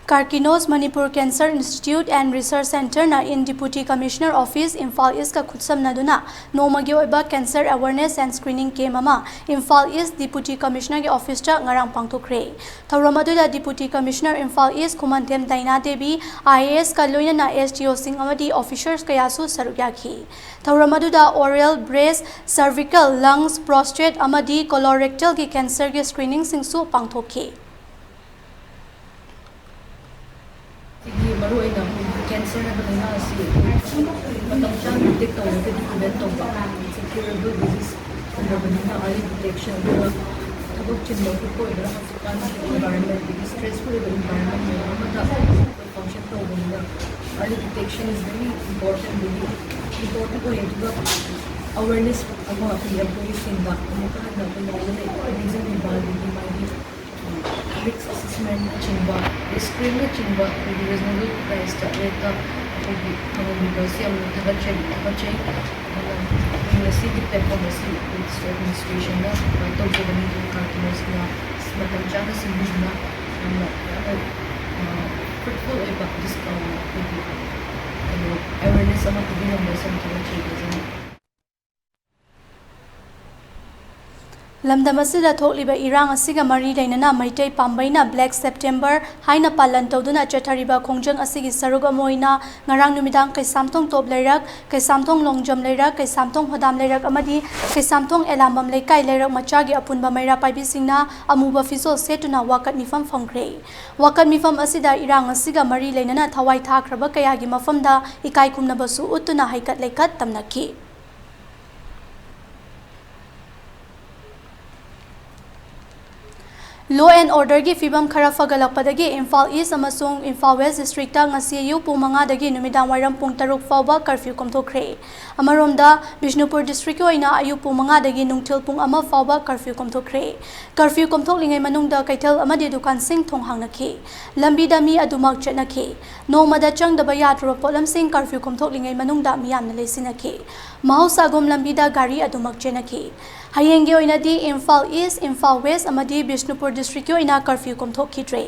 Karkinos Manipur Cancer Institute and Research Centreꯅ in Deputy Commissioner Office, Imphal ꯏꯁꯀ ꯈꯨꯠꯁꯝꯅꯗꯨꯅ ꯅꯣꯡꯃꯒꯤ ꯑꯣꯏꯕ Cancer Awareness and Screening Camp ꯑꯃ ꯏꯝꯐꯥꯜ ꯏꯁ Deputy Commissionerꯒꯤ ꯑꯣꯐꯤꯁꯇ ꯉꯔꯥꯡ ꯄꯥꯡꯊꯣꯛꯈ꯭ꯔꯦ꯫ ꯊꯧꯔꯝ ꯑꯗꯨꯗ Deputy Commissioner Imphal East Khumanthem Diana Devi, I A ꯑꯦꯁꯀ ꯂꯣꯏꯅꯅ ꯑꯦꯁ ꯗꯤ ꯑꯣꯁꯤꯡ ꯑꯃꯗꯤ officers ꯀꯌꯥꯁꯨ ꯁꯔꯨꯛ ꯌꯥꯈꯤ꯫ ꯊꯧꯔꯝ ꯑꯗꯨꯗ oral, breast, cervical, lungs, prostate ꯑꯃꯗꯤ colorectalꯒꯤ cancerꯒꯤ screeningꯁꯤꯡꯁꯨ ꯄꯥꯡꯊꯣꯛꯈꯤ꯫ ꯁꯤꯒꯤ ꯃꯔꯨꯑꯣꯏꯅ ꯑꯩꯈꯣꯏꯒꯤ cancer ꯍꯥꯏꯕ ꯂꯥꯏꯅꯥ ꯑꯁꯤ ꯃꯇꯝ ꯆꯥꯅ detect ꯇꯧꯔꯒꯗꯤ prevent ꯇꯧꯕ, it's a curable disease ꯑꯣꯏꯔꯕꯅꯤꯅ early detection, ꯑꯗꯨꯒ ꯊꯕꯛ ꯆꯤꯟꯕ ꯈꯣꯠꯄ ꯑꯣꯏꯕꯅ ꯍꯧꯖꯤꯛꯀꯥꯟꯒꯤ environment, stressful ꯑꯣꯏꯕ environment ꯃꯌꯥꯝ ꯑꯃꯗ ꯑꯩꯈꯣꯏ ꯇꯧꯕꯅꯤꯅ early detection is very important, very important ꯑꯣꯏ꯫ ꯑꯗꯨꯒ awareness ꯑꯃ ꯑꯩꯈꯣꯏꯒꯤ employeeꯁꯤꯡꯗ ꯑꯃꯨꯛꯀ ꯍꯟꯅ ꯑꯩꯈꯣꯏ ꯅꯧꯅ ꯂꯩꯕ Region ꯏꯝꯐꯥꯜꯒꯤ ꯃꯥꯒꯤ risk assessmentꯅꯆꯤꯡꯕ, risk screenꯅꯆꯤꯡꯕ ꯑꯩꯈꯣꯏꯒꯤ reasonable priceꯇ ꯔꯦꯠꯇ ꯑꯩꯈꯣꯏꯒꯤ ꯐꯪꯍꯟꯕꯤꯕꯁꯤ ꯌꯥꯝꯅ ꯊꯥꯒꯠꯆꯔꯤ, ꯊꯥꯒꯠꯆꯩ꯫ ꯑꯗꯨꯅ ꯑꯩꯈꯣꯏ ꯉꯁꯤꯒꯤ platform ꯑꯁꯤ ꯑꯩꯈꯣꯏ district administrationꯅ provide ꯇꯧꯖꯕꯅꯤ꯫ ꯑꯗꯨꯒ ꯀꯥꯔꯀꯨꯅꯔꯁꯤꯡꯅ ꯃꯇꯝ ꯆꯥꯅ ꯁꯤꯟꯕꯤꯗꯨꯅ ꯌꯥꯝꯅ, ꯌꯥꯝꯅ, ꯑ, fruitful ꯑꯣꯏꯕ dis-, ꯑ, ꯑꯩꯈꯣꯏꯒꯤ ꯀꯩꯅꯣ awareness ꯑꯃ ꯄꯤꯕꯤꯔꯝꯕꯁꯦ ꯌꯥꯝ ꯊꯥꯒꯠꯆꯔꯤ꯫ ꯂꯝꯗꯝ ꯑꯁꯤꯗ ꯊꯣꯛꯂꯤꯕ ꯏꯔꯥꯡ ꯑꯁꯤꯒ ꯃꯔꯤ ꯂꯩꯅꯅ ꯃꯩꯇꯩ ꯄꯥꯝꯕꯩꯅ Black September ꯍꯥꯏꯅ ꯄꯥꯂꯟ ꯇꯧꯗꯨꯅ ꯆꯠꯊꯔꯤꯕ ꯈꯣꯡꯖꯪ ꯑꯁꯤꯒꯤ ꯁꯔꯨꯛ ꯑꯃ ꯑꯣꯏꯅ ꯉꯔꯥꯡ ꯅꯨꯃꯤꯗꯥꯡ ꯀꯩꯁꯥꯝꯊꯣꯡ ꯇꯣꯞ ꯂꯩꯔꯛ, ꯀꯩꯁꯥꯝꯊꯣꯡ ꯂꯣꯡꯖꯝ ꯂꯩꯔꯛ, ꯀꯩꯁꯥꯝꯊꯣꯡ ꯍꯣꯗꯥꯝ ꯂꯩꯔꯛ ꯑꯃꯗꯤ ꯀꯩꯁꯥꯝꯊꯣꯡ ꯑꯦꯂꯥꯝꯕꯝ ꯂꯩꯀꯥꯏ ꯂꯩꯔꯛ ꯃꯆꯥꯒꯤ ꯑꯄꯨꯟꯕ ꯃꯩꯔꯥ ꯄꯥꯏꯕꯤꯁꯤꯡꯅ ꯑꯃꯨꯕ ꯐꯤꯖꯣꯜ ꯁꯦꯠꯇꯨꯅ ꯋꯥꯀꯠ ꯃꯤꯐꯝ ꯐꯝꯈ꯭ꯔꯦ꯫ ꯋꯥꯀꯠ ꯃꯤꯐꯝ ꯑꯁꯤꯗ ꯏꯔꯥꯡ ꯑꯁꯤꯒ ꯃꯔꯤ ꯂꯩꯅꯅ ꯊꯋꯥꯏ ꯊꯥꯈ꯭ꯔꯕ ꯀꯌꯥꯒꯤ ꯃꯐꯝꯗ ꯏꯀꯥꯏ ꯈꯨꯝꯅꯕꯁꯨ ꯎꯠꯇꯨꯅ ꯍꯩꯀꯠ ꯂꯩꯀꯠ ꯇꯝꯅꯈꯤ꯫ Law and orderꯒꯤ ꯐꯤꯕꯝ ꯈꯔ ꯐꯒꯠꯂꯛꯄꯗꯒꯤ ꯏꯝꯐꯥꯜ ꯏꯁ ꯑꯃꯁꯨꯡ ꯏꯝꯐꯥꯜ ꯋꯦꯁ ꯗꯤꯁꯇ꯭ꯔꯤꯛꯇ ꯉꯁꯤ ꯑꯌꯨꯛ ꯄꯨꯡ ꯃꯉꯥꯗꯒꯤ ꯅꯨꯃꯤꯗꯥꯡ ꯋꯥꯏꯔꯝ ꯄꯨꯡ ꯇꯔꯨꯛ ꯐꯥꯎꯕ ꯀꯔꯐ꯭ꯌꯨ ꯀꯣꯝꯊꯣꯛꯈ꯭ꯔꯦ꯫ ꯑꯃꯔꯣꯝꯗ, ꯕꯤꯁꯅꯨꯄꯨꯔ ꯗꯤꯁꯇ꯭ꯔꯤꯛꯀꯤ ꯑꯣꯏꯅ ꯑꯌꯨꯛ ꯄꯨꯡ ꯃꯉꯥꯗꯒꯤ ꯅꯨꯡꯊꯤꯜ ꯄꯨꯡ ꯑꯃ ꯐꯥꯎꯕ ꯀꯔꯐ꯭ꯌꯨ ꯀꯣꯝꯊꯣꯛꯈ꯭ꯔꯦ꯫ ꯀꯔꯐ꯭ꯌꯨ ꯀꯣꯝꯊꯣꯛꯂꯤꯉꯩ ꯃꯅꯨꯡꯗ ꯀꯩꯊꯦꯜ ꯑꯃꯗꯤ ꯗꯨꯀꯥꯟꯁꯤꯡ ꯊꯣꯡ ꯍꯥꯡꯅꯈꯤ꯫ ꯂꯝꯕꯤꯗ ꯃꯤ ꯑꯗꯨꯃꯛ ꯆꯠꯅꯈꯤ꯫ ꯅꯣꯡꯃꯗ ꯆꯪꯗꯕ ꯌꯥꯗ꯭ꯔꯕ ꯄꯣꯠꯂꯝꯁꯤꯡ ꯀꯔꯐ꯭ꯌꯨ ꯀꯣꯝꯊꯣꯛꯂꯤꯉꯩ ꯃꯅꯨꯡꯗ ꯃꯤꯌꯥꯝꯅ ꯂꯩꯁꯤꯟꯅꯈꯤ꯫ ꯃꯍꯧꯁꯥꯒꯨꯝ ꯂꯝꯕꯤꯗ ꯒꯥꯔꯤ ꯑꯗꯨꯃꯛ ꯆꯦꯟꯅꯈꯤ꯫ ꯍꯌꯦꯡꯒꯤ ꯑꯣꯏꯅꯗꯤ ꯏꯝꯐꯥꯜ ꯏꯁ, ꯏꯝꯐꯥꯜ ꯋꯦꯁ ꯑꯃꯗꯤ ꯕꯤꯁꯅꯨꯄꯨꯔ ꯗꯤꯁꯇ꯭ꯔꯤꯛꯀꯤ ꯑꯣꯏꯅ curfew ꯀꯣꯝꯊꯣꯛꯈꯤꯗ꯭ꯔꯦ꯫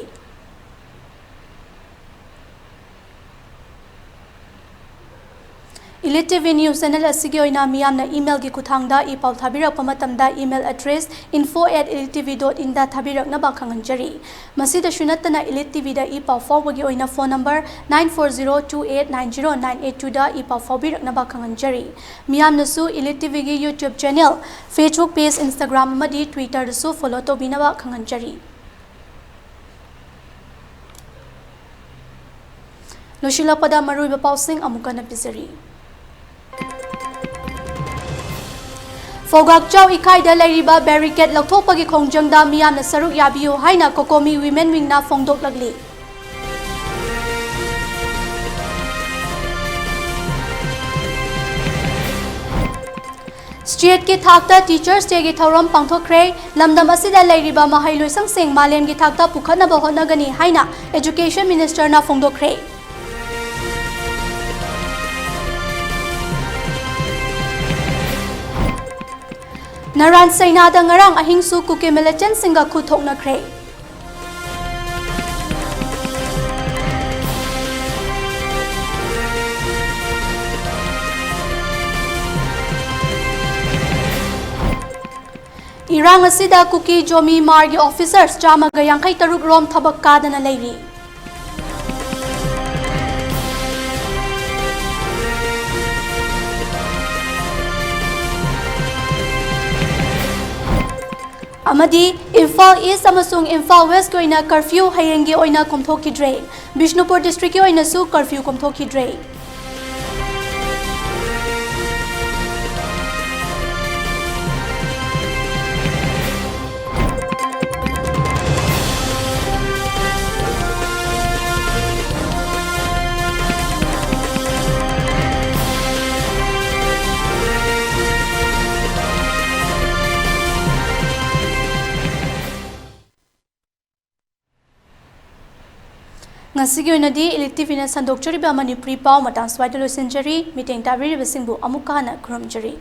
Elite TV News Channel ꯑꯁꯤꯒꯤ ꯑꯣꯏꯅ ꯃꯤꯌꯥꯝꯅ emailꯒꯤ ꯈꯨꯠꯊꯥꯡꯗ ꯏ ꯄꯥꯎ ꯊꯥꯕꯤꯔꯛꯄ ꯃꯇꯝꯗ email address info at elite TV dot inꯗ ꯊꯥꯕꯤꯔꯛꯅꯕ ꯈꯪꯍꯟꯖꯔꯤ꯫ ꯃꯁꯤꯗꯁꯨ ꯅꯠꯇꯅ Elite TVꯗ ꯏ ꯄꯥꯎ ꯐꯥꯎꯕꯒꯤ ꯑꯣꯏꯅ phone number nine four zero two eight nine zero nine eight twoꯗ E ꯄꯥꯎ ꯐꯥꯎꯕꯤꯔꯛꯅꯕ ꯈꯪꯍꯟꯖꯔꯤ꯫ ꯃꯤꯌꯥꯝꯅꯁꯨ Elite TVꯒꯤ YouTube channel, Facebook page, Instagram ꯑꯃꯗꯤ Twitterꯗꯁꯨ follow ꯇꯧꯕꯤꯅꯕ ꯈꯪꯍꯟꯖꯔꯤ꯫ ꯂꯣꯏꯁꯤꯜꯂꯛꯄꯗ ꯃꯔꯨꯑꯣꯏꯕ ꯄꯥꯎꯁꯤꯡ ꯑꯃꯨꯛ ꯍꯟꯅ ꯄꯤꯖꯔꯤ꯫ ꯐꯧꯒꯥꯛꯆꯥꯎ ꯏꯀꯥꯏꯗ ꯂꯩꯔꯤꯕ barricade ꯂꯧꯊꯣꯛꯄꯒꯤ ꯈꯣꯡꯖꯪꯗ ꯃꯤꯌꯥꯝꯅ ꯁꯔꯨꯛ ꯌꯥꯕꯤꯌꯨ ꯍꯥꯏꯅ COCOMI Women Wingꯅ ꯐꯣꯡꯗꯣꯛꯂꯛꯂꯤ꯫ ꯁ꯭ꯇꯦꯠꯀꯤ ꯊꯥꯛꯇ ꯇꯤꯆꯔꯁ ꯗꯦꯒꯤ ꯊꯧꯔꯝ ꯄꯥꯡꯊꯣꯛꯈ꯭ꯔꯦ꯫ ꯂꯝꯗꯝ ꯑꯁꯤꯗ ꯂꯩꯔꯤꯕ ꯃꯍꯩꯂꯣꯏꯁꯪꯁꯤꯡ ꯃꯥꯂꯦꯝꯒꯤ ꯊꯥꯛꯇ ꯄꯨꯈꯠꯅꯕ ꯍꯣꯠꯅꯒꯅꯤ ꯍꯥꯏꯅ ꯑꯦꯖꯨꯀꯦꯁꯟ ꯃꯤꯅꯤꯁꯇꯔꯅ ꯐꯣꯡꯗꯣꯛꯈ꯭ꯔꯦ꯫ ꯅꯔꯥꯟ ꯁꯩꯅꯥꯗ ꯉꯔꯥꯡ ꯑꯍꯤꯡꯁꯨ ꯀꯨꯀꯤ ꯃꯤꯂꯤꯇꯦꯟꯠꯁꯤꯡꯒ ꯈꯨꯠ ꯊꯣꯛꯅꯈ꯭ꯔꯦ꯫ ꯏꯔꯥꯡ ꯑꯁꯤꯗ ꯀꯨꯀꯤ ꯖꯣꯃꯤ ꯃꯥꯔꯒꯤ ꯑꯣꯐꯤꯁꯔꯁ ꯆꯥꯝꯃꯒ ꯌꯥꯡꯈꯩ ꯇꯔꯨꯛ ꯔꯣꯝ ꯊꯕꯛ ꯀꯥꯗꯅ ꯂꯩꯔꯤ꯫ ꯑꯃꯗꯤ ꯏꯝꯐꯥꯜ ꯏꯁ ꯑꯃꯁꯨꯡ ꯏꯝꯐꯥꯜ ꯋꯦꯁꯀꯤ ꯑꯣꯏꯅ ꯀꯔꯐ꯭ꯌꯨ ꯍꯌꯦꯡꯒꯤ ꯑꯣꯏꯅ ꯀꯣꯝꯊꯣꯛꯈꯤꯗ꯭ꯔꯦ꯫ ꯕꯤꯁꯅꯨꯄꯨꯔ ꯗꯤꯁꯇ꯭ꯔꯤꯛꯀꯤ ꯑꯣꯏꯅꯁꯨ ꯀꯔꯐ꯭ꯌꯨ ꯀꯣꯝꯊꯣꯛꯈꯤꯗ꯭ꯔꯦ꯫ ꯉꯁꯤꯒꯤ ꯑꯣꯏꯅꯗꯤ ꯏꯂꯤꯛ ꯇꯤꯚꯤꯅ ꯁꯟꯗꯣꯛꯆꯔꯤꯕ ꯃꯅꯤꯄꯨꯔꯤ ꯄꯥꯎ ꯃꯇꯥꯡ ꯁ꯭ꯋꯥꯏꯗ ꯂꯣꯏꯁꯤꯟꯖꯔꯤ꯫ ꯃꯤꯠꯌꯦꯡ ꯇꯥꯕꯤꯔꯤꯕꯁꯤꯡꯕꯨ ꯑꯃꯨꯛꯀ ꯍꯟꯅ ꯈꯨꯔꯨꯝꯖꯔꯤ꯫